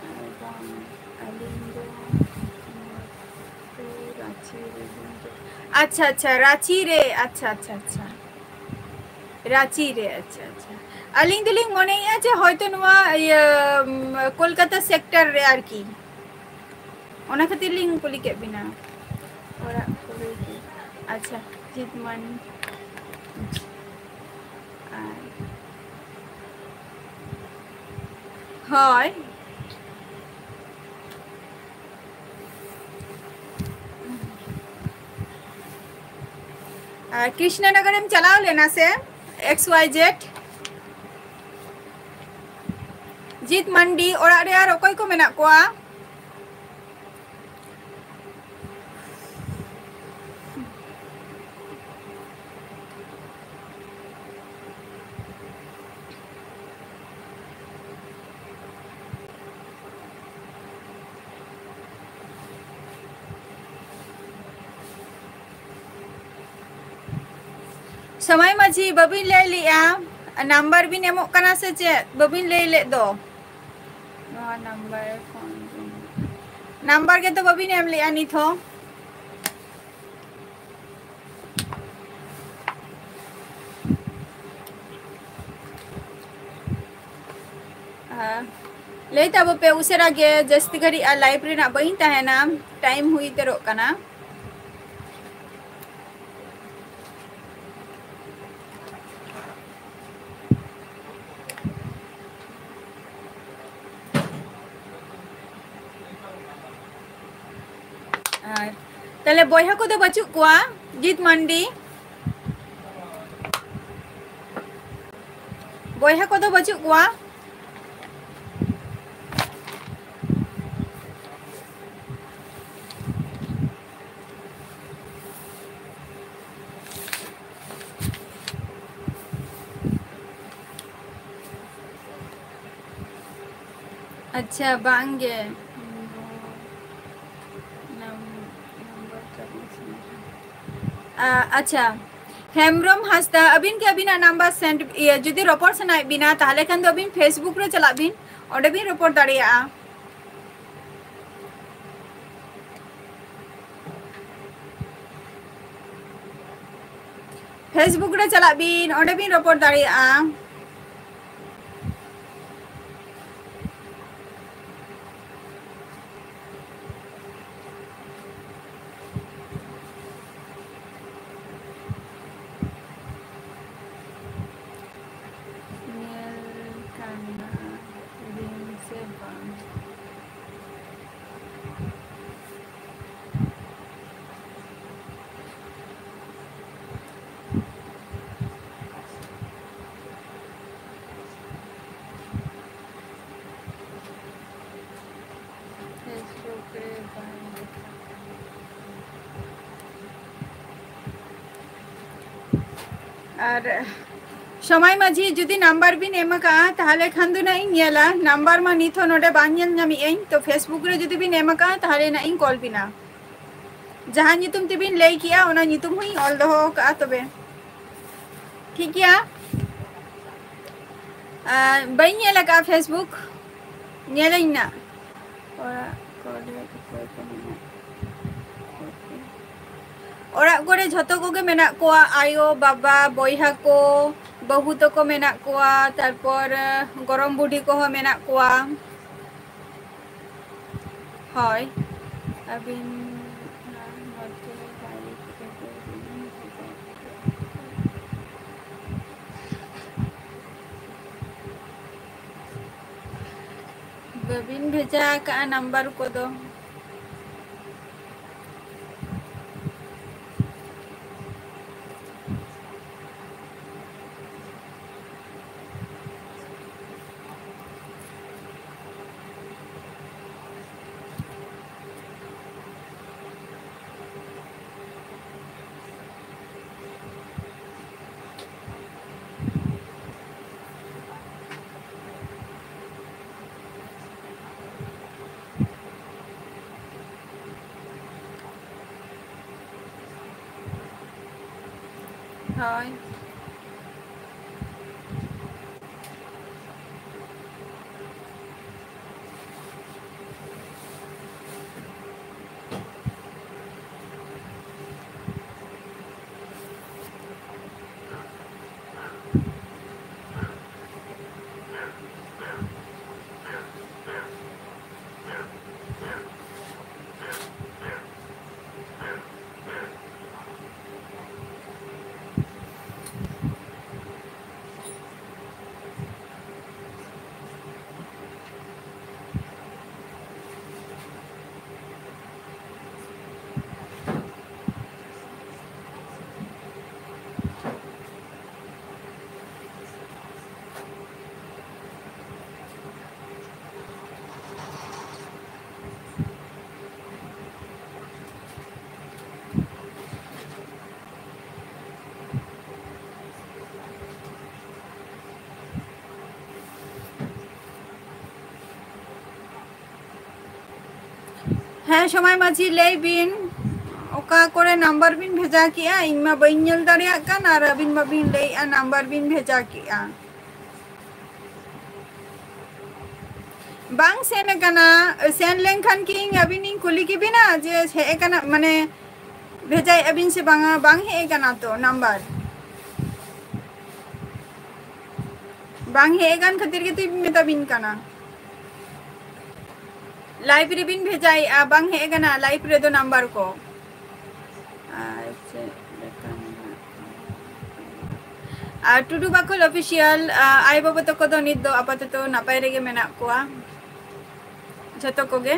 ᱟᱨ ᱵᱟᱝ, ᱟᱹᱞᱤᱧ ᱫᱚ ᱱᱚᱛᱮ ᱨᱟᱸᱪᱤ ᱨᱮᱞᱤᱧ ᱨᱚ-, ᱟᱪᱪᱷᱟ, ᱟᱪᱪᱷᱟ, ᱨᱟᱸᱪᱤ ᱨᱮ, ᱟᱪᱪᱷᱟ, ᱟᱪᱪᱷᱟ, ᱟᱪᱪᱷᱟ, ᱨᱟᱸᱪᱤ ᱨᱮ, ᱟᱪᱪᱷᱟ, ᱟᱪᱪᱷᱟ᱾ ᱟᱹᱞᱤᱧ ᱫᱚᱞᱤᱧ ᱢᱚᱱᱮᱭᱮᱫᱼᱟ ᱡᱮ ᱦᱚᱭᱛᱳ ᱱᱚᱣᱟ ᱤᱭᱟᱹ, ᱩᱢ, ᱠᱳᱞᱠᱟᱛᱟ ᱥᱮᱠᱴᱚᱨ ᱨᱮ ᱟᱨᱠᱤ, ᱚᱱᱟ ᱠᱷᱟᱹᱛᱤᱨ ᱞᱤᱧ ᱠᱩᱞᱤ ᱠᱮᱫ ᱵᱤᱱᱟ᱾ ᱚᱲᱟᱜ ᱠᱚᱨᱮ ᱜᱮ᱾ ᱟᱪᱪᱷᱟ, ᱡᱤᱛ ᱢᱟᱱ-, ᱟᱨ ᱦᱳᱭ᱾ ᱟᱨ ᱠᱨᱤᱥᱱᱟᱱᱚᱜᱚᱨᱮᱢ ᱪᱟᱞᱟᱣ ᱞᱮᱱᱟ ᱥᱮ? X Y Z. ᱡᱤᱛ ᱢᱟᱱᱰᱤ, ᱚᱲᱟᱜ ᱨᱮ ᱟᱨ ᱚᱠᱚᱭ ᱠᱚ ᱢᱮᱱᱟᱜ ᱠᱚᱣᱟ? ᱥᱚᱢᱟᱭ ᱢᱟᱹᱡᱷᱤ, ᱵᱟᱹᱵᱤᱱ ᱞᱟᱹᱭ ᱞᱮᱜᱼᱟ, ᱱᱟᱢᱵᱟᱨ ᱵᱤᱱ ᱮᱢᱚᱜ ᱠᱟᱱᱟ ᱥᱮ ᱪᱮᱫ? ᱵᱟᱹᱵᱤᱱ ᱞᱟᱹᱭ ᱞᱮᱫ ᱫᱚ᱾ ᱱᱚᱣᱟ ᱱᱟᱢᱵᱟᱨ ᱯᱷᱳᱱ ᱵᱤᱱ, ᱱᱟᱢᱵᱟᱨ ᱜᱮᱛᱚ ᱵᱟᱹᱵᱤᱱ ᱮᱢ ᱞᱮᱜᱼᱟ ᱱᱤᱛ ᱦᱚᱸ᱾ ᱟᱨ ᱞᱟᱹᱭ ᱛᱟᱵᱚ ᱯᱮ ᱩᱥᱟᱹᱨᱟ ᱜᱮ, ᱡᱟᱹᱥᱛᱤ ᱜᱷᱟᱹᱲᱤᱡ ᱟᱨ ᱞᱟᱭᱤᱵᱷ ᱨᱮᱱᱟᱜ ᱵᱟᱹᱧ ᱛᱟᱦᱮᱱᱟ, ᱴᱟᱭᱤᱢ ᱦᱩᱭ ᱩᱛᱟᱹᱨᱚᱜ ᱠᱟᱱᱟ᱾ ᱟᱨ ᱛᱟᱦᱞᱮ ᱵᱚᱭᱦᱟ ᱠᱚᱫᱚ ᱵᱟᱹᱪᱩᱜ ᱠᱚᱣᱟ? ᱡᱤᱛ ᱢᱟᱱᱰᱤ, ᱵᱚᱭᱦᱟ ᱠᱚᱫᱚ ᱵᱟᱹᱪᱩᱜ ᱠᱚᱣᱟ? ᱟᱪᱪᱷᱟ, ᱵᱟᱝ ᱜᱮ᱾ ᱟᱪᱪᱷᱟ, ᱦᱮᱢᱵᱨᱚᱢ ᱦᱟᱸᱥᱫᱟ, ᱟᱹᱵᱤᱱ ᱜᱮ ᱟᱹᱵᱤᱱᱟᱜ ᱱᱟᱢᱵᱟᱨ ᱥᱮᱱᱰ, ᱤᱭᱟᱹ, ᱡᱩᱫᱤ ᱨᱚᱯᱚᱲ ᱥᱟᱱᱟᱭᱮᱫ ᱵᱤᱱᱟ, ᱛᱟᱦᱚᱞᱮ ᱠᱷᱟᱱ ᱫᱚ ᱟᱹᱵᱤᱱ Facebook ᱨᱮ ᱪᱟᱞᱟᱜ ᱵᱤᱱ, ᱚᱸᱰᱮ ᱵᱤᱱ ᱨᱚᱯᱚᱲ ᱫᱟᱲᱮᱭᱟᱜᱼᱟ᱾ Facebook ᱨᱮ ᱪᱟᱞᱟᱜ ᱵᱤᱱ, ᱚᱸᱰᱮ ᱵᱤᱱ ᱨᱚᱯᱚᱲ ᱫᱟᱲᱮᱭᱟᱜᱼᱟ᱾ ᱧᱮᱞ ᱠᱟᱱᱟ ᱵᱤᱱ ᱥᱮ ᱵᱟᱝ? Facebook ᱨᱮ ᱵᱟᱭ ᱫᱮᱠᱷᱟᱜ ᱠᱟᱱᱟ᱾ ᱟᱨ ᱥᱚᱢᱟᱭ ᱢᱟᱹᱡᱷᱤ, ᱡᱩᱫᱤ ᱱᱟᱢᱵᱟᱨ ᱵᱤᱱ ᱮᱢ ᱟᱠᱟᱜᱼᱟ, ᱛᱟᱦᱚᱞᱮ ᱠᱷᱟᱱ ᱫᱚ ᱱᱟᱜ ᱤᱧ ᱧᱮᱞᱟ᱾ ᱱᱟᱢᱵᱟᱨ ᱢᱟ ᱱᱤᱛ ᱦᱚᱸ ᱱᱚᱰᱮ ᱵᱟᱝ ᱧᱮᱞ ᱧᱟᱢᱮᱜ ᱟᱹᱧ, ᱛᱚ Facebook ᱨᱮ ᱡᱩᱫᱤ ᱵᱤᱱ ᱮᱢ ᱟᱠᱟᱜᱼᱟ, ᱛᱟᱦᱚᱞᱮ ᱱᱟᱜ ᱤᱧ ᱠᱚᱞ ᱵᱤᱱᱟ᱾ ᱡᱟᱦᱟᱸ ᱧᱩᱛᱩᱢ ᱛᱮᱵᱤᱱ ᱞᱟᱹᱭ ᱠᱮᱜᱼᱟ, ᱚᱱᱟ ᱧᱩᱛᱩᱢ ᱦᱚᱸᱧ ᱚᱞ ᱫᱚᱦᱚ ᱟᱠᱟᱜᱼᱟ᱾ ᱛᱚᱵᱮ ᱴᱷᱤᱠ ᱜᱮᱭᱟ᱾ ᱟᱨ ᱵᱟᱹᱧ ᱧᱮᱞ ᱟᱠᱟᱜᱼᱟ Facebook, ᱧᱮᱞᱟᱹᱧ ᱱᱟᱜ᱾ ᱚᱲᱟᱜ ᱠᱚᱨᱮ ᱚᱠᱚᱭ ᱠᱚ ᱢᱮᱱᱟᱜ ᱠᱚᱣᱟ? ᱚᱲᱟᱜ ᱠᱚᱨᱮ ᱡᱷᱚᱛᱚ ᱠᱚᱜᱮ ᱢᱮᱱᱟᱜ ᱠᱚᱣᱟ, ᱟᱭᱳ, ᱵᱟᱵᱟ, ᱵᱚᱭᱦᱟ ᱠᱚ, ᱵᱟᱹᱦᱩ ᱛᱟᱠᱚ ᱢᱮᱱᱟᱜ ᱠᱚᱣᱟ, ᱛᱟᱨᱯᱚᱨ ᱜᱚᱲᱚᱢ ᱵᱩᱰᱷᱤ ᱠᱚᱦᱚᱸ ᱢᱮᱱᱟᱜ ᱠᱚᱣᱟ᱾ ᱦᱳᱭ, ᱟᱹᱵᱤᱱ ᱢᱚᱫᱽᱫᱷᱮ ᱵᱟᱭᱤᱠ ᱨᱮᱫᱚ ᱵᱤᱱ ᱵᱷᱮᱡᱟ ᱠᱮᱫᱟ᱾ ᱵᱟᱹᱵᱤᱱ ᱵᱷᱮᱡᱟ ᱟᱠᱟᱜᱼᱟ ᱱᱟᱢᱵᱟᱨ ᱠᱚᱫᱚ᱾ ᱦᱳᱭ᱾ ᱦᱮᱸ, ᱥᱚᱢᱟᱭ ᱢᱟᱹᱡᱷᱤ, ᱞᱟᱹᱭ ᱵᱤᱱ, ᱚᱠᱟ ᱠᱚᱨᱮ ᱱᱟᱢᱵᱟᱨ ᱵᱤᱱ ᱵᱷᱮᱡᱟ ᱠᱮᱜᱼᱟ? ᱤᱧ ᱢᱟ ᱵᱟᱹᱧ ᱧᱮᱞ ᱫᱟᱲᱮᱭᱟᱜ ᱠᱟᱱ, ᱟᱨ ᱟᱹᱵᱤᱱ ᱢᱟᱵᱤᱱ ᱞᱟᱹᱭᱮᱜᱼᱟ ᱱᱟᱢᱵᱟᱨ ᱵᱤᱱ ᱵᱷᱮᱡᱟ ᱠᱮᱜᱼᱟ᱾ ᱵᱟᱝ ᱥᱮᱱ ᱟᱠᱟᱱᱟ᱾ ᱥᱮᱱ ᱞᱮᱱᱠᱷᱟᱱ ᱠᱤ ᱤᱧ ᱟᱹᱵᱤᱱ ᱤᱧ ᱠᱩᱞᱤ ᱠᱮᱵᱤᱱᱟ ᱡᱮ ᱦᱮᱡ ᱟᱠᱟᱱᱟ, ᱢᱟᱱᱮ ᱵᱷᱮᱡᱟᱭᱮᱫᱼᱟ ᱵᱤᱱ ᱥᱮ ᱵᱟᱝᱟ? ᱵᱟᱝ ᱦᱮᱡ ᱟᱠᱟᱱᱟ ᱛᱚ ᱱᱟᱢᱵᱟᱨ᱾ ᱵᱟᱝ ᱦᱮᱡ ᱟᱠᱟᱱ ᱠᱷᱟᱹᱛᱤᱨ ᱜᱮᱛᱚᱧ ᱢᱮᱛᱟ ᱵᱤᱱ ᱠᱟᱱᱟ᱾ ᱞᱟᱭᱤᱵᱷ ᱨᱮᱵᱤᱱ ᱵᱷᱮᱡᱟᱭᱮᱫᱼᱟ, ᱵᱟᱝ ᱦᱮᱡ ᱟᱠᱟᱱᱟ ᱞᱟᱭᱤᱵᱷ ᱨᱮᱫᱚ ᱱᱟᱢᱵᱟᱨ ᱠᱚ᱾ ᱟᱨ ᱪᱮᱫ ᱞᱮᱠᱟ ᱢᱮᱱᱟᱜ ᱠᱚᱣᱟ? ᱟᱨ ᱴᱩᱰᱩ ᱵᱟᱠᱷᱳᱞ ᱚᱯᱷᱤᱥᱤᱭᱟᱞ, ᱟᱭᱳ ᱵᱟᱵᱟ ᱛᱟᱠᱚ ᱫᱚ ᱱᱤᱛ ᱫᱚ ᱟᱯᱟᱛᱚᱛᱚ ᱱᱟᱯᱟᱭ ᱨᱮᱜᱮ ᱢᱮᱱᱟᱜ ᱠᱚᱣᱟ ᱡᱷᱚᱛᱚ ᱠᱚᱜᱮ᱾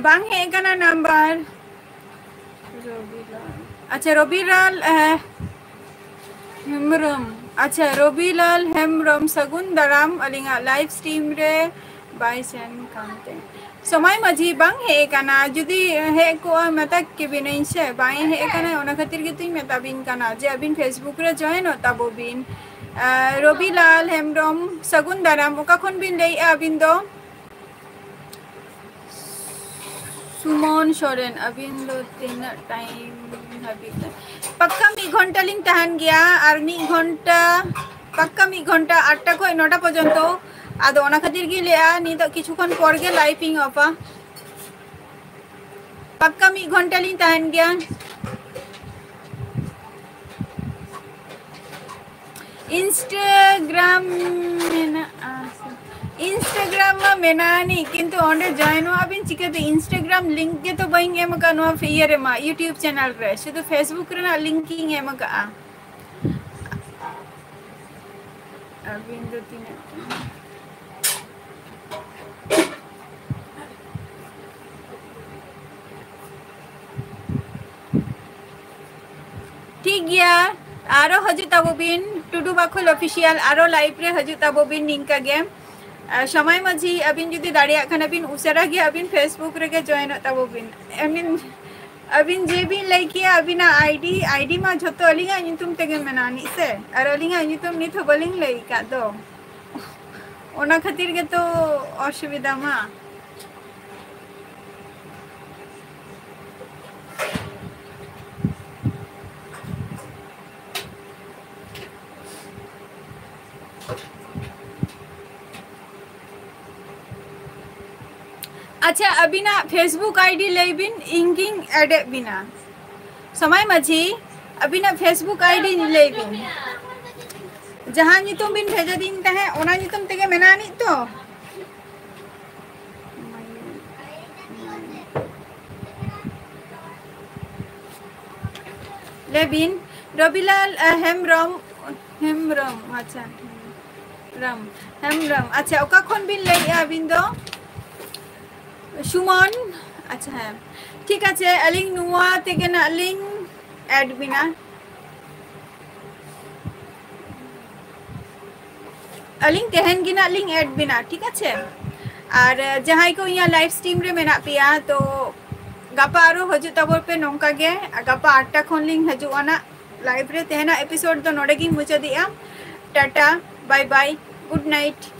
ᱵᱟᱝ ᱦᱮᱡ ᱟᱠᱟᱱᱟ ᱱᱟᱢᱵᱟᱨ᱾ ᱨᱚᱵᱤᱞᱟᱞ, ᱟᱪᱪᱷᱟ, ᱨᱚᱵᱤᱞᱟᱞ, ᱮ, ᱦᱮᱢᱵᱨᱚᱢ, ᱟᱪᱪᱷᱟ, ᱨᱚᱵᱤᱞᱟᱞ ᱦᱮᱢᱵᱨᱚᱢ, ᱥᱟᱹᱜᱩᱱ ᱫᱟᱨᱟᱢ᱾ ᱟᱹᱞᱤᱧᱟᱜ live stream ᱨᱮ ᱵᱟᱭ ᱥᱮᱱ ᱠᱟᱱᱛᱮ᱾ ᱥᱚᱢᱟᱭ ᱢᱟᱹᱡᱷᱤ ᱵᱟᱝ ᱦᱮᱡ ᱟᱠᱟᱱᱟ, ᱡᱩᱫᱤ ᱦᱮᱡ ᱠᱚᱜᱼᱟ ᱢᱮᱛᱟ ᱠᱮᱵᱤᱱᱟᱹᱧ ᱥᱮ, ᱵᱟᱭ ᱦᱮᱡ ᱟᱠᱟᱱᱟ, ᱚᱱᱟ ᱠᱷᱟᱹᱛᱤᱨ ᱜᱮᱛᱚᱧ ᱢᱮᱛᱟ ᱵᱤᱱ ᱠᱟᱱᱟ ᱡᱮ ᱟᱹᱵᱤᱱ Facebook ᱨᱮ joinᱚᱜ ᱛᱟᱵᱚ ᱵᱤᱱ᱾ ᱮ, ᱨᱚᱵᱤᱞᱟᱞ ᱦᱮᱢᱵᱨᱚᱢ, ᱥᱟᱹᱜᱩᱱ ᱫᱟᱨᱟᱢ᱾ ᱚᱠᱟ ᱠᱷᱚᱱ ᱵᱤᱱ ᱞᱟᱹᱭᱮᱫᱼᱟ ᱟᱹᱵᱤᱱ ᱫᱚ? ᱥᱩᱢᱚᱱ ᱥᱚᱨᱮᱱ, ᱟᱹᱵᱤᱱ ᱫᱚ ᱛᱤᱱᱟᱹᱜ time ᱦᱟᱹᱵᱤᱡ? ᱯᱟᱠᱠᱟ ᱢᱤᱫ ᱜᱷᱚᱱᱴᱟ ᱞᱤᱧ ᱛᱟᱦᱮᱱ ᱜᱮᱭᱟ, ᱟᱨ ᱢᱤᱫ ᱜᱷᱚᱱᱴᱟ, ᱯᱟᱠᱠᱟ ᱢᱤᱫ ᱜᱷᱚᱱᱴᱟ, ᱟᱴᱴᱟ ᱠᱷᱚᱱ ᱱᱚᱴᱟ ᱯᱚᱨᱡᱚᱱᱛᱚ᱾ ᱟᱫᱚ ᱚᱱᱟ ᱠᱷᱟᱹᱛᱤᱨ ᱜᱮ ᱞᱟᱹᱭᱟ, ᱱᱤᱛᱚᱜ ᱠᱤᱪᱷᱩ ᱠᱷᱚᱱ ᱯᱚᱨ ᱜᱮ live ᱤᱧ ᱚᱯᱷᱟ᱾ ᱯᱟᱠᱠᱟ ᱢᱤᱫ ᱜᱷᱚᱱᱴᱟ ᱞᱤᱧ ᱛᱟᱦᱮᱱ ᱜᱮᱭᱟ᱾ Instagram ᱢᱮᱱᱟᱜᱼᱟ ᱥᱮ? Instagram ᱢᱟ ᱢᱮᱱᱟᱜ ᱟᱹᱱᱤᱡ, ᱠᱤᱱᱛᱩ ᱚᱸᱰᱮ joinᱚᱜ ᱟᱵᱤᱱ ᱪᱤᱠᱟᱹᱛᱮ? Instagram link ᱜᱮᱛᱚ ᱵᱟᱹᱧ ᱮᱢ ᱟᱠᱟᱫ ᱱᱚᱣᱟ ᱤᱭᱟᱹ ᱨᱮᱢᱟ, YouTube channel ᱨᱮ, ᱥᱩᱫᱷᱩ Facebook ᱨᱮᱱᱟᱜ link ᱤᱧ ᱮᱢ ᱟᱠᱟᱫᱼᱟ᱾ ᱟᱹᱵᱤᱱ ᱫᱚ ᱛᱤᱱᱟᱹᱜ? ᱴᱷᱤᱠ ᱜᱮᱭᱟ, ᱟᱨᱚ ᱦᱤᱡᱩᱜ ᱛᱟᱵᱚ ᱵᱤᱱ ᱴᱩᱰᱩ ᱵᱟᱠᱷᱳᱞ official, ᱟᱨᱚ live ᱨᱮ ᱦᱤᱡᱩᱜ ᱛᱟᱵᱚ ᱵᱤᱱ ᱱᱤᱝᱠᱟ ᱜᱮ᱾ ᱟᱨ ᱥᱚᱢᱟᱭ ᱢᱟᱹᱡᱷᱤ, ᱟᱹᱵᱤᱱ ᱡᱩᱫᱤ ᱫᱟᱲᱮᱭᱟᱜ ᱠᱷᱟᱱ ᱟᱹᱵᱤᱱ ᱩᱥᱟᱹᱨᱟ ᱜᱮ ᱟᱹᱵᱤᱱ Facebook ᱨᱮᱜᱮ joinᱚᱜ ᱛᱟᱵᱚ ᱵᱤᱱ᱾ I mean, ᱟᱹᱵᱤᱱ ᱡᱮ ᱵᱤᱱ ᱞᱟᱹᱭ ᱠᱮᱭᱟ ᱟᱹᱵᱤᱱᱟᱜ ID, ID ᱢᱟ ᱡᱷᱚᱛᱚ ᱟᱹᱞᱤᱧᱟᱜ ᱧᱩᱛᱩᱢ ᱛᱮᱜᱮ ᱢᱮᱱᱟᱜᱼᱟ ᱟᱹᱱᱤᱡ ᱥᱮ, ᱟᱨ ᱟᱹᱞᱤᱧᱟᱜ ᱧᱩᱛᱩᱢ ᱱᱤᱛ ᱦᱚᱸ ᱵᱟᱹᱞᱤᱧ ᱞᱟᱹᱭ ᱟᱠᱟᱫ ᱫᱚ᱾ ᱚᱱᱟ ᱠᱷᱟᱹᱛᱤᱨ ᱜᱮᱛᱚ ᱚᱥᱩᱵᱤᱫᱷᱟ ᱢᱟ᱾ ᱟᱪᱪᱷᱟ, ᱟᱹᱵᱤᱱᱟᱜ Facebook ID ᱞᱟᱹᱭ ᱵᱤᱱ, ᱤᱧ ᱜᱤᱧ add ᱮᱫ ᱵᱤᱱᱟ᱾ ᱥᱚᱢᱟᱭ ᱢᱟᱹᱡᱷᱤ, ᱟᱹᱵᱤᱱᱟᱜ Facebook ID ᱞᱟᱹᱭ ᱵᱤᱱ᱾ ᱡᱟᱦᱟᱸ ᱧᱩᱛᱩᱢ ᱵᱤᱱ ᱵᱷᱮᱡᱟ ᱫᱤᱧ ᱛᱟᱦᱮᱸᱫ, ᱚᱱᱟ ᱧᱩᱛᱩᱢ ᱛᱮᱜᱮ ᱢᱮᱱᱟᱜ ᱟᱹᱱᱤᱡ ᱛᱚ? ᱞᱟᱹᱭ ᱵᱤᱱ, ᱨᱚᱵᱤᱞᱟᱞ, ᱟ, ᱦᱮᱢᱵᱨᱚᱢ, ᱦᱮᱢᱵᱨᱚᱢ, ᱟᱪᱪᱷᱟ, ᱦᱮᱢᱵᱨᱚᱢ, ᱦᱮᱢᱵᱨᱚᱢ, ᱟᱪᱪᱷᱟ, ᱚᱠᱟ ᱠᱷᱚᱱ ᱵᱤᱱ ᱞᱟᱹᱭᱮᱫᱼᱟ ᱟᱹᱵᱤᱱ ᱫᱚ? ᱥᱩᱢᱚᱱ, ᱟᱪᱪᱷᱟ, ᱦᱮᱸ, ᱴᱷᱤᱠ ᱟᱪᱷᱮ, ᱟᱹᱞᱤᱧ ᱱᱚᱣᱟ ᱛᱮᱜᱮ ᱱᱟᱜ ᱞᱤᱧ ᱮᱰ ᱵᱤᱱᱟ᱾ ᱟᱹᱞᱤᱧ ᱛᱮᱦᱮᱧ ᱜᱮ ᱱᱟᱜ ᱞᱤᱧ ᱮᱰ ᱵᱤᱱᱟ, ᱴᱷᱤᱠ ᱟᱪᱷᱮ? ᱟᱨ ᱡᱟᱦᱟᱸᱭ ᱠᱚ ᱤᱧᱟᱹᱜ ᱞᱟᱭᱤᱵᱷ ᱥᱴᱨᱤᱢ ᱨᱮ ᱢᱮᱱᱟᱜ ᱯᱮᱭᱟ, ᱛᱚ ᱜᱟᱯᱟ ᱟᱨᱚ ᱦᱤᱡᱩᱜ ᱛᱟᱵᱚᱱ ᱯᱮ ᱱᱚᱝᱠᱟ ᱜᱮ᱾ ᱜᱟᱯᱟ ᱟᱴᱴᱟ ᱠᱷᱚᱱ ᱞᱤᱧ ᱦᱤᱡᱩᱜᱼᱟ ᱱᱟᱜ ᱞᱟᱭᱤᱵᱷ ᱨᱮ᱾ ᱛᱮᱦᱮᱧᱟᱜ ᱮᱯᱤᱥᱳᱰ ᱫᱚ ᱱᱚᱰᱮ ᱜᱤᱧ ᱢᱩᱪᱟᱹᱫᱮᱜᱼᱟ᱾ ᱴᱟᱴᱟ, ᱵᱟᱭ ᱵᱟᱭ, ᱜᱩᱰ ᱱᱟᱭᱤᱴ᱾